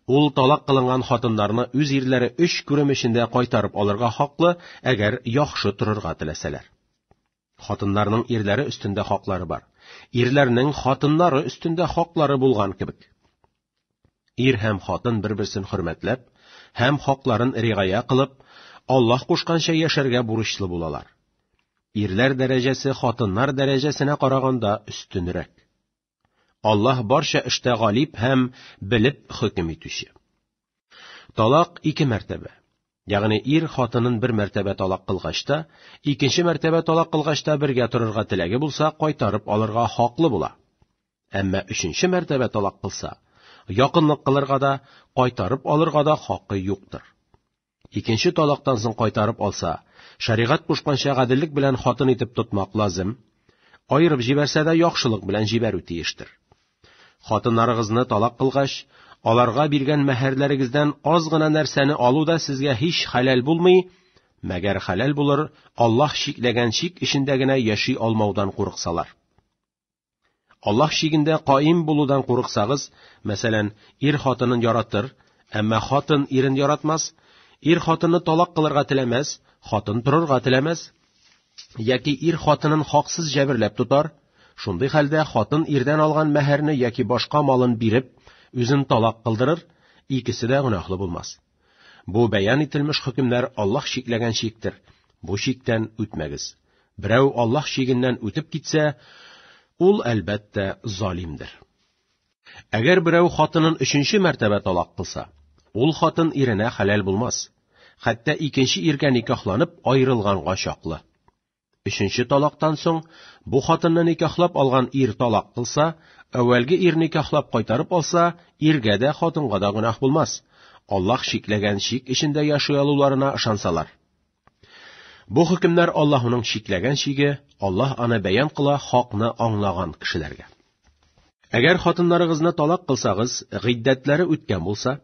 Ул талак кылынган хатыннарны үз ирләре өч күрем эчендә кайтарып алырга хаклы, әгәр яхшы торырга теләсәләр. Хатыннарның ирләре өстендә хаклары бар. Ирләрнең хатыннары өстендә хаклары булган кебек. Ир һәм хатын бер-берсен хөрмәтләп һәм хакларын ригая кылып, Аллаһ кушканча яшәргә бурычлы булалар. Ирләр дәрәҗәсе хатыннар дәрәҗәсенә караганда өстенрәк. Аллаһ барча эштә галиб һәм белеп хөкем итүче. Талак ике мәртәбә. Ягъни ир хатынын бер мәртәбә талак кылгач та, икенче мәртәбә талак кылгач та бергә торырга теләге булса, кайтарып алырга хаклы була. Әмма өченче мәртәбә талак кылса, якынлык кылырга да, кайтарып алырга да хакы юктыр. Икенче талактан соң кайтарып алса, шәригать кушканча гаделлек белән хатын итеп тотмак лазым, аерып җибәрсә дә яхшылык белән җибәрү тиештер. Хатыннарыгызны талак кылгач, аларга биргән мәһәрләрегездән аз гына нәрсәне алу да сезгә һич хәләл булмый, мәгәр хәләл булыр, Аллаһ чикләгән чик эчендә генә яши алмаудан курыксалар. Аллаһ чигендә каим булудан курыксагыз, мәсәлән, ир хатынын яратыр, әмма хатын ирен яратмас, ир хатынны талак кылырга теләмәс, хатын торырга теләмәс, яки ир хатынын хаксыз җәберләп тотар, шундый хәлдә хатын ирдән алган мәһәрне яки башка малын биреп, үзен талак кылдырыр, икесе дә гөнаһлы булмас. Бу бәян ителмеш хөкемнәр Аллаһ чикләгән чиктер. Бу чиктән үтмәгез. Берәү Аллаһ чигеннән үтеп китсә, ул әлбәттә залимдер. Әгәр берәү хатынын өченче мәртәбә талак кылса, ул хатын иренә хәләл булмас, хәтта икенче иргә никахланып аерылганга чаклы. Өченче талактан соң бу хатынны никахлап алган ир талак кылса, әүвәлге ир никахлап кайтарып алса, иргә дә, хатынга да гөнаһ булмас. Аллаһ чикләгән чик эчендә яши алуларына ышансалар. Бу хөкемнәр Аллаһуның чикләгән чиге, Аллаһ аны бәян кыла хакны аңлаган кешеләргә. Әгәр хатыннарыгызны талак кылсагыз, гыйддәтләре үткән булса,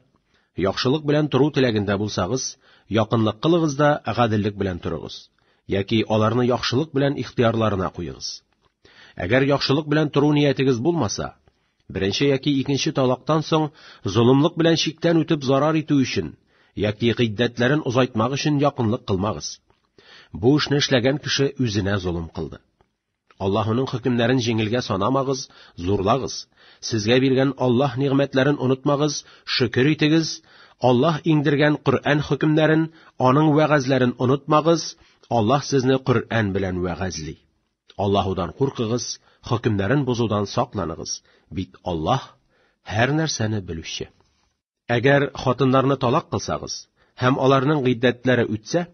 яхшылык белән тору теләгендә булсагыз, якынлык кылыгыз да гаделлек белән торыгыз, яки аларны яхшылык белән ихтыярларына куегыз. Әгәр яхшылык белән тору ниятегез булмаса, беренче яки икенче талактан соң золымлык белән чиктән үтеп зарар итү өчен яки гыйддәтләрен озайтмак өчен якынлык кылмагыз. Бу эшне эшләгән кеше үзенә золым кылды. Аллаһуның хөкемнәрен җиңелгә санамагыз, зурлагыз. Сезгә биргән Аллаһ нигъмәтләрен онытмагыз, шөкер итегез. Аллаһ иңдергән Коръән хөкемнәрен, аның вәгазьләрен онытмагыз. Аллаһ сезне Коръән белән вәгазьли. Аллаһудан куркыгыз, хөкемнәрен бозудан сакланыгыз. Бит Аллаһ һәр нәрсәне белүче. Әгәр хатыннарны талак кылсагыз һәм аларның гыйддәтләре үтсә,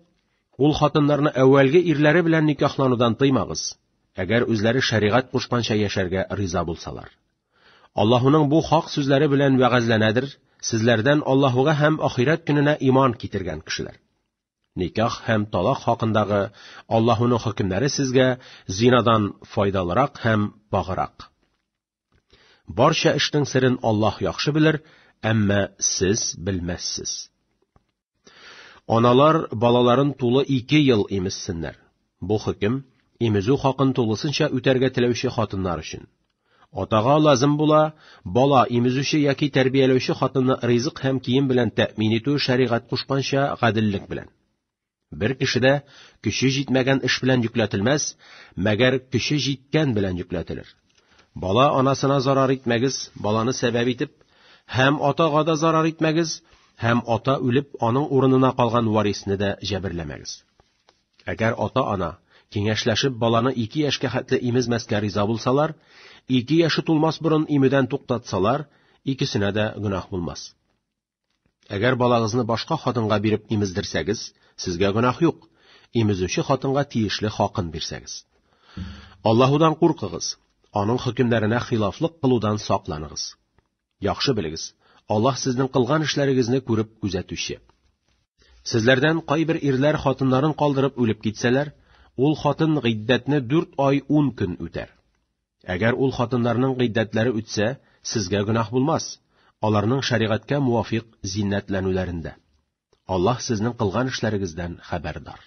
ул хатыннарны әүвәлге ирләре белән никахланудан тыймагыз, әгәр үзләре шәригать кушканча яшәргә риза булсалар. Аллаһуның бу хак сүзләре белән вәгазьләнәдер сезләрдән Аллаһуга һәм ахирәт көненә иман китергән кешеләр. Никах һәм талак хакындагы Аллаһуның хөкемнәре сезгә зинадан файдалырак һәм пагырак. Барча эшнең серен Аллаһ яхшы белер, әмма сез белмәссез. Аналар балаларын тулы 2 ел имезсеннәр. Бу хөкем имезү хакын тулысынча үтәргә теләүче хатыннар өчен. Атага лазым була, бала имезүче яки тәрбияләүче хатынны ризык һәм кием белән тәэмин итү шәригать кушканча гаделлек белән. Бер кеше дә көче җитмәгән эш белән йөкләтелмәс, мәгәр көче җиткән белән йөкләтелер. Бала анасына зарар итмәгез, баланы сәбәп итеп, һәм атага да зарар итмәгез, һәм ата үлеп, аның урынына калган варисны да җәберләмәгез. Әгәр ата-ана киңәшләшеп баланы 2 яшькә хәтле имезмәскә риза булсалар, 2 яше тулмас борын имүдән туктатсалар, икесенә дә гөнаһ булмас. Әгәр балагызны башка хатынга биреп имездерсәгез, сезгә гөнаһ юк. Имезүче хатынга тиешле хакын бирсәгез. Аллаһудан куркыгыз, аның хөкемнәренә хилафлык кылудан сакланыгыз. Яхшы белегез, Аллаһ сезнең кылган эшләрегезне күреп күзәтүче. Сезләрдән кайбер ирләр хатыннарын калдырып үлеп китсәләр, ул хатын гыйддәтне 4 ай 10 көн үтәр. Әгәр ул хатыннарның гыйддәтләре үтсә, сезгә гөнаһ булмас, аларның шәригатькә муафиq зиннәтләнүләрендә. Аллаһ сезнең кылган эшләрегездән хәбәрдар.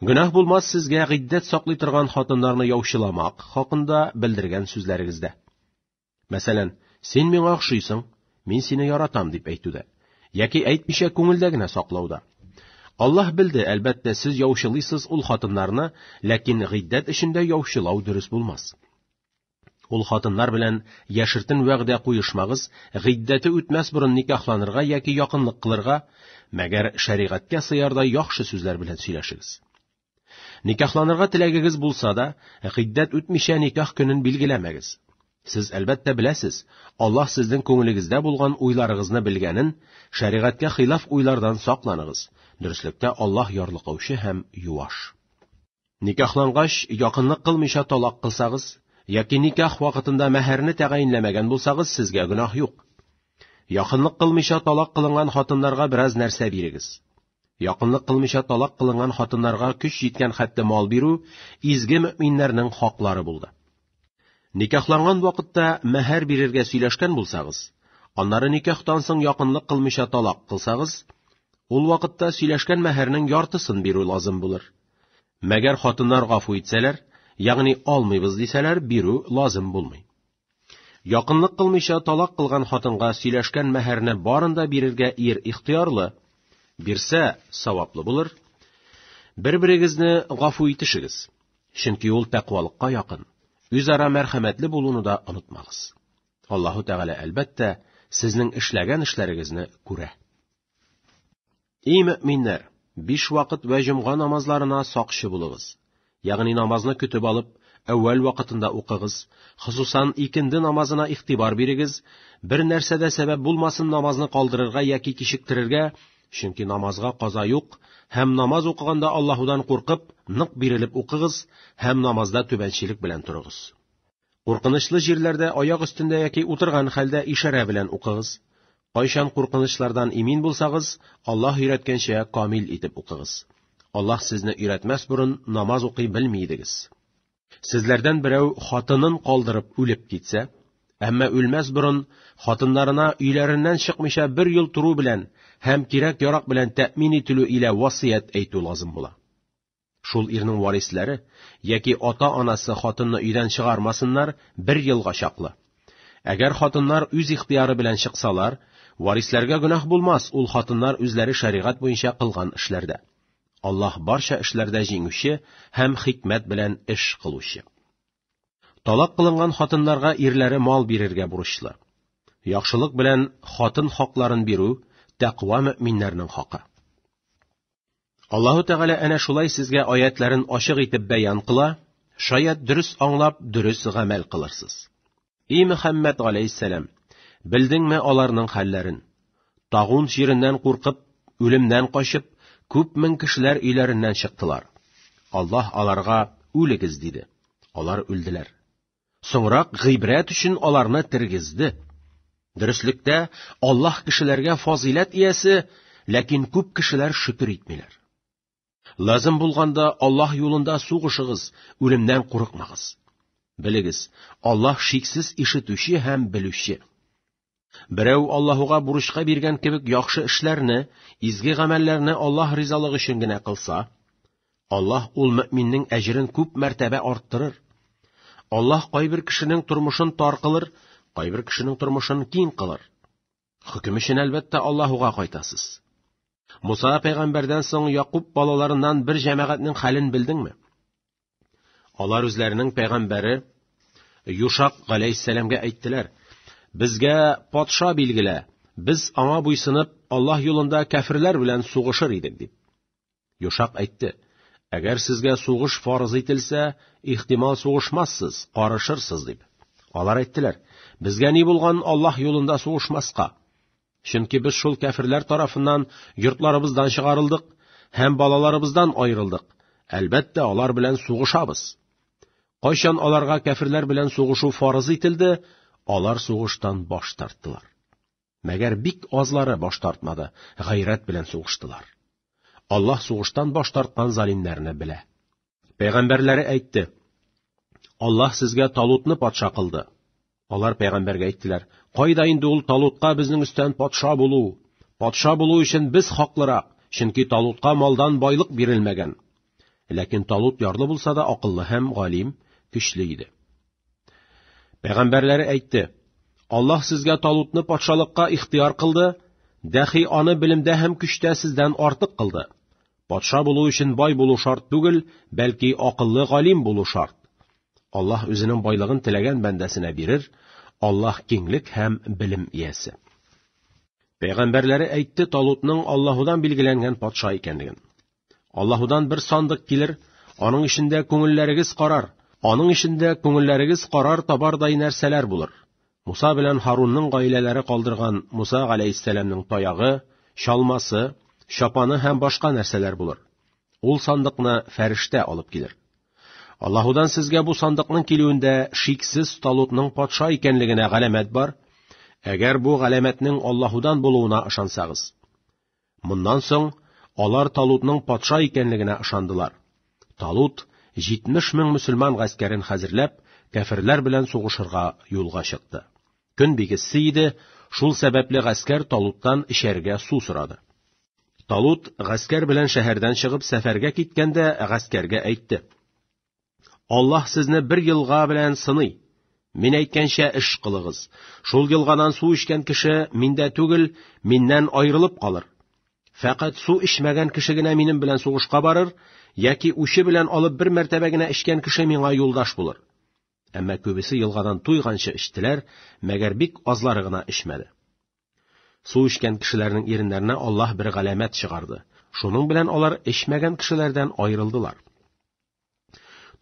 Гөнаһ булмас сезгә гыйддәт саклый торган хатыннарны яучыламак хакында белдергән сүзләрегездә. Мәсәлән, син миңа охшыйсың, мин сине яратам дип әйтүдә, яки әйтмичә күңелдә генә саклауда. Аллаһ белде, әлбәттә, сез яучылыйсыз ул хатыннарны, ләкин гыйддәт эчендә яучылау дөрес булмас. Ул хатыннар белән яшертен вәгъдә куешмагыз, гыйддәте үтмәс борын никахланырга яки якынлык кылырга, мәгәр шәригатькә сыярдай яхшы сүзләр белән сөйләшегез. Никахланырга теләгегез булса да, гыйддәт үтмичә никах көнен билгеләмәгез. Сез әлбәттә беләсез, Аллаһ сезнең күңелегездә булган уйларыгызны белгәнен, шәригатькә хилаф уйлардан сакланыгыз. Дөреслектә Аллаһ ярлыкаучы һәм юаш. Никахлангач, якынлык кылмыйча талак кылсагыз, яки никах вакытында мәһәрне тәгаенләмәгән булсагыз, сезгә гөнаһ юк. Якынлык кылмыйча талак кылынган хатыннарга бераз нәрсә бирегез. Якынлык кылмыйча талак кылынган хатыннарга көч җиткән хәтле мал бирү изге мөэминнәрнең хаклары булды. Никахланган вакытта мәһәр бирергә сөйләшкән булсагыз, аннары никахтан соң якынлык кылмыйча талак кылсагыз, ул вакытта сөйләшкән мәһәрнең яртысын бирү лазым булыр. Мәгәр хатыннар гафу итсәләр, ягъни алмыйбыз дисәләр, бирү лазым булмый. Якынлык кылмыйча талак кылган хатынга сөйләшкән мәһәрне барын да бирергә ир ихтыярлы. Бирсә, саваплы булыр. Бер-берегезне гафу итешегез, чөнки ул тәкъвалыкка якын. Үзара мәрхәмәтле булуны да онытмагыз. Аллаһу Тәгалә әлбәттә сезнең эшләгән эшләрегезне күрә. Ий мөэминнәр, биш вакыт вә җомга намазларына сакчы булыгыз. Ягъни намазны көтеп алып, әүвәл вакытында укыгыз, хосусан икенде намазына игътибар бирегез, бер нәрсә дә сәбәп булмасын намазны калдырырга яки кичектерергә, чөнки намазга каза юк, һәм намаз укыганда Аллаһудан куркып, нык бирелеп укыгыз һәм намазда түбәнчелек белән торыгыз. Куркынычлы җирләрдә аяк өстендә яки утырган хәлдә ишарә белән укыгыз. Кайчан куркынычлардан имин булсагыз, Аллаһ өйрәткәнчә камил итеп укыгыз. Аллаһ сезне өйрәтмәс борын намаз укый белми идегез. Сезләрдән берәү хатынын калдырып үлеп китсә, әмма үлмәс борын хатыннарына өйләреннән чыкмыйча бер ел тору белән һәм кирәк-ярак белән тәэмин ителү илә васыять әйтү лазым була. Шул ирнең варисләре яки ата-анасы хатынны өйдән чыгармасыннар бер елга чаклы. Әгәр хатыннар үз ихтыяры белән чыксалар, варисләргә гөнаһ булмас, ул хатыннар үзләре шәригать буенча кылган эшләрдә. Аллаһ барча эшләрдә җиңүче һәм хикмәт белән эш кылучы. Талак кылынган хатыннарга ирләре мал бирергә бурычлы. Яхшылык белән хатын хакларын бирү тәкъва мөэминнәрнең хакы. Аллаһу Тәгалә әнә шулай сезгә аятларын ачык итеп бәян кыла, шаять дөрес аңлап, дөрес гамәл кылырсыз. И Мөхәммәд галәйһиссәлам, белдеңме аларның хәлләрен? Тагун җиреннән куркып, үлемнән качып, күп мең кешеләр өйләреннән чыктылар. Аллаһ аларга үлегез диде. Алар үлделәр. Соңрак гыйбрәт өчен аларны тергезде. Дөреслектә, Аллаһ кешеләргә фазыйләт иясе, ләкин күп кешеләр шөкер итмиләр. Лазым булганда Аллаһ юлында сугышыгыз, үлемнән курыкмагыз. Белегез, Аллаһ шиксез ишетүче һәм белүче. Берәү Аллаһуга бурычка биргән кебек яхшы эшләрне, изге гамәлләрне Аллаһ ризалыгы өчен генә кылса, Аллаһ ул мөэминнең әҗерен күп мәртәбә арттырыр. Аллаһ кайбер кешенең тормышын тар кылыр, кайбер кешенең тормышын киң кылыр. Хөкем өчен әлбәттә Аллаһуга кайтасыз. Муса пәйгамбәрдән соң Якуб балаларыннан бер җәмәгатьнең хәлен белдеңме? Алар үзләренең пәйгамбәре Юшак галәйһиссәламгә әйттеләр: "Безгә патша билгелә, без аңа буйсынып, Аллаһ юлында кәферләр белән сугышыр идек", дип. Юшак әйтте: "Әгәр сезгә сугыш фарыз ителсә, ихтимал сугышмассыз, карышырсыз", дип. Алар әйттеләр: "Безгә ни булган Аллаһ юлында сугышмаска? Чөнки без шул кәферләр тарафыннан йортларыбыздан чыгарылдык һәм балаларыбыздан аерылдык. Әлбәттә, алар белән сугышабыз. Кайчан аларга кәферләр белән сугышу фарыз ителде, алар сугыштан баш тарттылар. Мәгәр бик азлары баш тартмады, гайрәт белән сугыштылар. Аллаһ сугыштан баш тарткан залимнәрне белә. Пәйгамбәрләре әйтте: Аллаһ сезгә Талутны патша кылды. Алар пәйгамбәргә әйттеләр: Кайда инде ул Талутка безнең өстән патша булу? Патша булу өчен без хаклырак, чөнки Талутка малдан байлык бирелмәгән. Ләкин Талут ярлы булса да акыллы һәм галим, көчле иде. Пәйгамбәрләре әйтте: Аллаһ сезгә Талутны патшалыкка ихтыяр кылды, дәхи аны белемдә һәм көчтә сездән артык кылды. Патша булу өчен бай булу шарт түгел, бәлки акыллы галим булу шарт. Аллаһ үзенең байлыгын теләгән бәндәсенә бирер, Аллаһ киңлек һәм белем иясе. Пәйгамбәрләре әйтте Талутның Аллаһудан билгеләнгән патша икәнлеген. Аллаһудан бер сандык килер, аның эчендә күңелләрегез карар, аның эчендә күңелләрегез карар табардай нәрсәләр булыр. Муса белән Һарунның гаиләләре калдырган Муса галәйһиссәламнең таягы, чалмасы, чапаны һәм башка нәрсәләр булыр. Ул сандыкны фәрештә алып килер. Аллаһудан сезгә бу сандыкның килүендә шиксез Талутның патша икәнлегенә галәмәт бар, әгәр бу галәмәтнең Аллаһудан булуына ышансагыз. Моннан соң алар Талутның патша икәнлегенә ышандылар. Талут 70 мең мөселман гаскәрен хәзерләп, кәферләр белән сугышырга юлга чыкты. Көн бик эссе иде, шул сәбәпле гаскәр Талуттан эчәргә су сорады. Талут гаскәр белән шәһәрдән чыгып сәфәргә киткәндә гаскәргә әйтте: Аллаһ сезне бер елга белән сыный. Мин әйткәнчә эш кылыгыз. Шул елгадан су эчкән кеше миндә түгел, миннән аерылып калыр. Фәкать су эчмәгән кеше генә минем белән сугышка барыр, яки учы белән алып бер мәртәбә генә эчкән кеше миңа юлдаш булыр. Әмма күбесе елгадан туйганчы эчтеләр, мәгәр бик азлары гына эчмәде. Су эчкән кешеләрнең иреннәренә Аллаһ бер галәмәт чыгарды. Шуның белән алар эчмәгән кешеләрдән аерылдылар.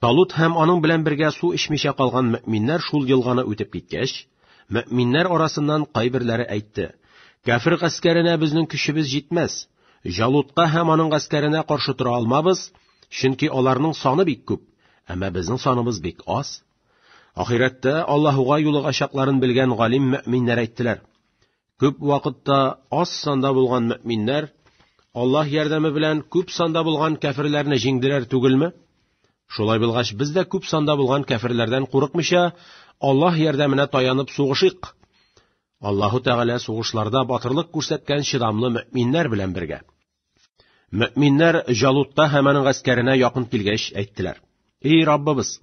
Талут һәм аның белән бергә су эчмичә калган мөэминнәр шул елганы үтеп киткәч, мөэминнәр арасыннан кайберләре әйтте: "Кәфер гаскәренә безнең көчебез җитмәс. Җалутка һәм аның гаскәренә каршы тора алмабыз, чөнки аларның саны бик күп, әмма безнең саныбыз бик аз." Ахирәттә Аллаһуга юлыгачакларын белгән галим мөэминнәр әйттеләр: Күп вакытта аз санда булган мөэминнәр Аллаһ ярдәме белән күп санда булган кәферләрне җиңделәр түгелме? Шулай булгач, без дә күп санда булган кәферләрдән курыкмыйча, Аллаһ ярдәменә таянып сугышыйк. Аллаһу Тәгалә сугышларда батырлык күрсәткән чыдамлы мөэминнәр белән бергә. Мөэминнәр Җалутка һәм аның гаскәренә якын килгәч әйттеләр: "Эй Раббыбыз,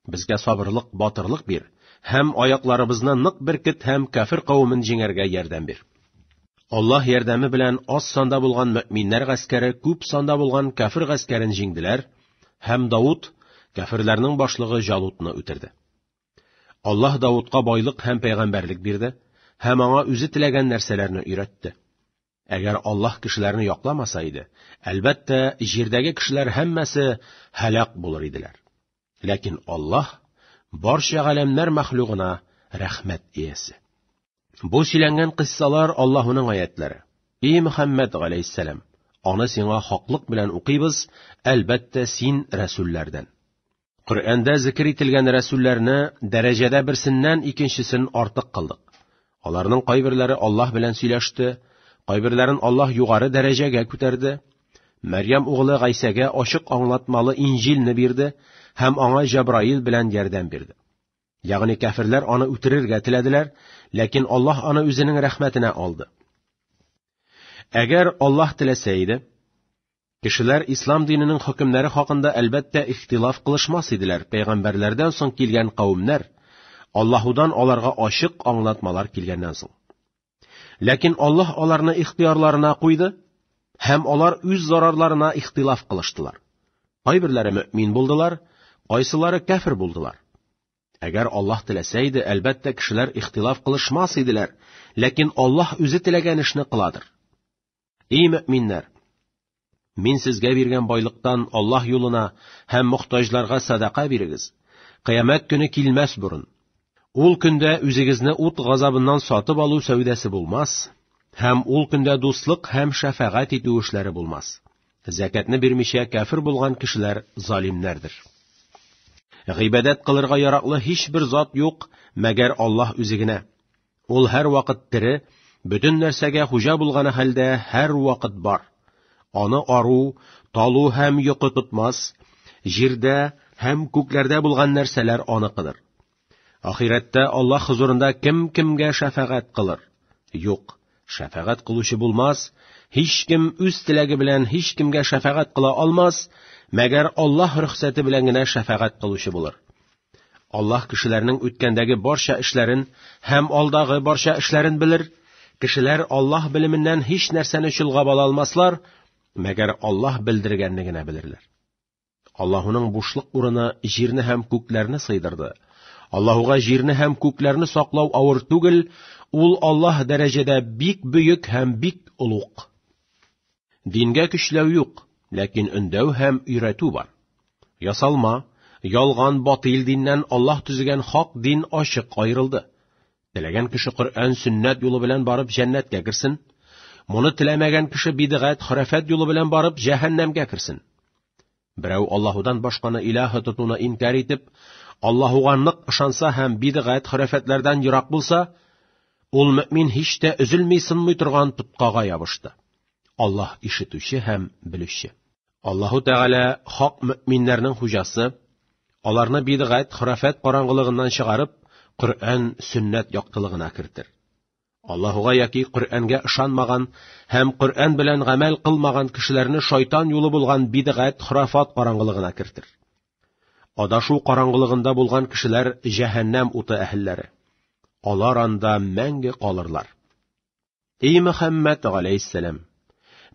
безгә сабырлык, батырлык бир һәм аякларыбызны нык беркет һәм кафир кавемен җиңәргә ярдәм бир." Аллаһ ярдәме белән аз санда булган мөэминнәр гаскәре күп санда булган кафир гаскәрен җиңделәр һәм Давуд кафирләрнең башлыгы Җалутны үтерде. Аллаһ Давудка байлык һәм пәйгамбәрлек бирде һәм аңа үзе теләгән нәрсәләрне өйрәтте. Әгәр Аллаһ кешеләрне якламаса иде, әлбәттә, җирдәге кешеләр һәммәсе һәлак булыр иделәр. Ләкин Аллаһ барча галәмнәр мәхлугына рәхмәт иясе. Бу сөйләнгән кыйссалар Аллаһуның аятлары. И Мөхәммәд галәйһиссәлам, аны сиңа хаклык белән укыйбыз, әлбәттә, син рәсүлләрдән. Коръәндә зикер ителгән рәсүлләрне дәрәҗәдә берсеннән икенчесен артык кылдык. Аларның кайберләре Аллаһ белән сөйләште, кайберләрен Аллаһ югары дәрәҗәгә күтәрде. Мәрьям угылы Гайсәгә ачык аңлатмалы Инҗилне бирде һәм аңа Җәбраил белән ярдәм бирде. Ягъни кәферләр аны үтерергә теләделәр, ләкин Аллаһ аны үзенең рәхмәтенә алды. Әгәр Аллаһ теләсә иде, кешеләр ислам диненең хөкемнәре хакында әлбәттә ихтилаф кылышмас иделәр. Пәйгамбәрләрдән соң килгән кавемнәр Аллаһудан аларга ачык аңлатмалар килгәннән соң. Ләкин Аллаһ аларны ихтыярларына куйды һәм алар үз зарарларына ихтилаф кылыштылар. Кайберләре мөмин булдылар, кайсылары кәфер булдылар. Әгәр Аллаһ теләсә иде, әлбәттә, кешеләр ихтилаф кылышмас иделәр, ләкин Аллаһ үзе теләгән эшне кыладыр. Эй мөминнәр! Мин сезгә биргән байлыктан Аллаһ юлына һәм мохтаҗларга садака бирегез. Кыямәт көне килмәс борын. Ул көндә үзегезне ут газабыннан сатып алу сәүдәсе булмас, һәм ул көндә дуслык һәм шәфәгать итү эшләре булмас. Зәкәтне бирмичә кәфер булган кешеләр залимнәрдер. Гыйбадәт кылырга яраклы һичбер зат юк, мәгәр Аллаһ үзе генә. Ул һәр вакыт тере, бөтен нәрсәгә хуҗа булганы хәлдә һәр вакыт бар. Аны ару, талу һәм йокы тотмас, җирдә һәм күкләрдә булган нәрсәләр аныкыдыр. Ахирәттә Аллаһ хозурында кем кемгә шәфәгать кылыр? Юк, шәфәгать кылучы булмас, һичкем үз теләге белән һичкемгә шәфәгать кыла алмас, мәгәр Аллаһ рөхсәте белән генә шәфәгать кылучы булыр. Аллаһ кешеләрнең үткәндәге барча эшләрен һәм алдагы барча эшләрен белер. Кешеләр Аллаһ белеменнән һич нәрсәне чолгап ала алмаслар, мәгәр Аллаһ белдергәнне генә белерләр. Аллаһуның бушлык урыны җирне һәм күкләрне сыйдырды. Аллаһуга җирне һәм күкләрне саклау авыр түгел, ул Аллаһ дәрәҗәдә бик бөек һәм бик олуг. Дингә көчләү юк, ләкин өндәү һәм өйрәтү бар. Ясалма, ялган батыйл диннән Аллаһ төзегән хак дин ачык аерылды. Теләгән кеше Коръән, сөннәт юлы белән барып җәннәткә керсен. Моны теләмәгән кеше бидгать, хөрәфәт юлы белән барып җәһәннәмгә керсен. Берәү Аллаһудан башканы илаһы тотуны инкяр итеп, Аллаһуга нык ышанса һәм бидгать, хөрәфәтләрдән ерак булса, ул мөмин һич тә өзелми сынмый торган тоткага ябышты. Аллаһ ишетүче һәм белүче. Аллаһу Тәгалә хак мөминнәрнең хуҗасы, аларны бидгать, хөрәфәт караңгылыгыннан чыгарып, Коръән, сөннәт яктылыгына кертер. Аллаһуга яки Коръәнгә ышанмаган һәм Коръән белән гамәл кылмаган кешеләрне шайтан юлы булган бидгать, хурафат караңгылыгына кертер. Адашу караңгылыгында булган кешеләр җәһәннәм уты әһелләре. Алар анда мәңге калырлар. Эй Мөхәммәд галәйһиссәлам,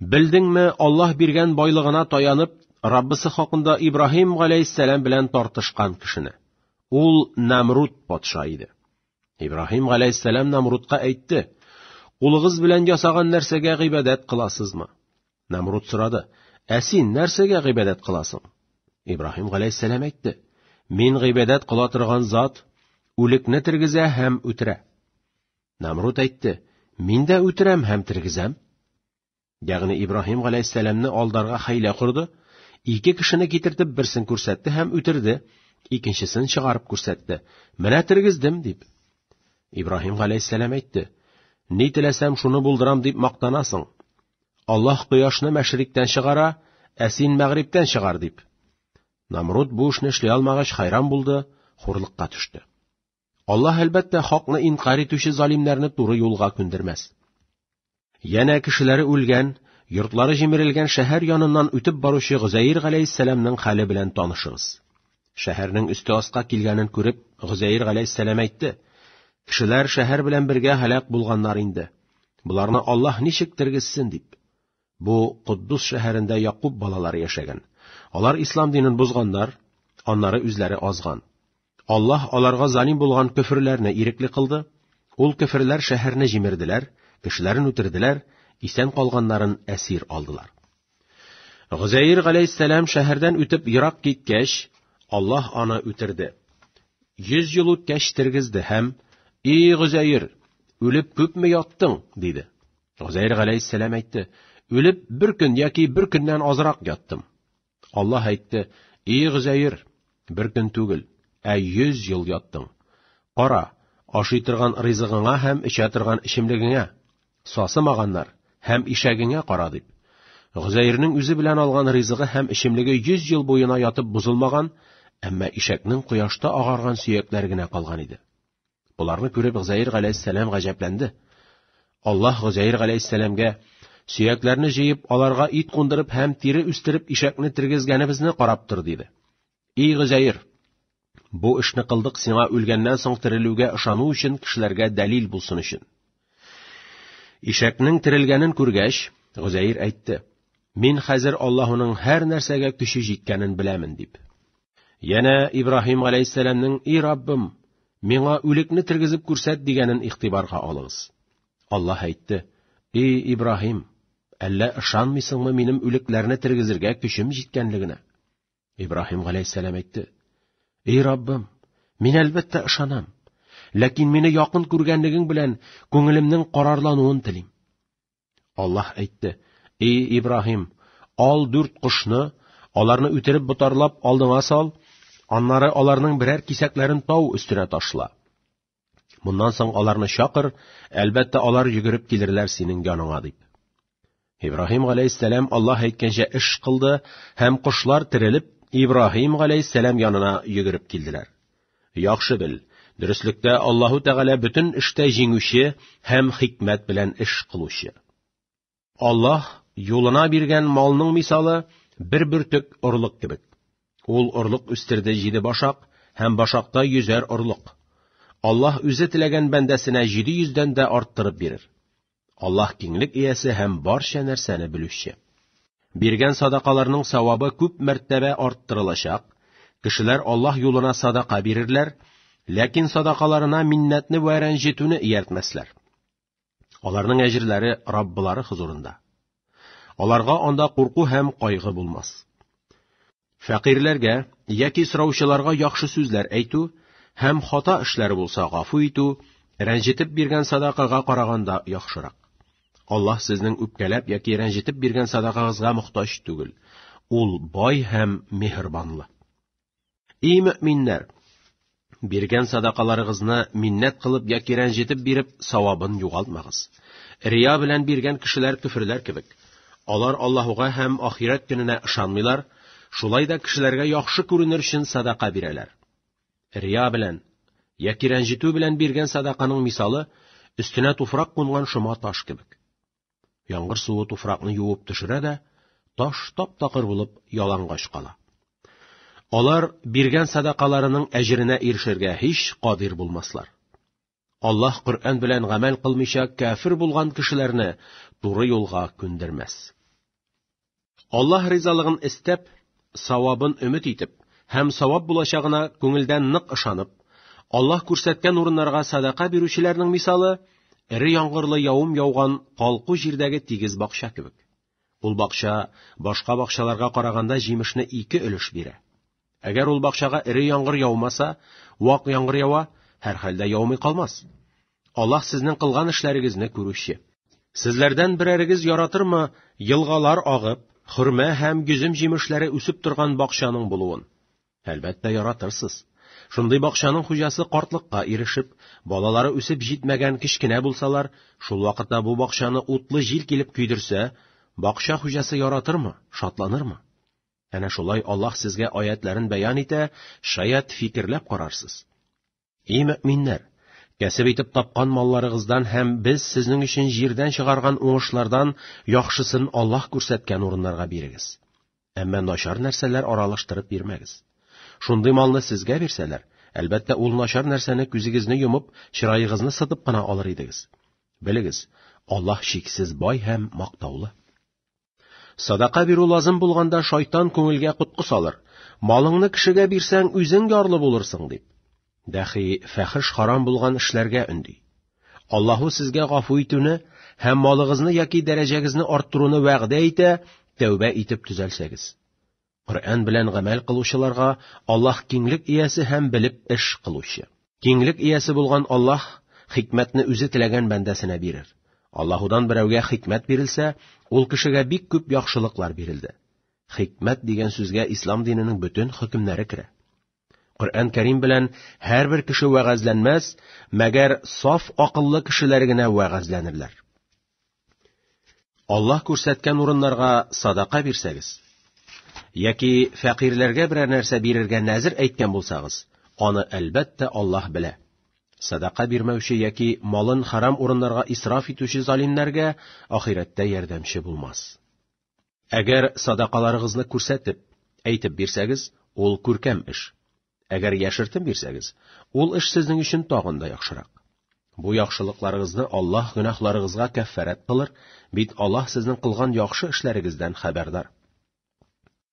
белдеңме, Аллаһ биргән байлыгына таянып, Раббысы хакында Ибраһим галәйһиссәлам белән тартышкан кешене? Ул Намруд патша иде. Ибраһим галәйһиссәлам Намрудка әйтте: "Кулыгыз белән ясаган нәрсәгә гыйбадәт кыласызмы?" Намруд сорады: "Ә син нәрсәгә гыйбадәт кыласың?" Ибраһим галәйһиссәлам әйтте: "Мин гыйбадәт кыла торган зат үлекне тергезә һәм үтерә." Намруд әйтте: "Мин дә үтерәм һәм тергезәм." Ягъни Ибраһим галәйһиссәламне алдарга хәйлә корды, ике кешене китертеп берсен күрсәтте һәм үтерде, икенчесен чыгарып күрсәтте. Менә тергездем дип. Ибраһим галәйһиссәлам әйтте: Ни теләсәм шуны булдырам дип мактанасың. Аллаһ кояшны мәшриктән чыгара, ә син мәгрибтән чыгар дип. Намруд бу эшне эшли алмагач хайран булды, хурлыкка төште. Аллаһ әлбәттә хакны инкарь итүче залимнәрне туры юлга күндермәс. Янә кешеләре үлгән, йортлары җимерелгән шәһәр яныннан үтеп баручы Гозәир галәйһиссәламнең хәле белән танышыгыз. Шәһәрнең өсте аска килгәнен күреп, Гозәир галәйһиссәлам әйтте: Кешеләр шәһәр белән бергә һәлак булганнар инде. Боларны Аллаһ ничек тергезсен дип. Бу Куддус шәһәрендә Якуб балалары яшәгән. Алар ислам динен бозганнар, аннары үзләре азган. Аллаһ аларга залим булган көферләрне ирекле кылды. Ул көферләр шәһәрне җимерделәр, кешеләрен үтерделәр, исән калганнарын әсир алдылар. Гозәир галәйһиссәлам шәһәрдән үтеп ерак киткәч, Аллаһ аны үтерде. 100 ел үткәч тергезде һәм: "И Гозәир, үлеп күпме яттың?" диде. Гозәир галәйһиссәлам әйтте: "Үлеп бер көн яки бер көннән азрак яттым." Аллаһ әйтте: "И Гозәир, бер көн түгел, ә 100 ел яттың. Кара, ашый торган ризыгыңа һәм эчә торган эчемлегеңә, сасымаганнар һәм ишәгеңә кара", дип. Гозәирнең үзе белән алган ризыгы һәм эчемлеге 100 ел буена ятып бозылмаган, әмма ишәкнең кояшта агарган сөякләре генә калган иде. Боларны күреп Гозәир галәйһиссәлам гаҗәпләнде. Аллаһ Гозәир галәйһиссәламгә: "Сөякләрне җыеп, аларга ит кундырып һәм тире үстереп ишәкне тергезгәнебезне карап тор", диде. И Гозәир, бу эшне кылдык сиңа үлгәннән соң терелүгә ышану өчен кешеләргә дәлил булсын өчен. Ишәкнең терелгәнен күргәч, Гозәир әйтте: "Мин хәзер Аллаһуның һәр нәрсәгә көче җиткәнен беләмен", дип. Янә Ибраһим галәйһиссәламнең: "И Раббым, миңа үлекне тергезеп күрсәт", дигәнен игътибарга алыгыз. Аллаһ әйтте: "И Ибраһим, әллә ышанмыйсыңмы минем үлекләрне тергезергә көчем җиткәнлегенә?" Ибраһим галәйһиссәлам әйтте: "И Раббым, мин әлбәттә ышанам, ләкин мине якын күргәнлегең белән күңелемнең карарлануын телим." Аллаһ әйтте: "И Ибраһим, ал 4 кошны, аларны үтереп ботарлап алдыңа сал, аннары аларның берәр кисәкләрен тау өстенә ташла. Моннан соң аларны чакыр, әлбәттә алар йөгереп килерләр синең яныңа", дип. Ибраһим галәйһиссәлам Аллаһ әйткәнчә эш кылды һәм кошлар терелеп Ибраһим галәйһиссәлам янына йөгереп килделәр. Яхшы бел, дөреслектә Аллаһу Тәгалә бөтен эштә җиңүче һәм хикмәт белән эш кылучы. Аллаһ юлына биргән малның мисалы бер бөртек орлык кебек. Ул орлык үстерде 7 башак һәм башакта 100 орлык. Аллаһ үзе теләгән бәндәсенә 700дән дә арттырып бирер. Аллаһ киңлек иясе һәм барча нәрсәне белүче. Биргән садакаларның савабы күп мәртәбә арттырылачак. Кешеләр Аллаһ юлына садака бирерләр, ләкин садакаларына миннәтне вә рәнҗетүне ияртмәсләр. Аларның әҗерләре Раббылары хозурында. Аларга анда курку һәм кайгы булмас. Фәкыйрьләргә яки сораучыларга яхшы сүзләр әйтү һәм хата эшләре булса гафу итү, рәнҗетеп биргән садакага караганда яхшырак. Аллаһ сезнең үпкәләп яки рәнҗетеп биргән садакагызга мохтаҗ түгел. Ул бай һәм миһербанлы. И мөминнәр, биргән садакаларыгызны миннәт кылып яки рәнҗетеп биреп савабын югалтмагыз. Рия белән биргән кешеләр көферләр кебек. Алар Аллаһуга һәм ахирәт көненә ышанмыйлар, шулай да кешеләргә яхшы күренер өчен садака бирәләр. Рия белән яки рәнҗетү белән биргән садаканың мисалы өстенә туфрак кунган шома таш кебек. Яңгыр суы туфракны юып төшерә дә, таш тап-такыр булып ялангач кала. Алар биргән садакаларының әҗеренә ирешергә һич кадир булмаслар. Аллаһ Коръән белән гамәл кылмыйча кафир булган кешеләрне туры юлга күндермәс. Аллаһ ризалыгын истәп, савабын өмет итеп һәм савап булачагына күңелдән нык ышанып, Аллаһ күрсәткән урыннарга садака бирүчеләрнең мисалы эре яңгырлы явым яуган калку җирдәге тигез бакча кебек. Ул бакча башка бакчаларга караганда җимешне 2 өлеш бирә. Әгәр ул бакчага эре яңгыр яумаса, вак яңгыр ява, һәр хәлдә яумый калмас. Аллаһ сезнең кылган эшләрегезне күрүче. Сезләрдән берәрегез яратырмы елгалар агып, хөрмә һәм йөзем җимешләре үсеп торган бакчаның булуын? Әлбәттә яратырсыз. Шундый бакчаның хуҗасы картлыкка ирешеп, балалары үсеп җитмәгән кечкенә булсалар, шул вакытта бу бакчаны утлы җил килеп көйдерсә, бакча хуҗасы яратырмы, шатланырмы? Әнә шулай Аллаһ сезгә аятларын бәян итә, шаят фикерләп карарсыз. И мөминнәр, кәсеп итеп тапкан малларыгыздан һәм без сезнең өчен җирдән чыгарган уңышлардан яхшысын Аллаһ күрсәткән урыннарга бирегез. Әмма начар нәрсәләр аралаштырып бирмәгез. Шундый малны сезгә бирсәләр, әлбәттә ул начар нәрсәне күзегезне йомып, чыраегызны сытып кына алыр идегез. Белегез, Аллаһ чиксез бай һәм мактаулы. Садака бирү лазым булганда шайтан күңелгә коткы салыр. Малыңны кешегә бирсәң, үзең ярлы булырсың дип. Дәхи фәхеш харам булган эшләргә өнди. Аллаһу сезгә гафу итүне һәм малыгызны яки дәрәҗәгезне арттыруны вәгъдә итә, тәүбә итеп төзәлсәгез. Коръән белән гамәл кылучыларга Аллаһ киңлек иясе һәм белеп эш кылучы. Киңлек иясе булган Аллаһ хикмәтне үзе теләгән бәндәсенә бирер. Аллаһудан берәүгә хикмәт бирелсә, ул кешегә бик күп яхшылыклар бирелде. Хикмәт дигән сүзгә ислам диненең бөтен хөкемнәре керә. Коръән Кәрим белән һәрбер кеше вәгазьләнмәс, мәгәр саф акыллы кешеләр генә вәгазьләнерләр. Аллаһ күрсәткән урыннарга садака бирсәгез, яки фәкыйрьләргә берәр нәрсә бирергә нәзер әйткән булсагыз, аны әлбәттә Аллаһ белә. Садака бирмәүче яки малын харам урыннарга исраф итүче залимнәргә ахирәттә ярдәмче булмас. Әгәр садакаларыгызны күрсәтеп, әйтеп бирсәгез, ул күркәм эш. Әгәр яшертен бирсәгез, ул эш сезнең өчен тагын да яхшырак. Бу яхшылыкларыгызны Аллаһ гөнаһларыгызга кәффарәт кылыр, бит Аллаһ сезнең кылган яхшы эшләрегездән хәбәрдар.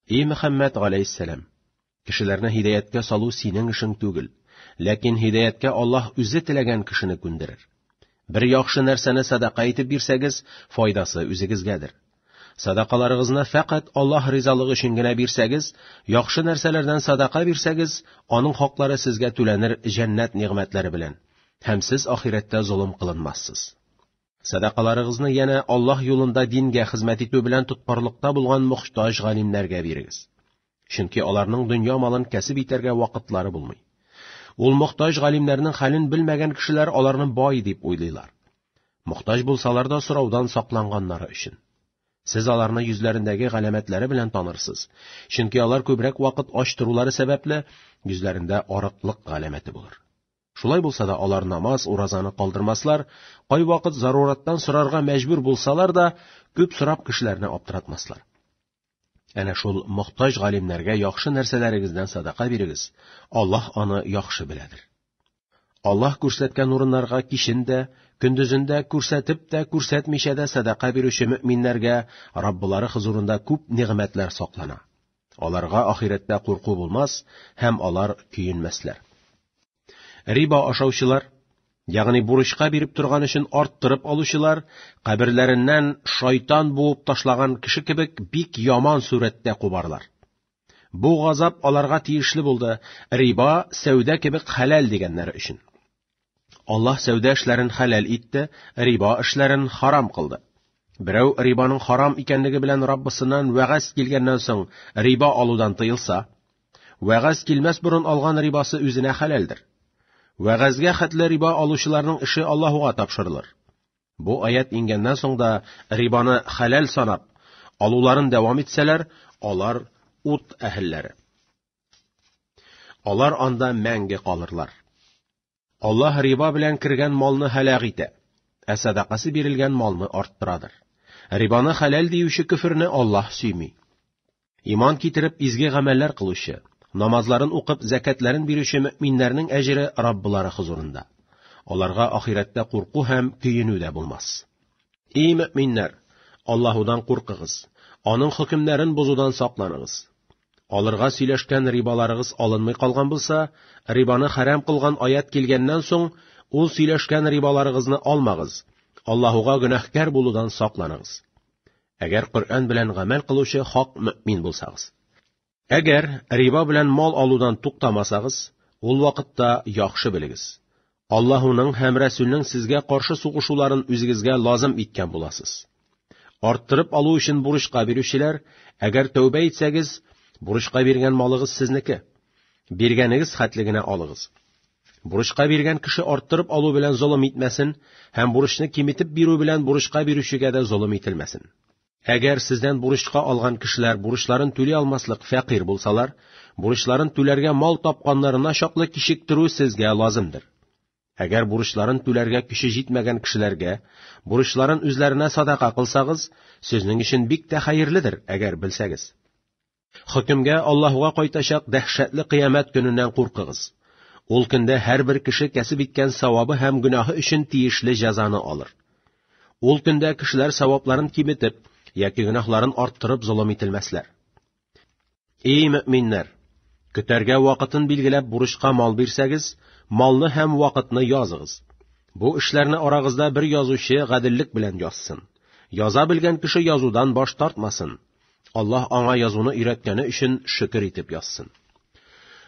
И Мөхәммәд галәйһиссәлам, кешеләрне һидаяткә салу синең эшең түгел, ләкин һидаяткә Аллаһ үзе теләгән кешене күндерер. Бер яхшы нәрсәне садака итеп бирсәгез, файдасы үзегезгәдер. Садакаларыгызны фәкать Аллаһ ризалыгы өчен генә бирсәгез, яхшы нәрсәләрдән садака бирсәгез, аның хаклары сезгә түләнер җәннәт нигъмәтләре белән, һәм сез ахирәттә золым кылынмассыз. Садакаларыгызны янә Аллаһ юлында дингә хезмәт итү белән тоткарлыкта булган мохтаҗ галимнәргә бирегез. Чөнки аларның дөнья малын кәсеп итәргә вакытлары булмый. Ул мохтаҗ галимнәрнең хәлен белмәгән кешеләр аларны бай дип уйлыйлар. Мохтаҗ булсалар да сораудан сакланганнары өчен. Сез аларны йөзләрендәге галәмәтләре белән танырсыз, чөнки алар күбрәк вакыт ач торулары сәбәпле, йөзләрендә арыклык галәмәте булыр. Шулай булса да алар намаз, уразаны калдырмаслар, кайвакыт зарураттан сорарга мәҗбүр булсалар да, күп сорап кешеләрне аптыратмаслар. Әнә шул мохтаҗ галимнәргә яхшы нәрсәләрегездән садака бирегез, Аллаһ аны яхшы беләдер. Аллаһ күрсәткән урыннарга кичен дә, көндезен дә күрсәтеп тә, күрсәтмичә дә садака бирүче мөэминнәргә Раббылары хозурында күп нигъмәтләр саклана. Аларга ахирәттә курку булмас һәм алар көенмәсләр. Риба ашаучылар, ягъни бурычка биреп торган өчен арттырып алучылар, каберләреннән шайтан буып ташлаган кеше кебек бик яман сурәттә кубарлар. Бу газап аларга тиешле булды, риба сәүдә кебек хәләл дигәннәре өчен. Аллаһ сәүдә эшләрен хәләл итте, риба эшләрен харам кылды. Берәү рибаның харам икәнлеге белән Раббысыннан вәгазь килгәннән соң риба алудан тыелса, вәгазь килмәс борын алган рибасы үзенә хәләлдер. Вәгазьгә хәтле риба алучыларның эше Аллаһуга тапшырылыр. Бу аят иңгәннән соң да рибаны хәләл санап, алуларын дәвам итсәләр, алар ут әһелләре. Алар анда мәңге калырлар. Аллаһ риба белән кергән малны һәлак итә, ә сәдакасы бирелгән малны арттырадыр. Рибаны хәләл диюче көферне Аллаһ сөйми. Иман китереп изге гамәлләр кылучы, намазларын укып зәкәтләрен бирүче мөэминнәрнең әҗере Раббылары хозурында. Аларга ахирәттә курку һәм көенү дә булмас. Ий мөэминнәр, Аллаһудан куркыгыз, аның хөкемнәрен бозудан сакланыгыз. Алырга сөйләшкән рибаларыгыз алынмый калган булса, рибаны хәрам кылган аят килгәннән соң, ул сөйләшкән рибаларыгызны алмагыз, Аллаһуга гөнаһкәр булудан сакланыгыз. Әгәр Коръән белән гамәл кылучы хак мөэмин булсагыз. Әгәр риба белән мал алудан туктамасагыз, ул вакытта яхшы белегез. Аллаһуның һәм Рәсүлнең сезгә каршы сугышуларын үзегезгә лазым иткән буласыз. Арттырып алу өчен бурычка бирүчеләр, әгәр тәүбә итсәгез, бурычка биргән малыгыз сезнеке. Биргәнегез хәтле генә алыгыз. Бурычка биргән кеше арттырып алу белән золым итмәсен һәм бурычны киметеп бирү белән бурычка бирүчегә дә золым ителмәсен. Әгәр сездән бурычка алган кешеләр бурычларын түли алмаслык фәкыйрь булсалар, бурычларын түләргә мал тапканнарына чаклы кичектерү сезгә лазымдыр. Әгәр бурычларын түләргә көче җитмәгән кешеләргә бурычларын үзләренә садака кылсагыз, сезнең өчен бик тә хәерледер, әгәр белсәгез. Хөкемгә Аллаһуга кайтачак дәһшәтле кыямәт көненнән куркыгыз. Ул көндә һәрбер кеше кәсеп иткән савабы һәм гөнаһы өчен тиешле җәзаны алыр. Ул көндә кешеләр савапларын киметеп яки гөнаһларын арттырып золым ителмәсләр. Эй мөэминнәр! Көтәргә вакытын билгеләп бурычка мал бирсәгез, малны һәм вакытны языгыз. Бу эшләрне арагызда бер язучы гаделлек белән язсын. Яза белгән кеше язудан баш тартмасын. Аллаһ аңа язуны өйрәткәне өчен шөкер итеп язсын.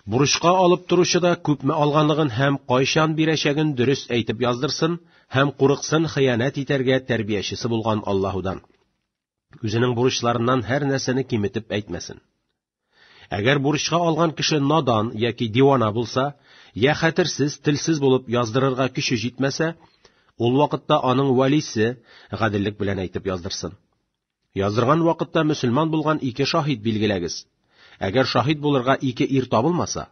Бурычка алып торучы да күпме алганлыгын һәм кайчан бирәчәген дөрес әйтеп яздырсын һәм курыксын хыянәт итәргә тәрбиячесе булган Аллаһудан. Үзенең бурычларыннан һәр нәрсәне киметеп әйтмәсен. Әгәр бурычка алган кеше надан яки дивана булса, я хәтерсез, телсез булып яздырырга көче җитмәсә, ул вакытта аның вәлисе гаделлек белән әйтеп яздырсын. Яздырган вакытта мөселман булган ике шаһит билгеләгез. Әгәр шаһит булырга ике ир табылмаса,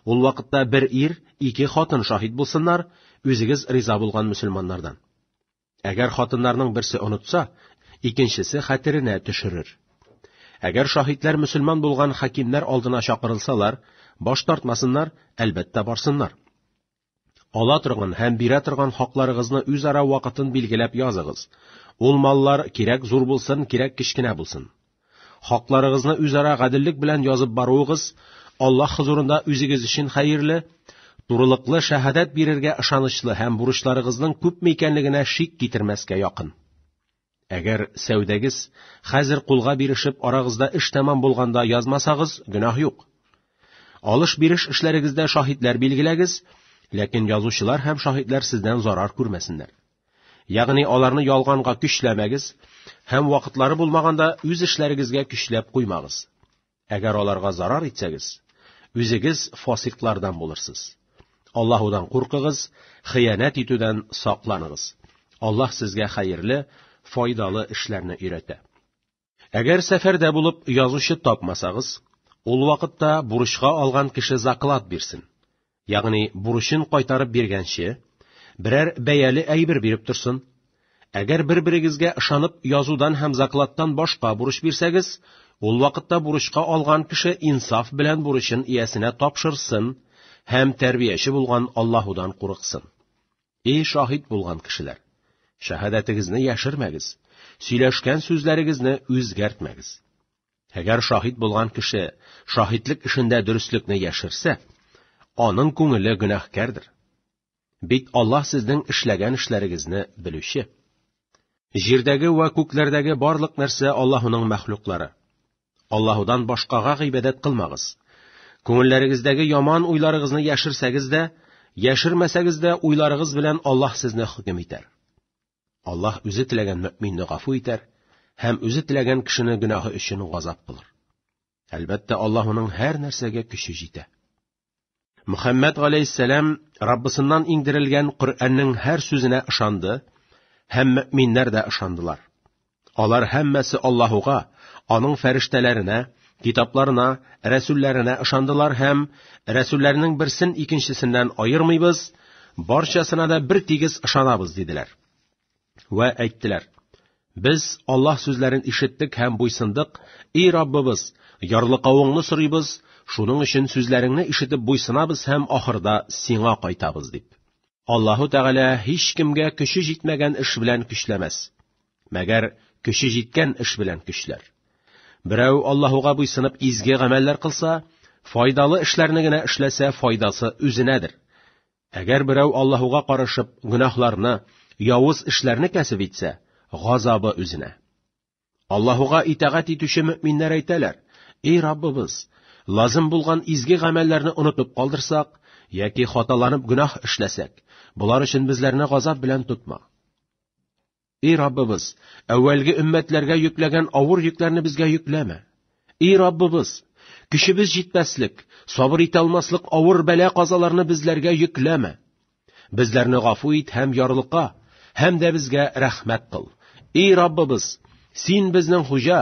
ул вакытта бер ир, ике хатын шаһит булсыннар, үзегез риза булган мөселманнардан. Әгәр хатыннарның берсе онытса, икенчесе хәтеренә төшерер. Әгәр шаһитләр мөселман булган хакимнәр алдына чакырылсалар, баш тартмасыннар, әлбәттә барсыннар. Ала торган һәм бирә торган хакларыгызны үзара вакытын билгеләп языгыз. Ул маллар кирәк зур булсын, кирәк кечкенә булсын. Хакларыгызны үзара гаделлек белән язып баруыгыз Аллаһ хозурында үзегез өчен хәерле, турылыклы шәһадәт бирергә ышанычлы һәм бурычларыгызның күпме икәнлегенә шик китермәскә якын. Әгәр сәүдәгез хәзер кулга бирешеп арагызда эш тәмам булганда язмасагыз, гөнаһ юк. Алыш-биреш эшләрегездә шаһитләр билгеләгез, ләкин язучылар һәм шаһитләр сездән зарар күрмәсеннәр. Ягъни аларны ялганга көчләмәгез һәм вакытлары булмаганда үз эшләрегезгә көчләп куймагыз. Әгәр аларга зарар итсәгез, үзегез фасиклардан булырсыз. Аллаһудан куркыгыз, хыянәт итүдән сакланыгыз. Аллаһ сезгә хәерле, файдалы эшләрне өйрәтә. Әгәр сәфәрдә булып язучы тапмасагыз, ул вакытта бурычка алган кеше заклад бирсен. Ягъни бурычын кайтарып биргәнче, берәр бәяле әйбер биреп торсын. Әгәр бер-берегезгә ышанып язудан һәм закладтан башка бурыч бирсәгез, ул вакытта бурычка алган кеше инсаф белән бурычын иясенә тапшырсын һәм тәрбияче булган Аллаһудан курыксын. Эй шаһит булган кешеләр, шәһадәтегезне яшермәгез, сөйләшкән сүзләрегезне үзгәртмәгез. Әгәр шаһит булган кеше шаһитлек эшендә дөреслекне яшерсә, аның күңеле гөнаһкәрдер. Бит Аллаһ сезнең эшләгән эшләрегезне белүче. Җирдәге вә күкләрдәге барлык нәрсә Аллаһуның мәхлуклары. Аллаһудан башкага гыйбадәт кылмагыз. Күңелләрегездәге яман уйларыгызны яшерсәгез дә, яшермәсәгез дә уйларыгыз белән Аллаһ сезне хөкем итәр. Аллаһ үзе теләгән мөэминне гафу итәр һәм үзе теләгән кешене гөнаһы өчен газап кылыр. Әлбәттә, Аллаһуның һәр нәрсәгә көче җитә. Мөхәммәд галәйһиссәлам Раббысыннан иңдерелгән Коръәннең һәр сүзенә ышанды һәм мөэминнәр дә ышандылар. Алар һәммәсе Аллаһуга, аның фәрештәләренә, китапларына, рәсүлләренә ышандылар һәм рәсүлләрнең берсен икенчесеннән аермыйбыз, барчасына да бер тигез ышанабыз диделәр. Вә әйттеләр: Без Аллаһ сүзләрен ишеттек һәм буйсындык, эй Раббыбыз, ярлыкавыңны сорыйбыз, шуның өчен сүзләреңне ишетеп буйсынабыз һәм ахырда сиңа кайтабыз дип. Аллаһу Тәгалә һичкемгә көче җитмәгән эш белән көчләмәс. Мәгәр көче җиткән эш белән көчләр. Берәү Аллаһуга буйсынып изге гамәлләр кылса, файдалы эшләрне генә эшләсә, файдасы үзенәдер. Әгәр берәү Аллаһуга карышып гөнаһларны, явыз эшләрне кәсеп итсә, газабы үзенә. Аллаһуга итагать итүче мөэминнәр әйтәләр: "Эй Раббыбыз, лазым булган изге гамәлләрне онытып калдырсак яки хаталанып гөнаһ эшләсәк, болар өчен безләрне газап белән тотма. Эй Раббыбыз, әүвәлге өммәтләргә йөкләгән авыр йөкләрне безгә йөкләмә. Эй Раббыбыз, көчебез җитмәслек, сабыр итә алмаслык авыр бәла-казаларны безләргә йөкләмә. Безләрне гафу ит һәм ярлыка, һәм дә безгә рәхмәт кыл. Эй Раббыбыз, син безнең хуҗа,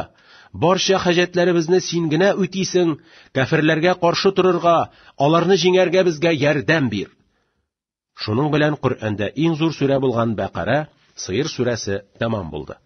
барча хаҗәтләребезне син генә үтисең, кәферләргә каршы торырга, аларны җиңәргә безгә ярдәм бир. Шуның белән Коръәндә иң зур сүрә булган Бәкара, Сыер сүрәсе тәмам булды.